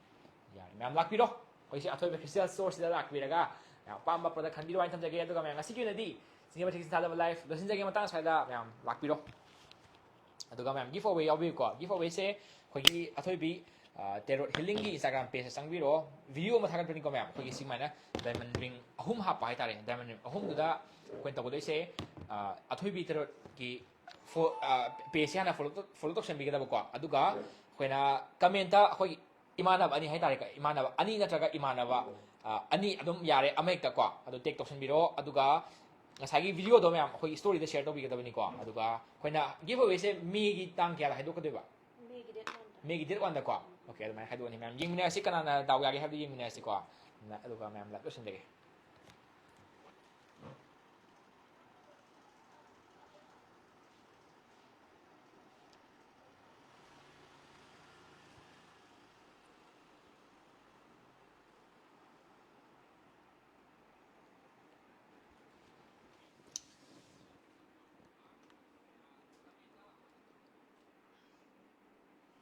ꯌꯥꯔꯦ, ꯃꯌꯥꯝ ꯂꯥꯛꯄꯤꯔꯣ꯫ ꯑꯩꯈꯣꯏꯁꯦ ꯑꯊꯣꯏꯕ ꯈ꯭ꯔꯤꯁꯇꯦꯜ ꯁ꯭ꯇꯣꯔꯁꯤꯗ ꯂꯥꯛꯄꯤꯔꯒ ꯃꯌꯥꯝ ꯑꯄꯥꯝꯕ ꯄ꯭ꯔꯗꯛ ꯈꯟꯕꯤꯔꯣ ꯍꯥꯏꯅ ꯊꯝꯖꯒꯦ꯫ ꯑꯗꯨꯒ ꯃꯌꯥꯝ ꯉꯁꯤꯒꯤ ꯑꯣꯏꯅꯗꯤ ꯆꯤꯡꯖ ꯃꯊꯦꯜ ꯊꯥꯗꯕ ꯂꯥꯏꯐ ꯂꯣꯏꯁꯤꯟꯖꯒꯦ꯫ ꯃꯇꯥꯡ ꯁ꯭ꯋꯥꯏꯗ ꯃꯌꯥꯝ ꯂꯥꯛꯄꯤꯔꯣ꯫ ꯑꯗꯨꯒ ꯃꯌꯥꯝ ꯒꯤꯐ ꯑꯋꯦ ꯌꯥꯎꯕꯤꯌꯨꯀꯣ꯫ ꯒꯤꯐ ꯑꯋꯦꯁꯦ ꯑꯩꯈꯣꯏꯒꯤ ꯑꯊꯣꯏꯕꯤ, ꯑ, ꯇꯦꯔꯣꯠ ꯍꯤꯂꯤꯡꯒꯤ ꯏꯟꯁꯇꯥꯒ꯭ꯔꯥꯝ ꯄꯦꯖꯇ ꯆꯪꯕꯤꯔꯣ꯫ ꯚꯤꯗꯤꯑꯣ ꯑꯃ ꯊꯥꯒꯠꯄꯅꯤꯀꯣ ꯃꯌꯥꯝ꯫ ꯑꯩꯈꯣꯏꯒꯤ ꯁꯨꯃꯥꯏꯅ ꯗꯥꯏꯃꯟ ꯔꯤꯡ ꯑꯍꯨꯝ ꯍꯥꯞꯄ ꯍꯥꯏꯇꯥꯔꯦ꯫ ꯗꯥꯏꯃꯟ ꯔꯤꯡ ꯑꯍꯨꯝꯗꯨꯗ ꯑꯩꯈꯣꯏꯅ ꯇꯧꯒꯗꯣꯏꯁꯦ, ꯑ, ꯑꯊꯣꯏꯕꯤ ꯇꯦꯔꯣꯠꯀꯤ ꯐꯣ-, ꯑ, ꯄꯦꯖꯁꯦ ꯍꯥꯟꯅ ꯐꯣꯂꯣ ꯇꯧ-, ꯐꯣꯂꯣ ꯇꯧꯁꯟꯕꯤꯒꯗꯕꯀꯣ꯫ ꯑꯗꯨꯒ ꯑꯩꯈꯣꯏꯅ ꯀꯃꯦꯟꯇ ꯑꯩꯈꯣꯏ ꯏꯃꯥꯟꯅꯕ ꯑꯅꯤ ꯍꯥꯏꯇꯥꯔꯦꯀꯣ, ꯏꯃꯥꯟꯅꯕ ꯑꯅꯤ ꯅꯠꯇ꯭ꯔꯒ ꯏꯃꯥꯟꯅꯕ ꯑꯅꯤ ꯑꯗꯨꯝ ꯌꯥꯔꯦ, ꯑꯃ ꯍꯦꯛꯇ ꯀꯣ, ꯑꯗꯨ ꯇꯦꯛ ꯇꯧꯁꯟꯕꯤꯔꯣ꯫ ꯑꯗꯨꯒ ꯉꯁꯥꯏꯒꯤ ꯚꯤꯗꯤꯑꯣꯗꯣ ꯃꯌꯥꯝ ꯑꯩꯈꯣꯏꯒꯤ ꯁ꯭ꯇꯣꯔꯤꯗ ꯁꯤꯌꯔ ꯇꯧꯕꯤꯒꯗꯕꯅꯤꯀꯣ꯫ ꯑꯗꯨꯒ ꯑꯩꯈꯣꯏꯅ ꯒꯤꯐ ꯑꯋꯦꯁꯦ ꯃꯦꯒꯤ ꯇꯥꯡ ꯀꯌꯥꯗ ꯍꯥꯏꯗꯣꯛꯀꯗꯣꯏꯕ? ꯃꯦꯒꯤ ꯗꯦꯠ ꯋꯥꯟꯗ꯫ ꯃꯦꯒꯤ ꯗꯦꯠ ꯋꯥꯟꯗꯀꯣ꯫ ꯑꯣꯀꯦ, ꯑꯗꯨꯃꯥꯏꯅ ꯍꯥꯏꯗꯣꯛꯑꯅꯤ ꯃꯌꯥꯝ꯫ ꯌꯦꯡꯃꯤꯟꯅꯔꯁꯤ, ꯀꯅꯥꯅ ꯗꯥꯎ ꯌꯥꯒꯦ ꯍꯥꯏꯕꯗꯨ ꯌꯦꯡꯃꯤꯟꯅꯔꯁꯤꯀꯣ꯫ ꯑꯗꯨꯒ ꯃꯌꯥꯝ ꯂꯥꯏꯚ ꯂꯣꯏꯁꯤꯟꯖꯒꯦ꯫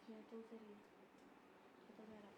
ꯁꯤꯅ ꯇꯨ ꯁꯦꯔꯤ꯫ ꯐꯣꯇꯣ ꯃꯌꯥꯝ꯫